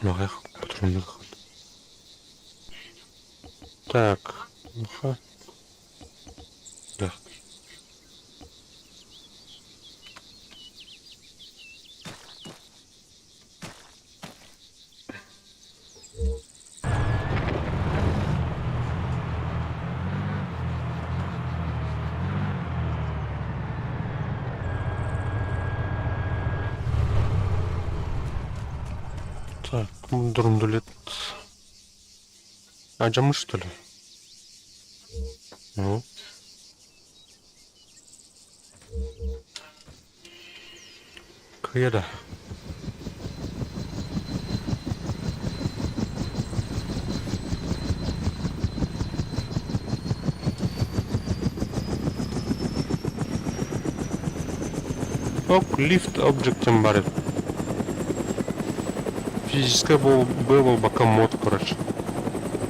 Наверх патронных. Так, ага. Да. Так, драндулет. А, джамы, что ли? Ну. Креда. Ок, лифт object барит. Физическое было бока мод, короче.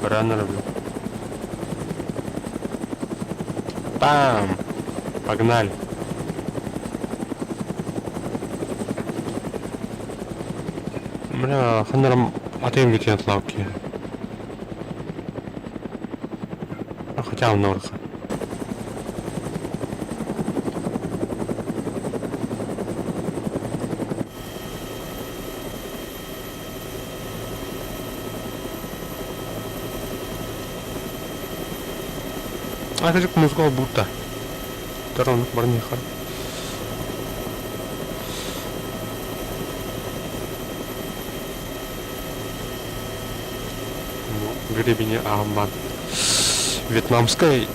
Рано люблю. Бам! Погнали. Бля, ханарам атым кетен лавки. Хотя он норха. А это же музыка будто. Тарон барниха. Ну, гребени Аман. Вьетнамская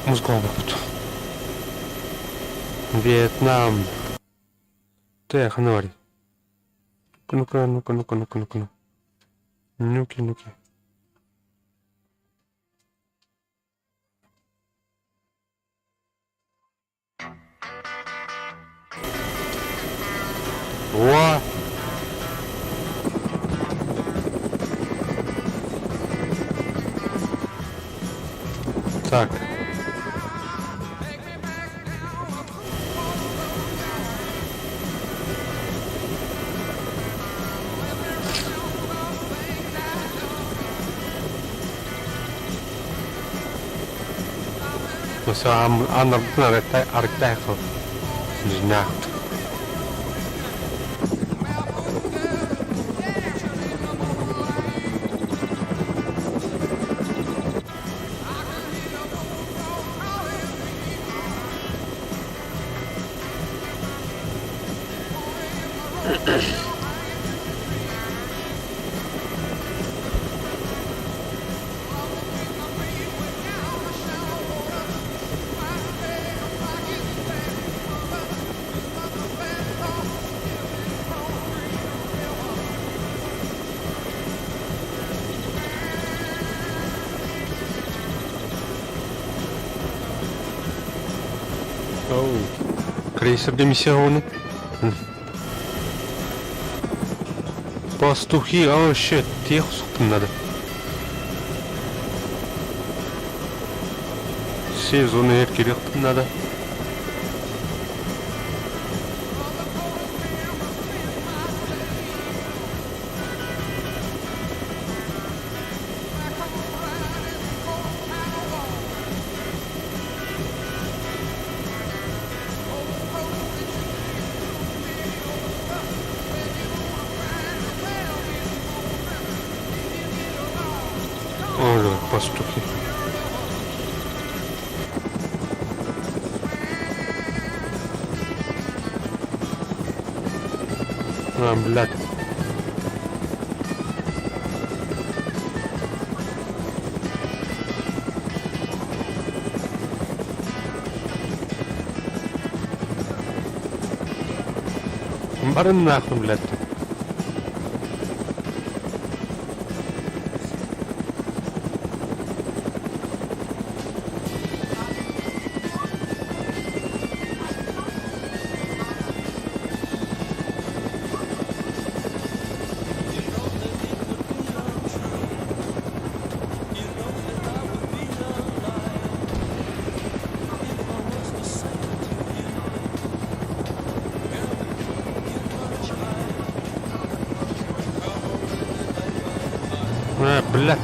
музыка будто. Вьетнам. Ты, ханори. Ну-ка, ну-ка, ну-ка, ну-ка, ну-ка. Ну-ка, ну-ка. О! Так. Mesela арктехо. Не Оу. Крейсер миссионы. Пастухи, oh shit, тех надо. Все зоны надо. Ой, пастухи. А, блядь. Барын нахуй, блядь. А, блядь.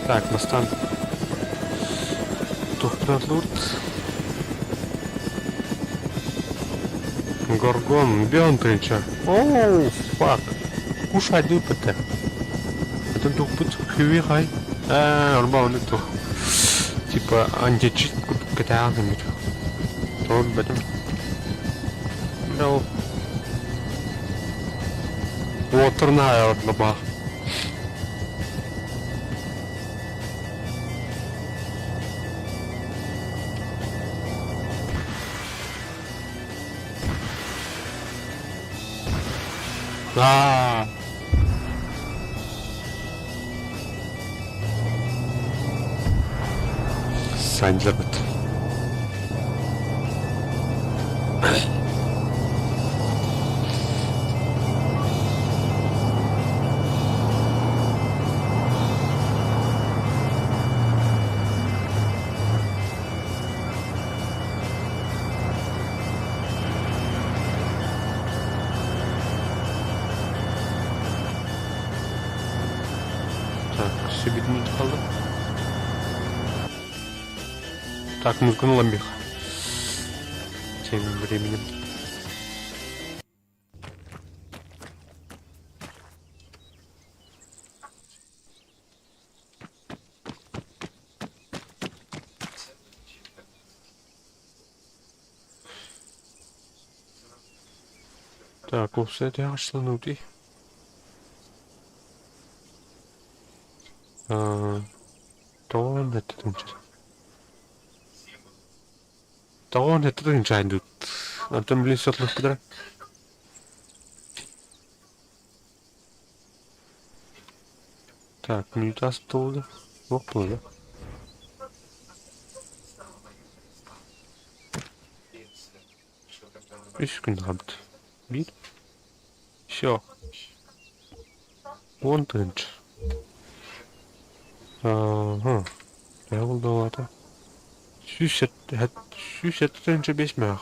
Так, бастан. Тухпратлурт. Горгон, Бион принча. Оу, fuck. Кушай дупете. Это дупут хювирай. А, арба тух. Типа античит катаазамит. Тот бетем. No. Уотурна лаба. А. Сандлербет. Так, все минут қалды. Так, музыка ламбих. Тем временем. Так, офсет яшланутый. Тоон это Тоон это тунча. Антон, блин, сётлых кудра. Так, минута столда. Опа, Үс күн қалды. Бир. Все. Он тынч. Ага. Я был. Сүүс тынча бес мэх.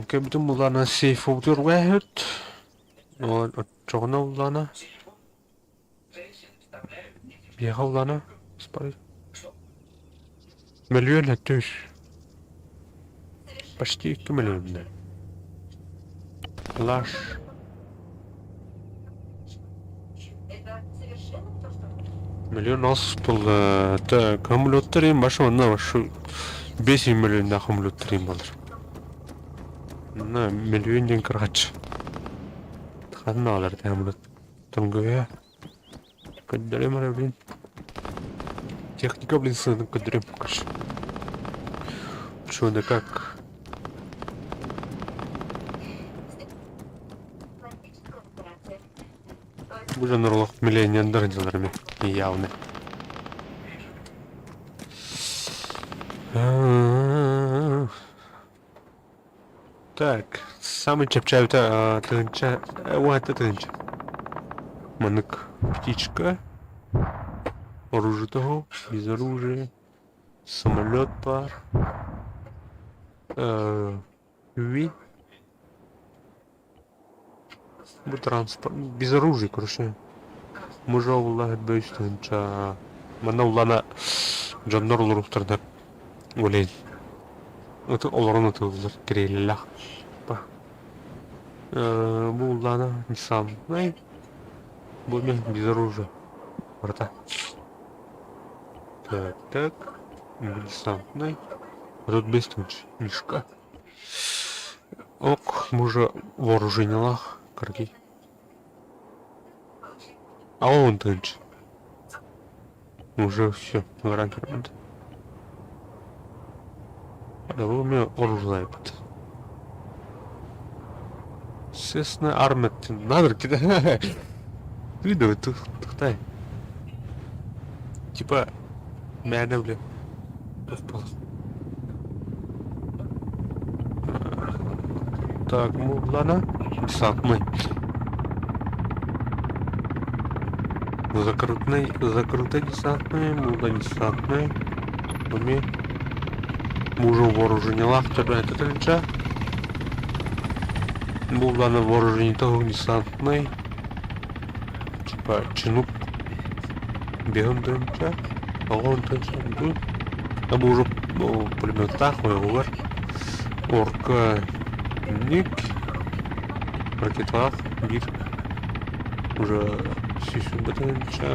Кэбитим булана сейфовдур үөһүт. Оччоҕуна уллана Биэхэ уллана Мөлүйүөн өттүс. Почти 2 миллион. Лаш. Миллион ас буолла. Так, самолеттар им башы онно башы 5 миллионнаах самолеттар им балар. Манна миллион диэн кыргаччы. Ханна алар самолет? Тонгоя. Көрдөрөм эрэ блин. Техника блин сыанын көрдөрөм короче. Чё да как? Бу дьоннор олох миллионердар дьыллар эми явно. Так, самый чэпчээбитэ тыһыынча уһатта тыһыынча. Маннык птичка, оружие того, без оружия, самолет баар, Ви. Бу транспорт без оружия, короче. Мужа улаһыт бөйүстүнча. Манна улана дьоннор олоруктарда олейн. Ыты олорон ытыллар кирээллэх. Бу уллана десантный. Бу мен без оружия. Барта. Так, так. Десантный. А тут без мешка. Ок, мужа вооружениялаах кыргый. А он тынч. Уже все, баран көрбөт. Бу мен оружлайбыт. Cessna Armet надыр киде. Видео тухтай. Типа мээнэ бля. Так, муулана десантный. Закрытный, закрытый десантный, муула десантный. Уми. Мужу вооружениялаах төбөтө тыһыынча. Мууланы вооружениета десантный. Типа чинук биэһин тыһыынча, оҕон тыһыынча бу. Бу уже пулеметтаах ойоҕугар орка ник ракеталаах биир уже сүүс тыһыынча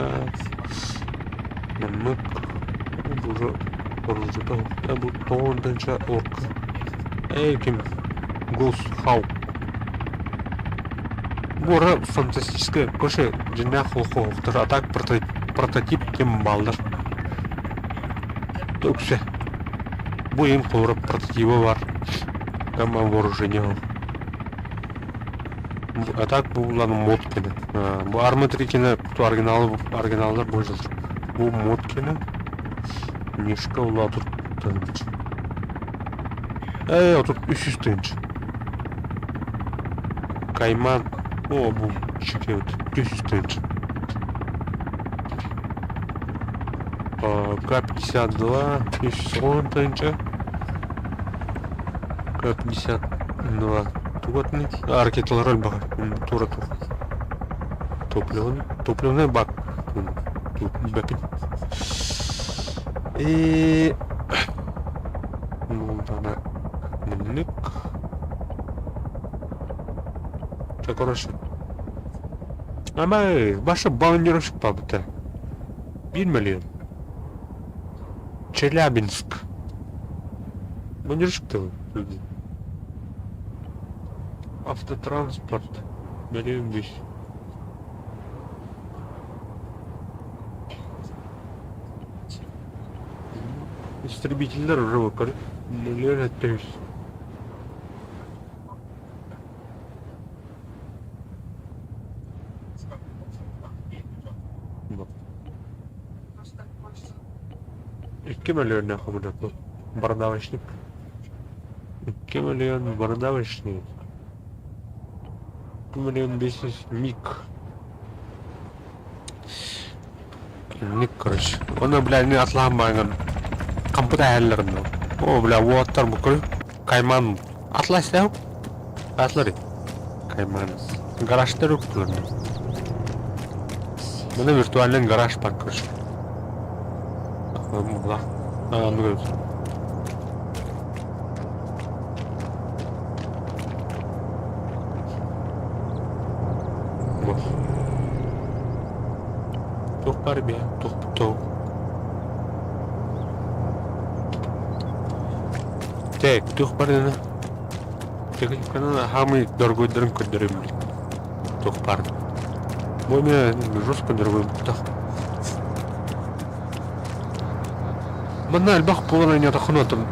маннык уже оружиета бу тоҕон тыһыынча орка эй ким Госхау Бу фантастическая короче дьиҥнээх олохтор а так прототип ким бааллар үксэ бу им холоро прототиба бар там вооружение а так бу улан мод кene бу Arma 3 кene оригиналы оригиналлар бу бу мод кene мишка ула тут Ээ, тут 300 тыһыынча. Кайман. О, бу чекет. 300 тыһыынча. К-52, 310 тыһыынча. К-52. Тугатный. Ракеталар элбэх. Тура тур. Топливный. Топливный бак. Тут бэпин. И... Мундана Муннук. Так, короче. Ама баша бронировщик бабыта. 1 миллион. Челябинск. Бронировщик ты. Автотранспорт. Миллион бес. Истребителлэр уже выкар. Миллион өттөйс. 2 миллион хомунаппыт. Бородавочник. 2 миллион бородавочник. 2 миллион 500 миг. Инник короче. Оны бля мин атлаһан бааҥҥын хампыт аһалларын. О, бля, уоттар бу көрү. Кайман. Атлас да? Атлары. Кайман. Гаражтар уктулар. Мына виртуальный гараж бар, короче. Мула. А, ну Туох баар бэйэ, туох туох. Так, туох баар Техниканы самый дорогойдарын көрдөрөм туох баар. Бу эмиэ жестко дорогой буттах. Манна элбэх буолан ойнотоххуна там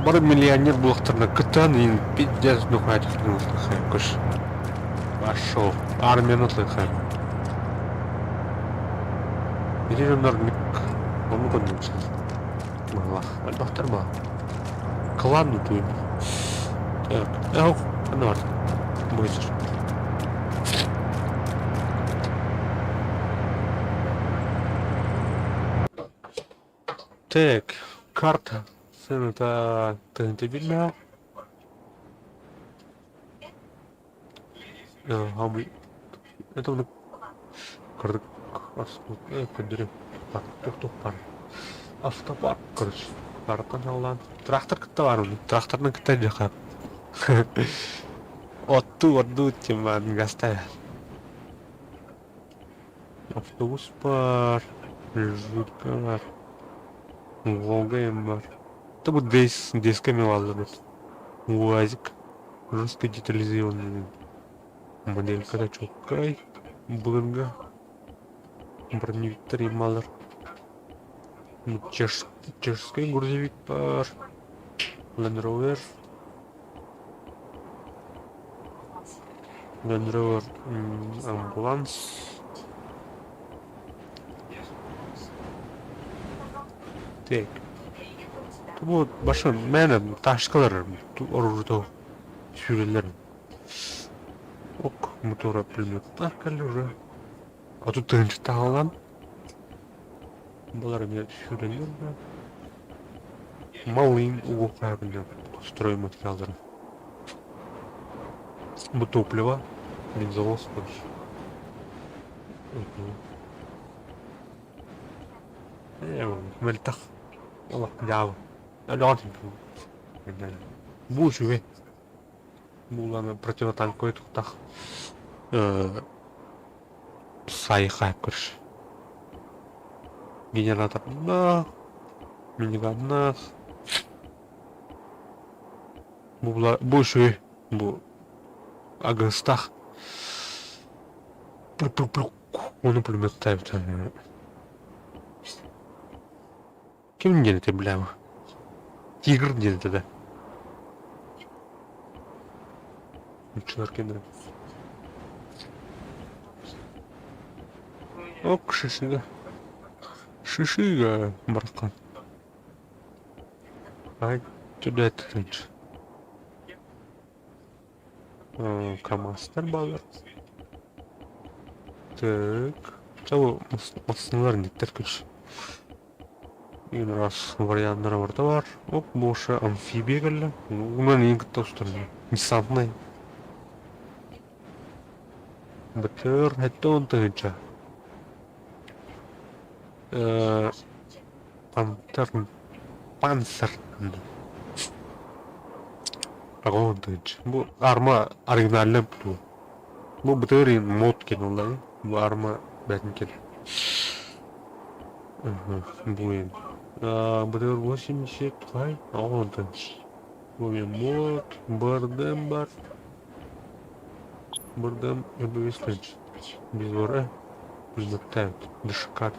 бары миллионер буолуохтарына кыттан иин пиздец нухаатихтын Пошел. Армияны отлыхаем. Ити дьоннор оннук оннук Малах. Альбахтар ба. Клан туй. Так, эх, аны бар. Быстро. Так, карта. Сыната ТНТ билмэ. Это он кырдык көрдөрүм туох бар автопарк короче парктан аллаан трактор кытта бар трактордан кытта дьаха оттуу ордуу тем гаста автобус бар жутка бар Волга бар это будет десс десками аллабыт УАЗик жестко детализированный моделька чоккай былыргы броневиктер ималар Чеш, чешский грузовик бар Land Rover Land Rover амбуланс Так. Бу башын мээнэ ташкалар оружото сүүрэллэр. Ок, мотора пулеметтар кэллэ уже. А тут тыһыынча Балар эмиэ сүүрэллэр да. Малын угуоххайабын стройматериалларын. Бу топливо, бензовоз короче. Мөлтөх. Олох дьаабы. Өлөҕөн Бу үчүгэй. Бу противотанковый туттах сайха көрш. Генератордаах, миниганнаах. Бу бу үчүгэй. Бу агыстах. Ону пулеметтаабыт. Ким диэн этэ бля Тигр диэн этэ да. Нуччалар кэннэ. Ок, шишига. Шишига бархан. Ай, туда это КамАЗтар бааллар. Так. Чабы массыналар иниттер күч. Игин раз варианнара барыта бар. Оп, буоша амфибия кэллэ. Унан иин кытта устар. Десантный. Бытыр 70 тыһыынча. Пантер Панцер Аҕа Бу арма оригинальный бу. Бу бытыр мод кинулар. Бу арма бәтин кел. Бу ен. Бытыр 80 қай? Аҕа Бу мен мод, бардым бар. Бардым РБВ Без бар, Пулеметтают. ДШК.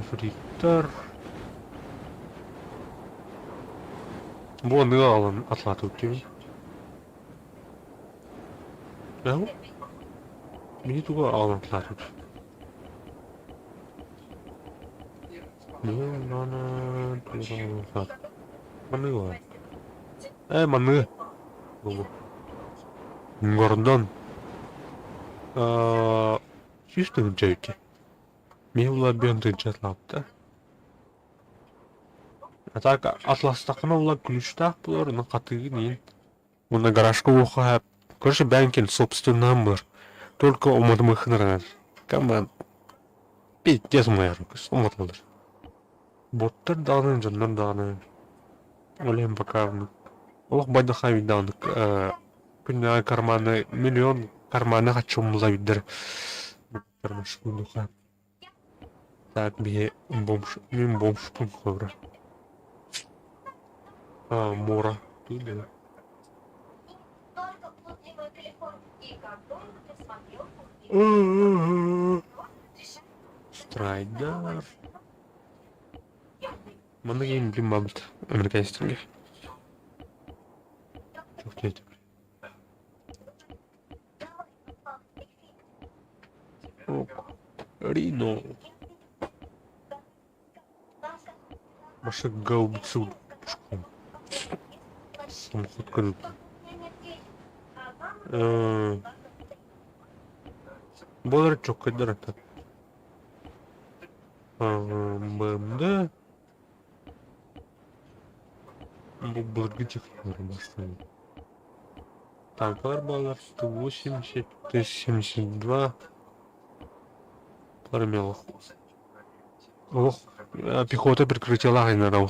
Ифриттар. Бу аныга алан атлатып диэн. Ээ? Мини туга алан атлатып. Маныга. Э, маныга. Бу. Гордон. 100 тыһыынча эбит. Мин була тыынча А так атластаххына була ключтаах буолар, онон хатыыгын иин. Уонна гаражка уоха короче бэйэҥ собственным бар. Только уматымыххын Команд пиздец моя уматылар. Боттар даҕаны, дьоннор даҕаны ол иһин пока олох байдаха даҕаны күннээҕи карманы миллион карманы хаччы умнула бирдэр. Так биһи бомж мин бомжпун холобура. А, муора. Страйдер. Манна киһим билим бабыт американецтэргэ. Чух диэтим. Рино. Маша гаубицу пушку. Самоход Болар чоккайдар это. БМД. Бу былыргы техника бастан. Танклар балар 180, 172. Пармелох. Олох пехота прикрытиялаах инара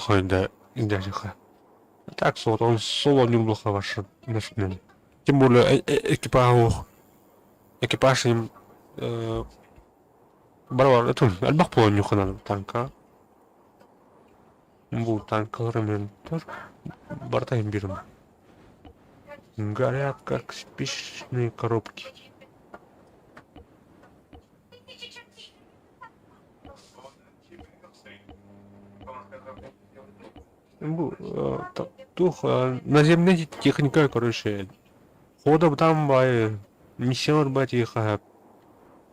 индяжиха. Так вот он соло нюрбуха ваша машина. Тем более экипаж экипаж им барабар это альбах полонюхана танка. Бу танкалар мен тоже бартайым бирим. Горят как спичечные коробки. Бу тух наземная техника, короче. Хода там бай, миссионер бай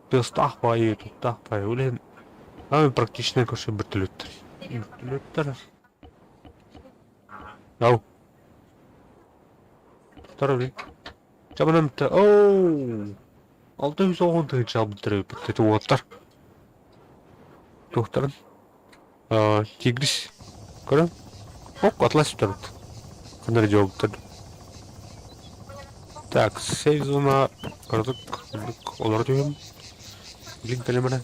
тыстах бай, туттах бай. Улен, а практичный, короче, вертолеттер. Вертолеттер. Ау. Второй. Чабанам Оу. 610 тыһыынча албыттар эбит уолаттар. Туохтарын? Тигрис. Көрөн? Ок, атлас бүтэрбит. Ханна эрэ дьуолбуттар. Так, сейф зона кыратык олоро түһүм. Билин кэлимэрэ.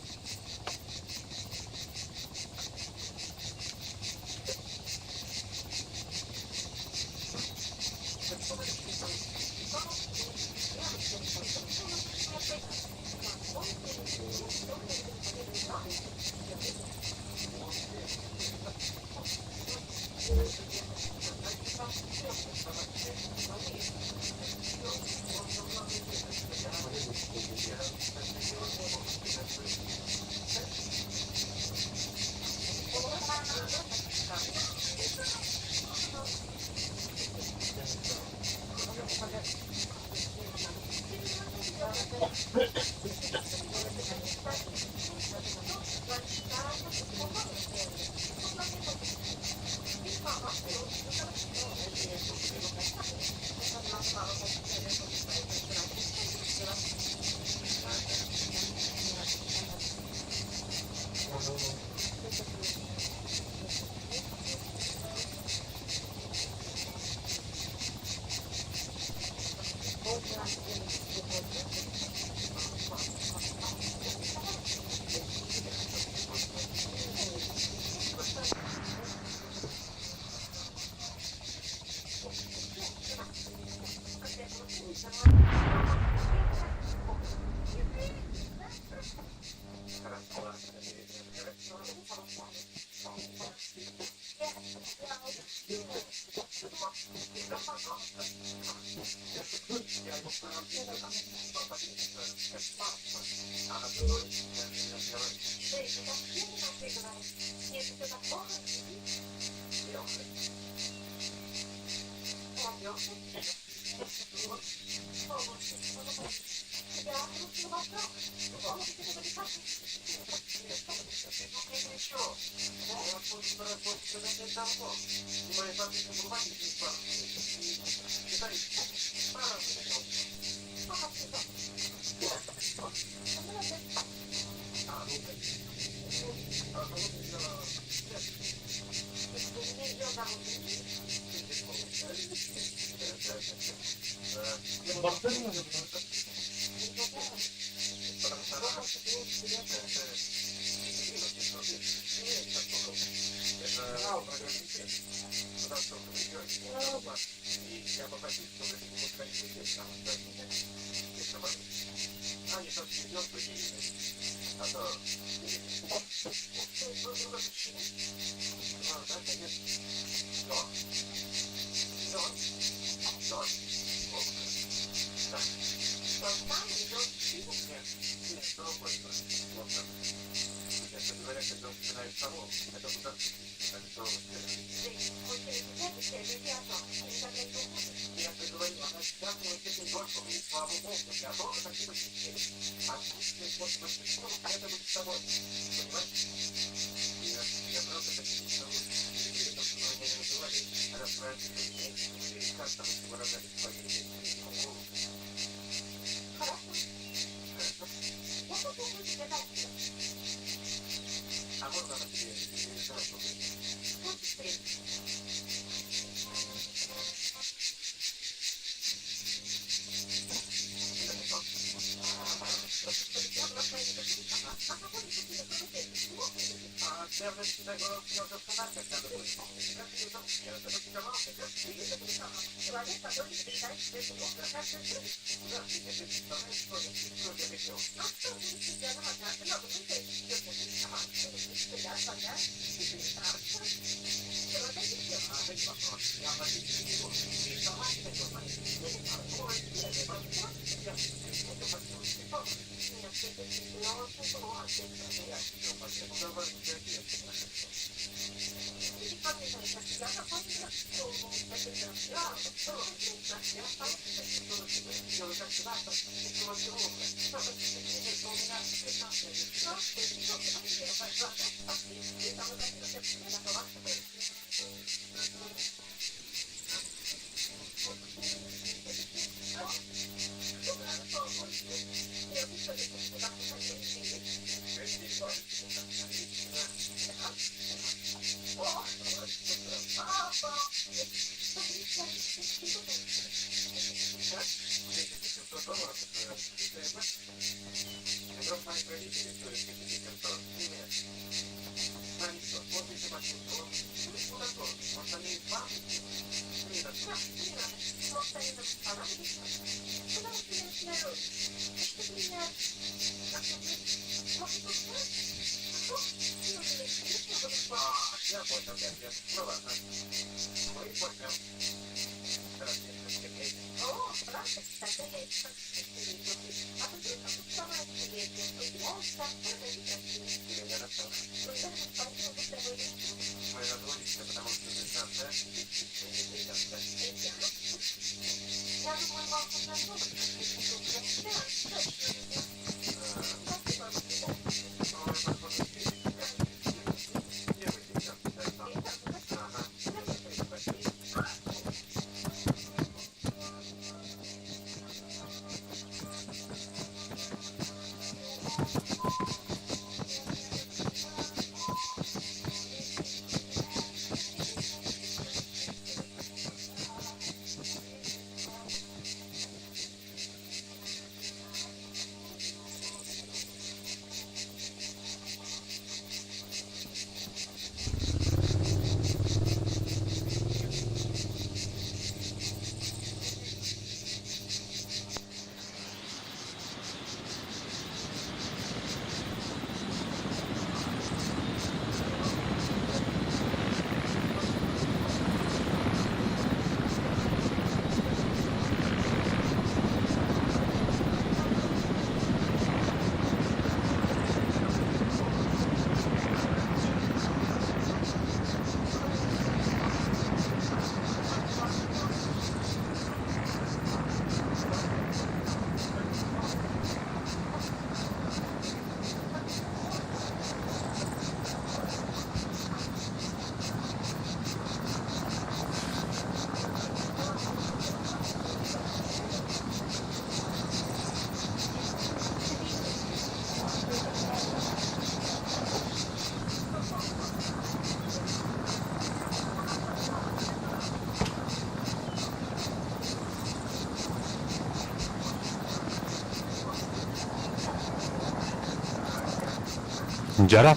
Дьара.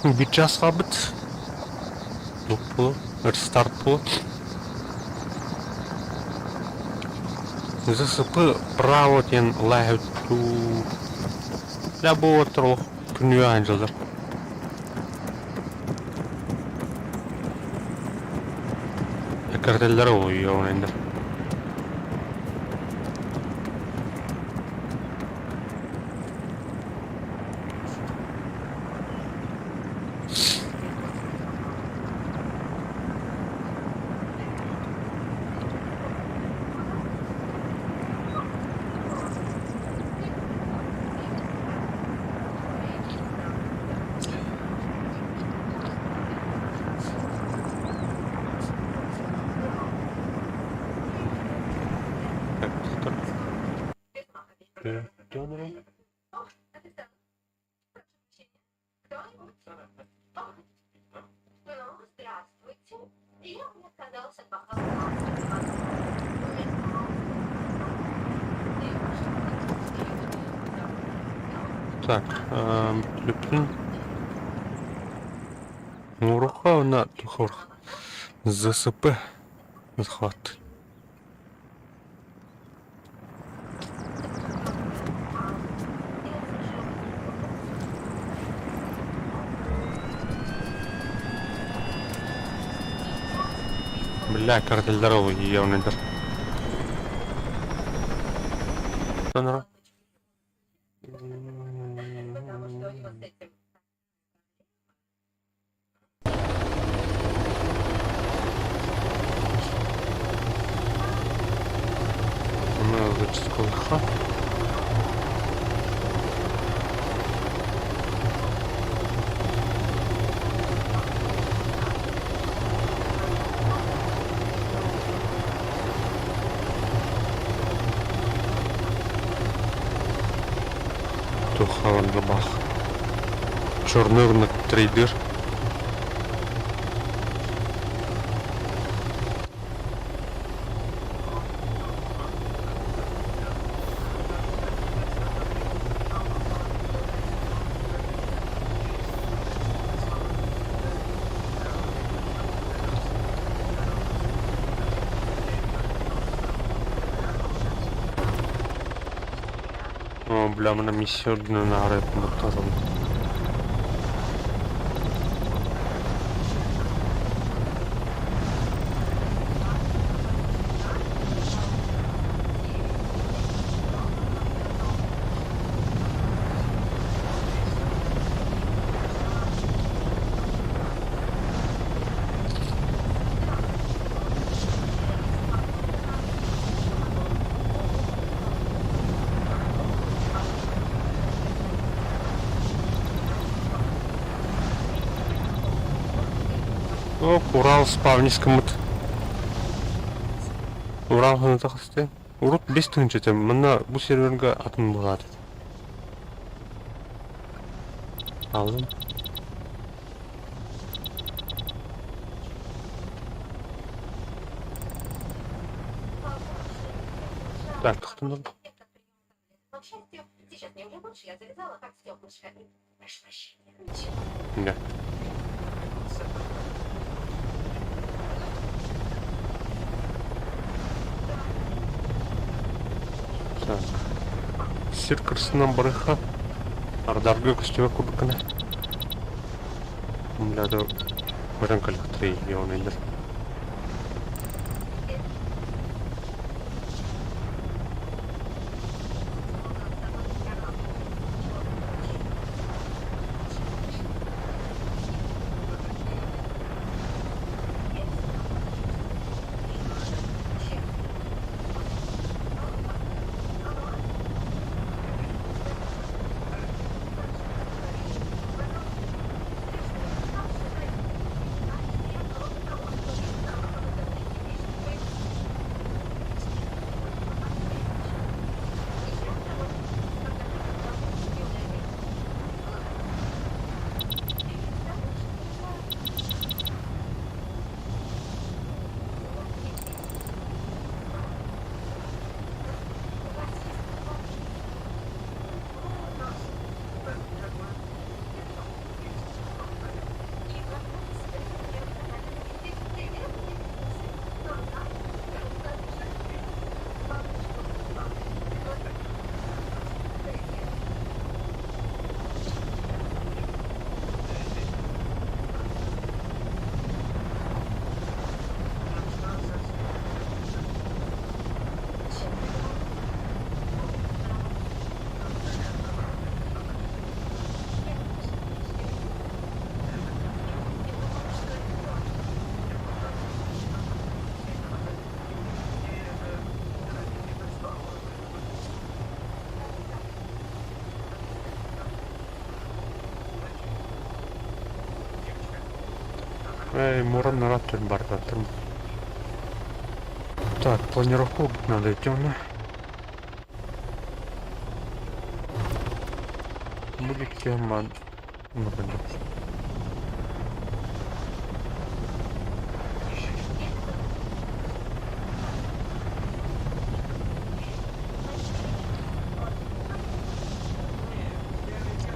Биир чаас хаалбыт. Буолуо, рестарт буолуо. ЗСП право диэн лааһыттуу Бля буолуоттар олох күнү дьыллар. Картеллэр олуйуо Так, Лүппүн Муруха уонна Тухур ЗСП захват. Бля, картеллэр олуйуйа Сонро. Зачистка. Тухалан бах. Чернырный трейдер. О, бля, мене миссия одна на реп мотором. О, Урал спавнискамыт. Урал ханata хасты. Урут 5 тыһыынча Манна бу серверга атын булат. Алым. Так, тохтонор. Да. Так. Сир кырсынан барыха. Ардарга көстүбэ курдуккана. Бля, да баран коллекторы ебаныйлар. Эй, муран народ барда. Так, планировку надо идти на. Будет тема.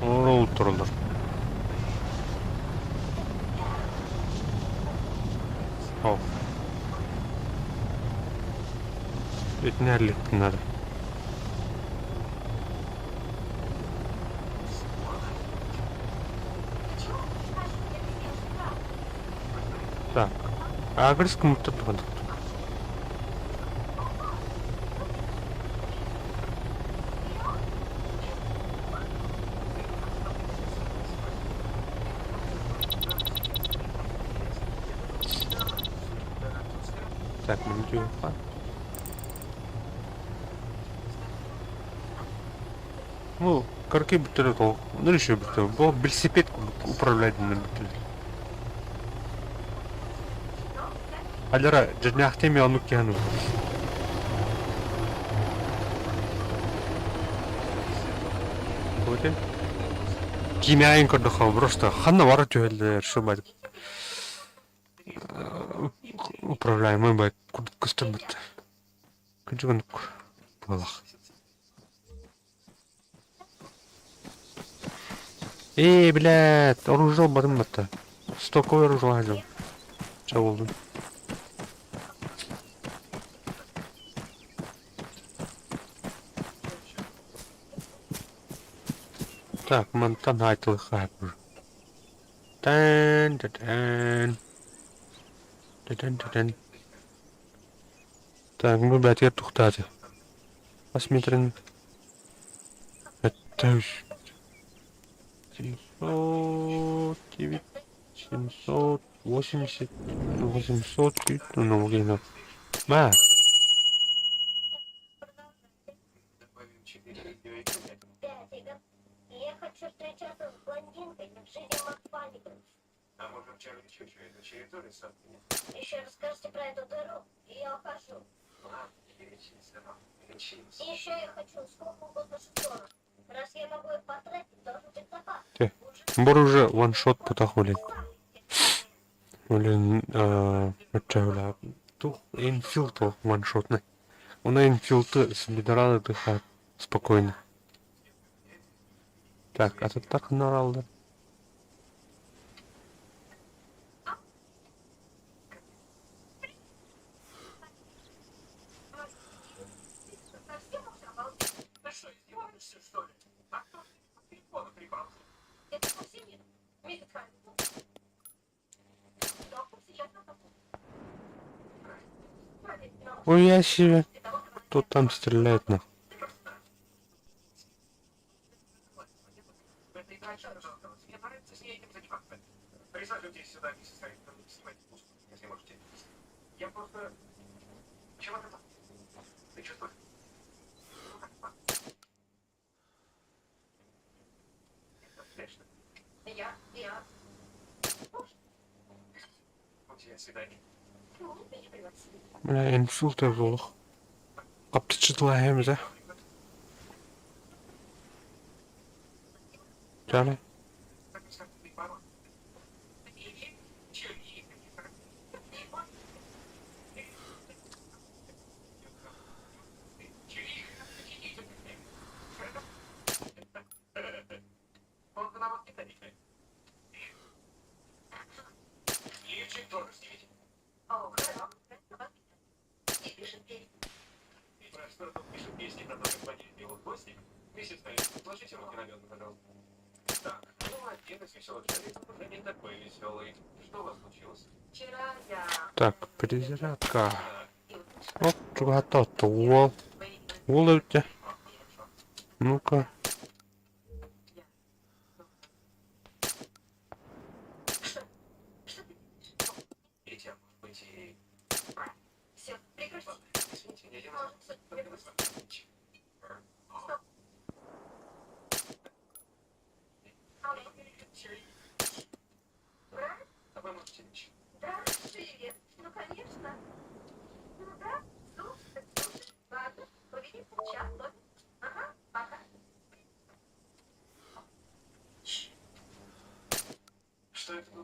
Роутердер. О. Итнерлик надо. Так. Агрс кымыттыр туған. Так, мы Ну, карки бүттере тол. Ну еще бүттере. Бу велосипед управлять на бүттере. Алера, жирняхтеми ану кену. Вот. Кимяйын көрдөхө просто ханна бара түһэллэр шыбай. Управляемый бай кустырбыт. Күнчүгүн болах. Эй, блядь, оружие барым батта. Стоковое оружие алым. Чабылдым. Так, мантан айтылы хайпыр. Тэн, тэн, тэн, тэн, Так, мы, блядь, я тухтати. Посмотрим. Это 700, 9, 780, 800, ну, блин, Ма. Я хочу встречаться с блондинкой Джири Макфаллиган. Еще расскажите про эту дыру, и я ухожу. И еще я хочу сколько угодно жетонов. Раз я могу их потратить, должен быть запас. Те. Бор уже ваншот потах, блин. Блин, это, тух инфилд ваншотный. Он инфилд с бедрала дыхает спокойно. Так, а тут так нарал, да? Ой, я себе. Кто там стреляет на? Бля, инсульт олох. Каптычытла да? Чали? Так, перезарядка. Вот, готово. Улыбьте. Ну-ка.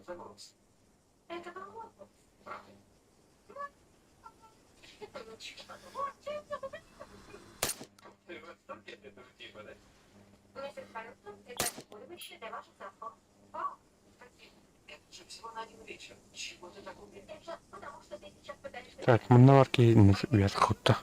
Так, манна бар киһи үөр кутта.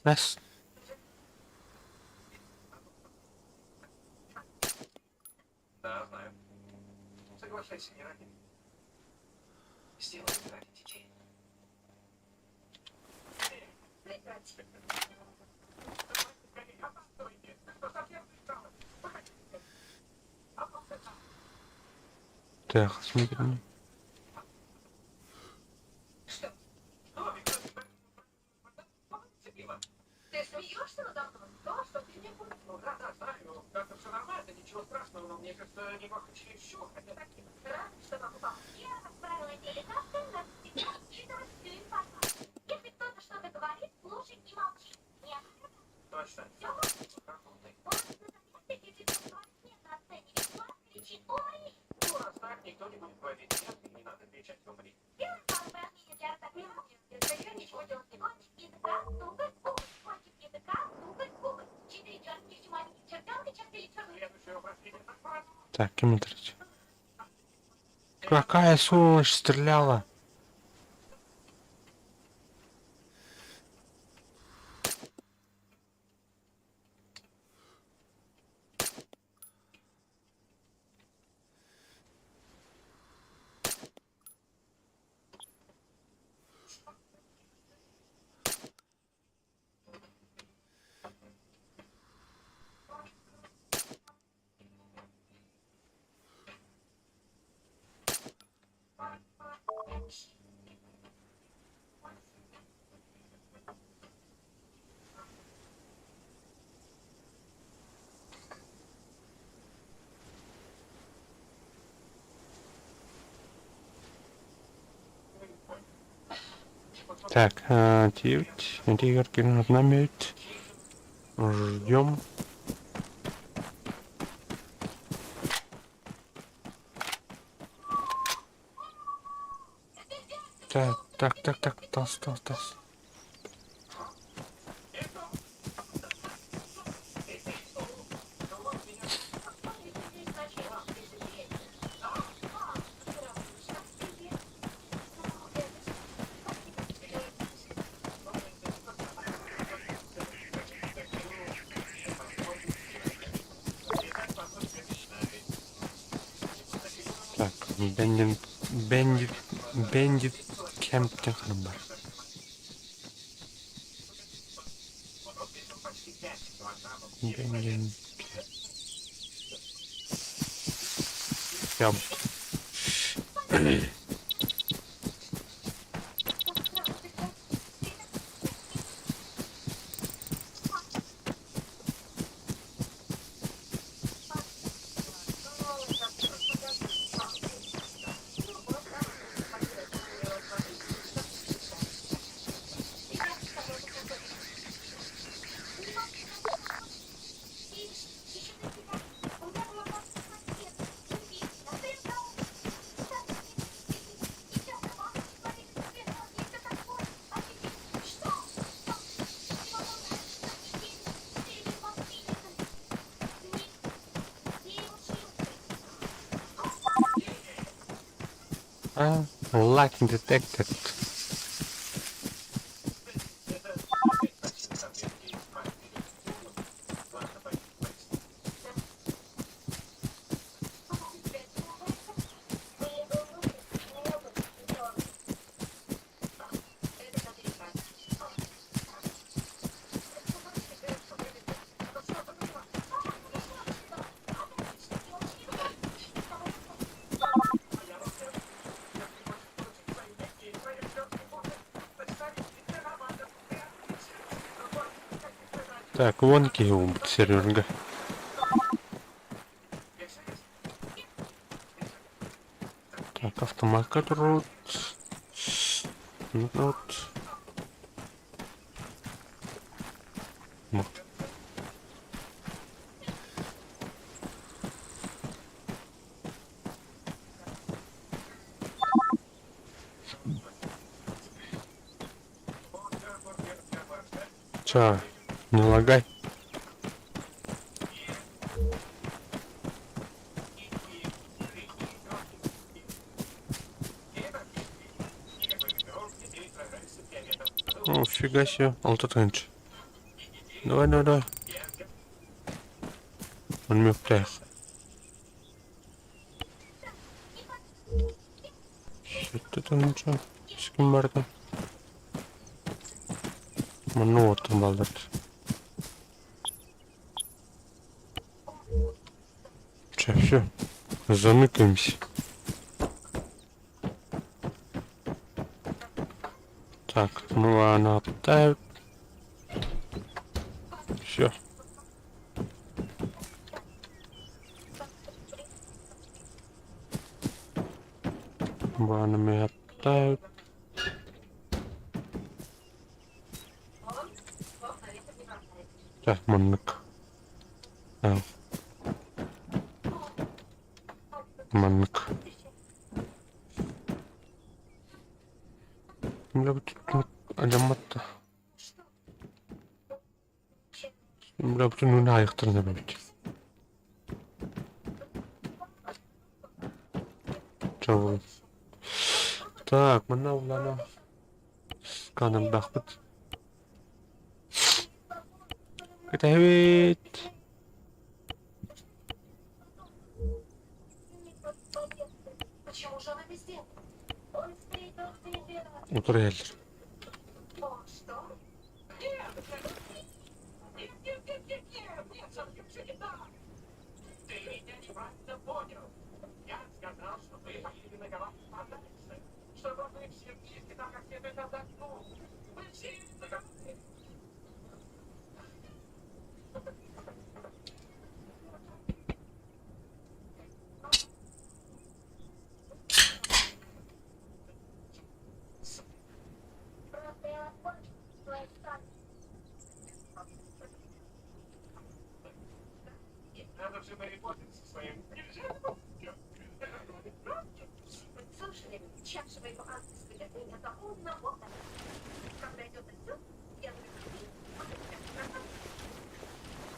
Бэс. Так, смотрим. Так, кем это? Какая сволочь стреляла? Так, 9, 9, Ждем. Так, так, так, так, тас, тас, тас. Так, Бендит, Бендит, Бендит Кемп диэн баар. Бендит Кемп. А, Lightning detected. Так, вон киһи ууммут сервергэ. Так, автоматка турбут. Вот. Ча, не лагай. О, фига себе, 6 тыһыынча. Давай, давай, давай. Мүктээх. 7 тыһыынча. Ким барда? Манна уоттан баллард. Че, все. Замыкаемся. Так, ну она оттает. Все. Банами оттают. Так, маннык. А. Маннык. Бля, Бля, бүтүн айықтырын эбит. Чабыл. Так, манна улана сканердаахпыт. Кэтэһэбит. Почему же она везде? Он встретил тебя. Утура иһэллэр. Он что? Просто я больше твоих Слушай, чаша его ангельской от меня заполнена вот так. Когда идет отсюда, я люблю.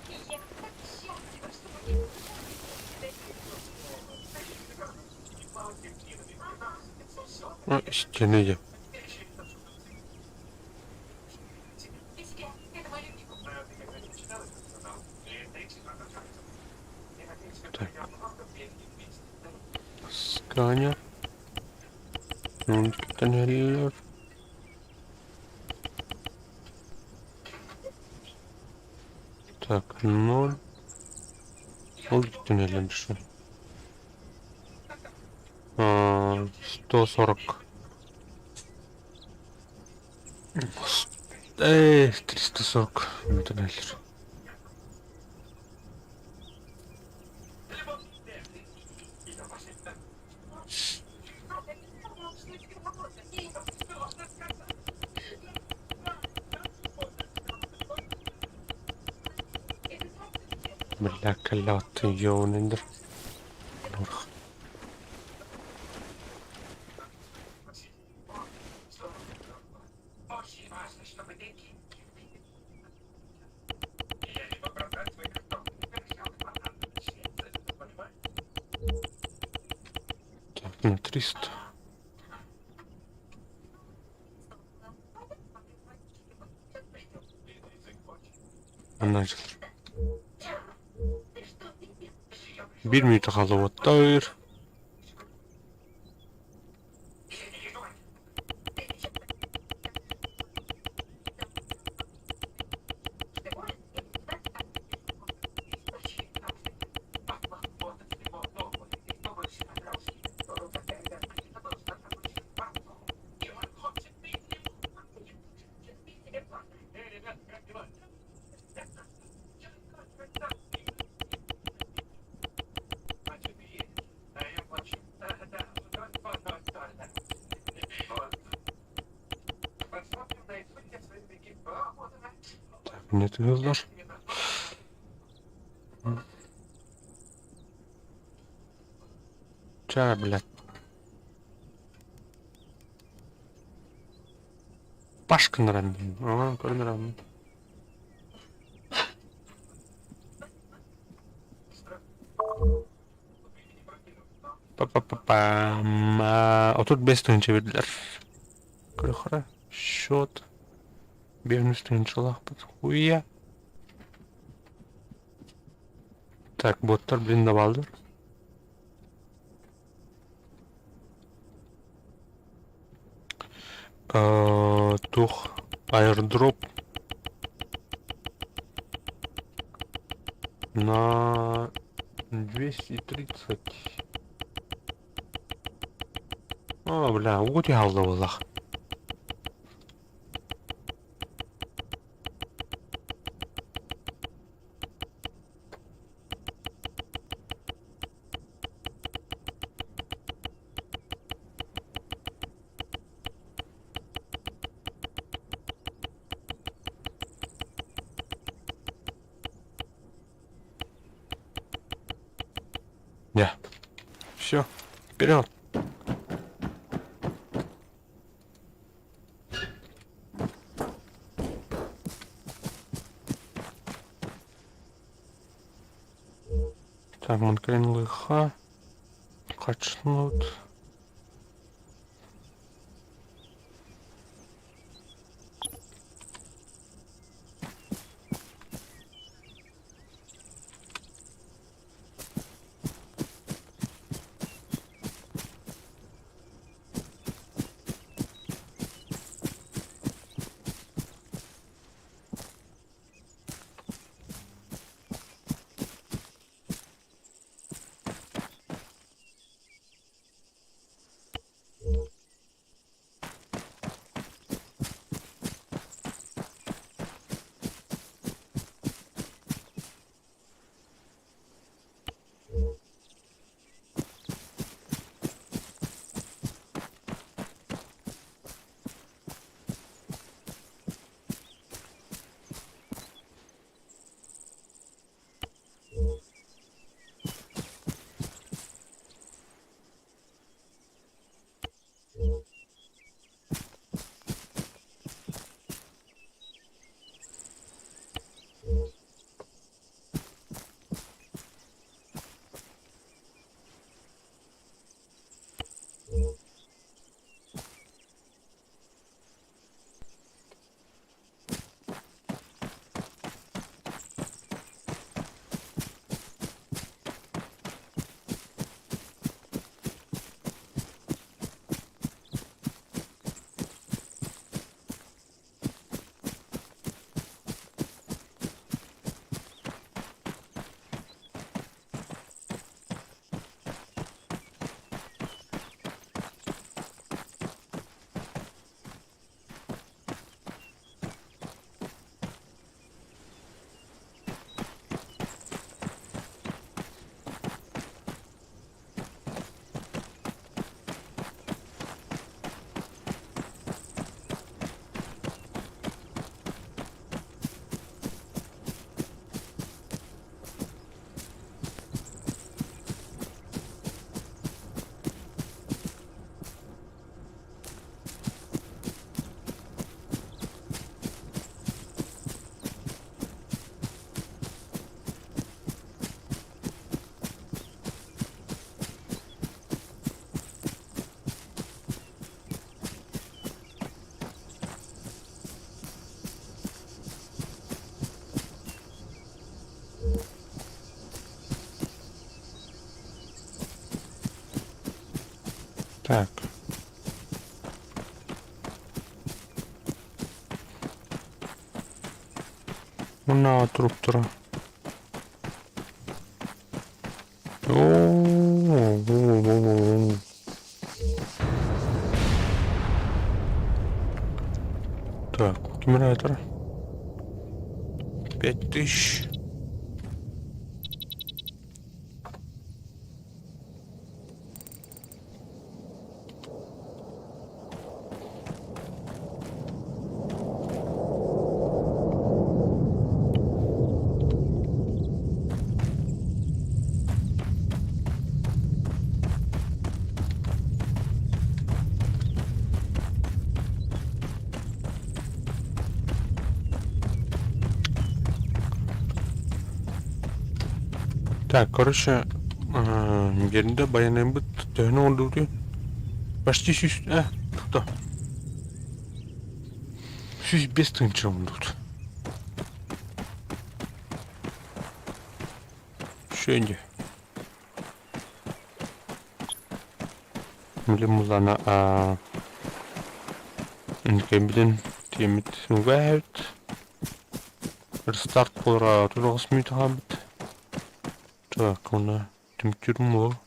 И я так счастлива, что мы Ой, стены я. Так. Сканер. Тоннель. Так, 0. Ол туннель 140. Эй, 340 туннель. Бля, клят, ёнендер. Норх. Так, на 300. Начал. Биир мүнүүтэ хаалла. Так, мне ты сдашь? Ча, блядь. Пашка нравится. Ага, нравится. Па-па-па-пам. 35 тыһыынча биэрдилэр. Көрөхөрө счет 5 тыһыынчалаахпыт. Хуя. Так, боттар блин давалдыр. Тух аирдроп на 230. О, бля, вот я алдабылах. Я. Все, вперед. Так, Монкрен лыха. Качнут. Так. Мына туруп О, Так, кимер айтар? 5000. Так, короче, биэрдэ байанайбыт төһөнү оҥордубутуй? Почти сүүс, то. 105 тыһыынча оҥордубут. Үчүгэй. Билим буллаҕына инникибитин тиэммит угаһабыт. Рестарт буолара 38 мүнүүтэ хаалбыт. Так, уонна түмүктүүрүм буолуо.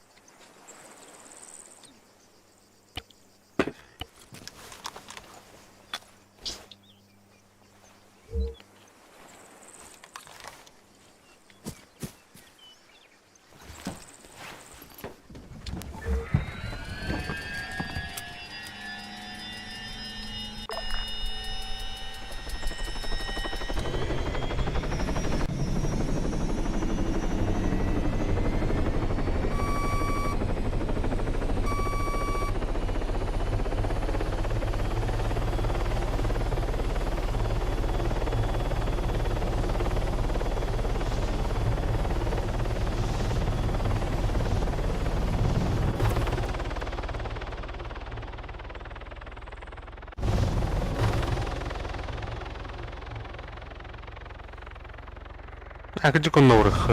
А где коннорых?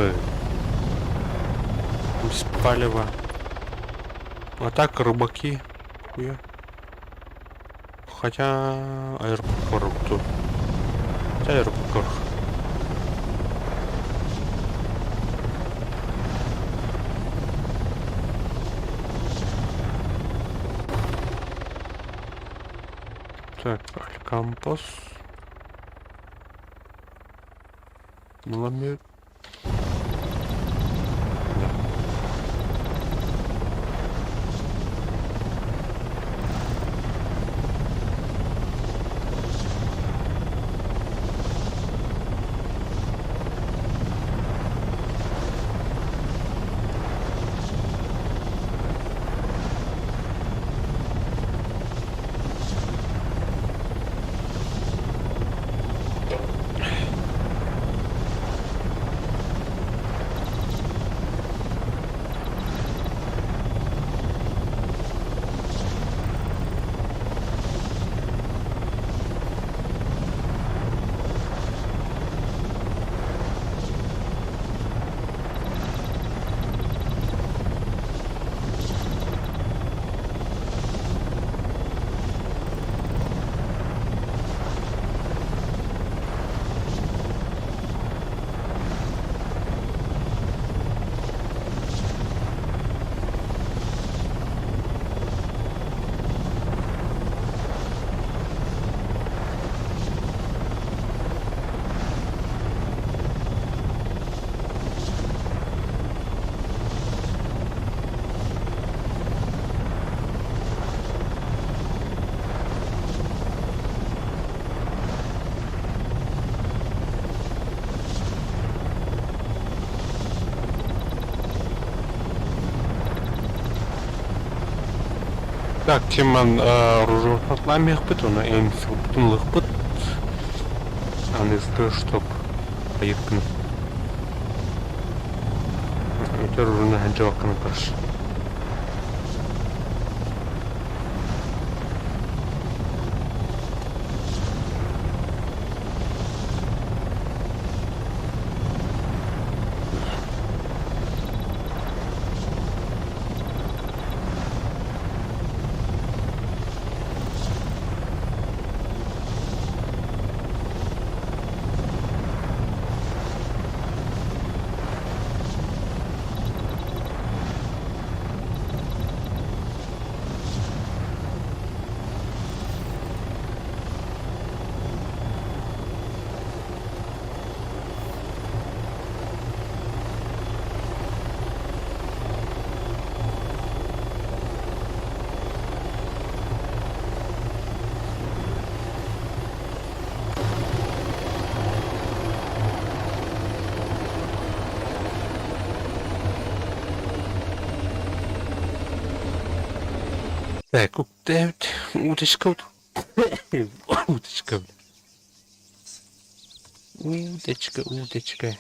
Без палева. А так рыбаки. Хуя. Хотя аэропорту. Хотя аэропорт. Так, Алькампос. Маламир. Да. Так, Тиман оружие оны эм сылбытын лыхпыт. Анысты, чтоб поездканы. Өтөр оружие хаджавакканы каршы. Так, үктээбит уточка уточка Уточка, уточка.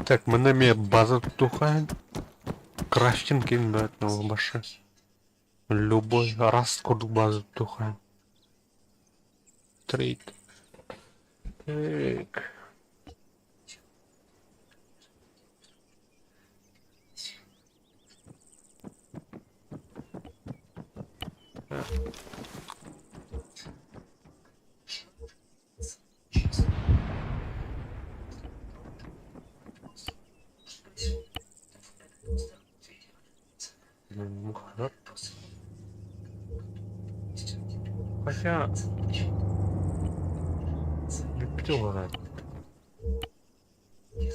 Так, манна эмиэ база тутуохха Крафтинг иҥнэт башы. Любой раз курдук база тутуохха Трейд. Так. Хотя... Бүттэ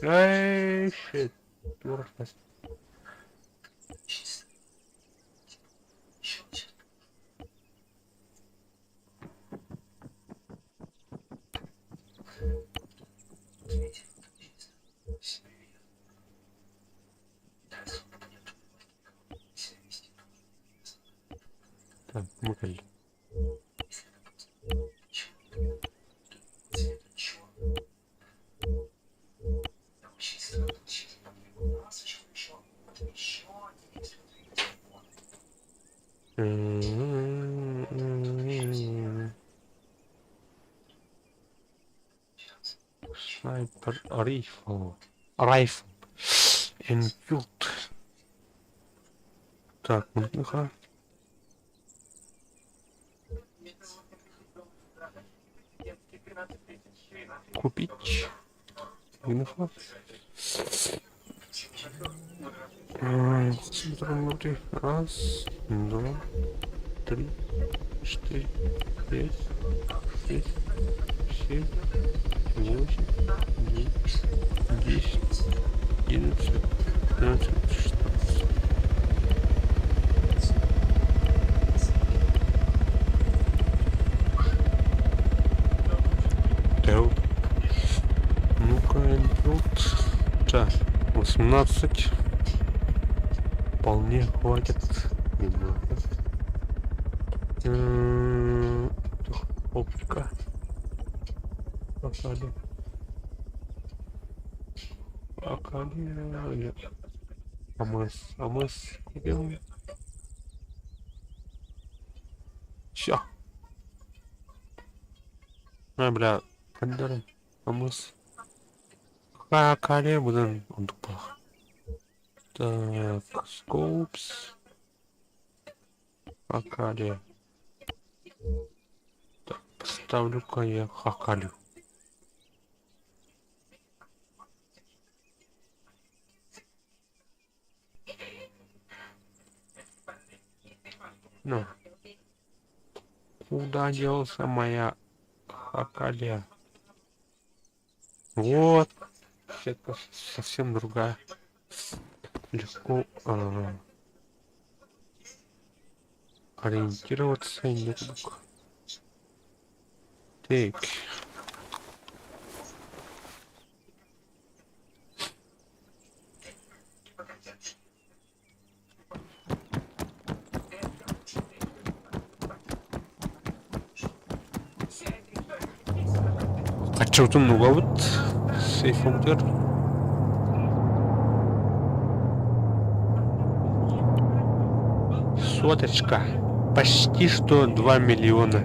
Эй, shit. Так, мукаль. Sniper rifle. Rifle. Enfield. Так, ну-ка. Купить. Гнфа. Раз, два, три, четыре, пять, шесть, семь, восемь, девять, 10, 11, 12, 16. Так. Ну-ка, Enfield. Так, 18. Вполне хватит. Немного. Оптика. Акали. Акали. АМС. АМС купил. Всё. А, бля, Кондоры. АМС. Акали будан онтук Так, scopes. Акали. Так, поставлю-ка я Хакалю. Ну. Куда делся моя Хакалия? Вот. Сетка совсем другая. Легко ориентироваться не так. Так. Хаччабытын угабыт сейфобутугар. Соточка. Почти что 2 миллиона.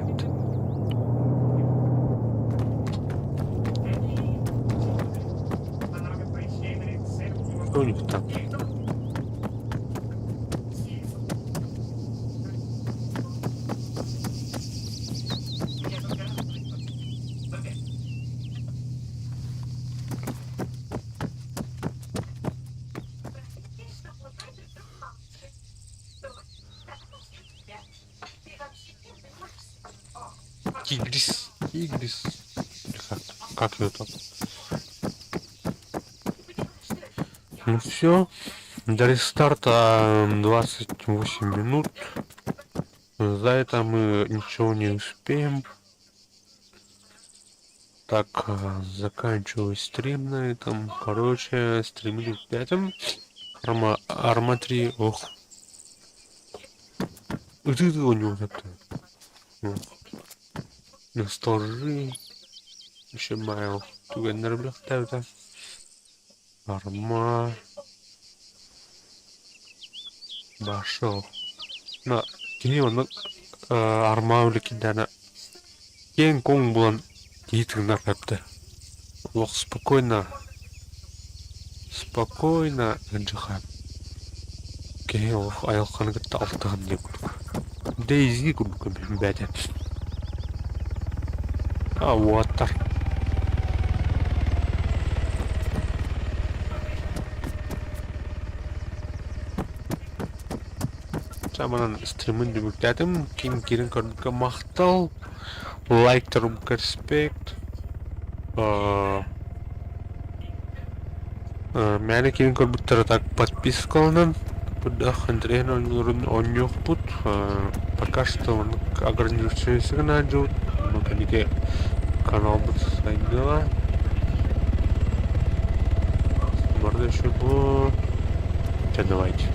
Что у них там? Тигрис. Тигрис. Как, как ее там? Ну все. До рестарта 28 минут. За это мы ничего не успеем. Так, заканчиваю стрим на этом. Короче, стримили в пятом. Арма, Арма 3, ох. Ты у него это. Ностальжи. Еще майл. Түгэннэр билэхтээбитэ. Арма. Башыл. На, кини онно арма үлэ киэҥ-куоҥ буолан киһи тыынар эптэ. Олох спокойно, спокойно ыдьыха. Киһи олох айылҕаны кытта алтыһан диэн курдук. Дейзи курдук бэйэтэ. А уоттар. Манан стримын түмүктээтим. Ким киирэн көрбүккэ махтал. Лайктарбыкка респект. Мээнэ киирэн көрбүттэр так подпискаланан бырдах интэриэһин оонньууларын оонньуохпут. Пока что маннык ограничивайся гына дьыбыт. Но кэнники каналбыт сайдыаҕа. Барда еще бу. Чэ, давайте.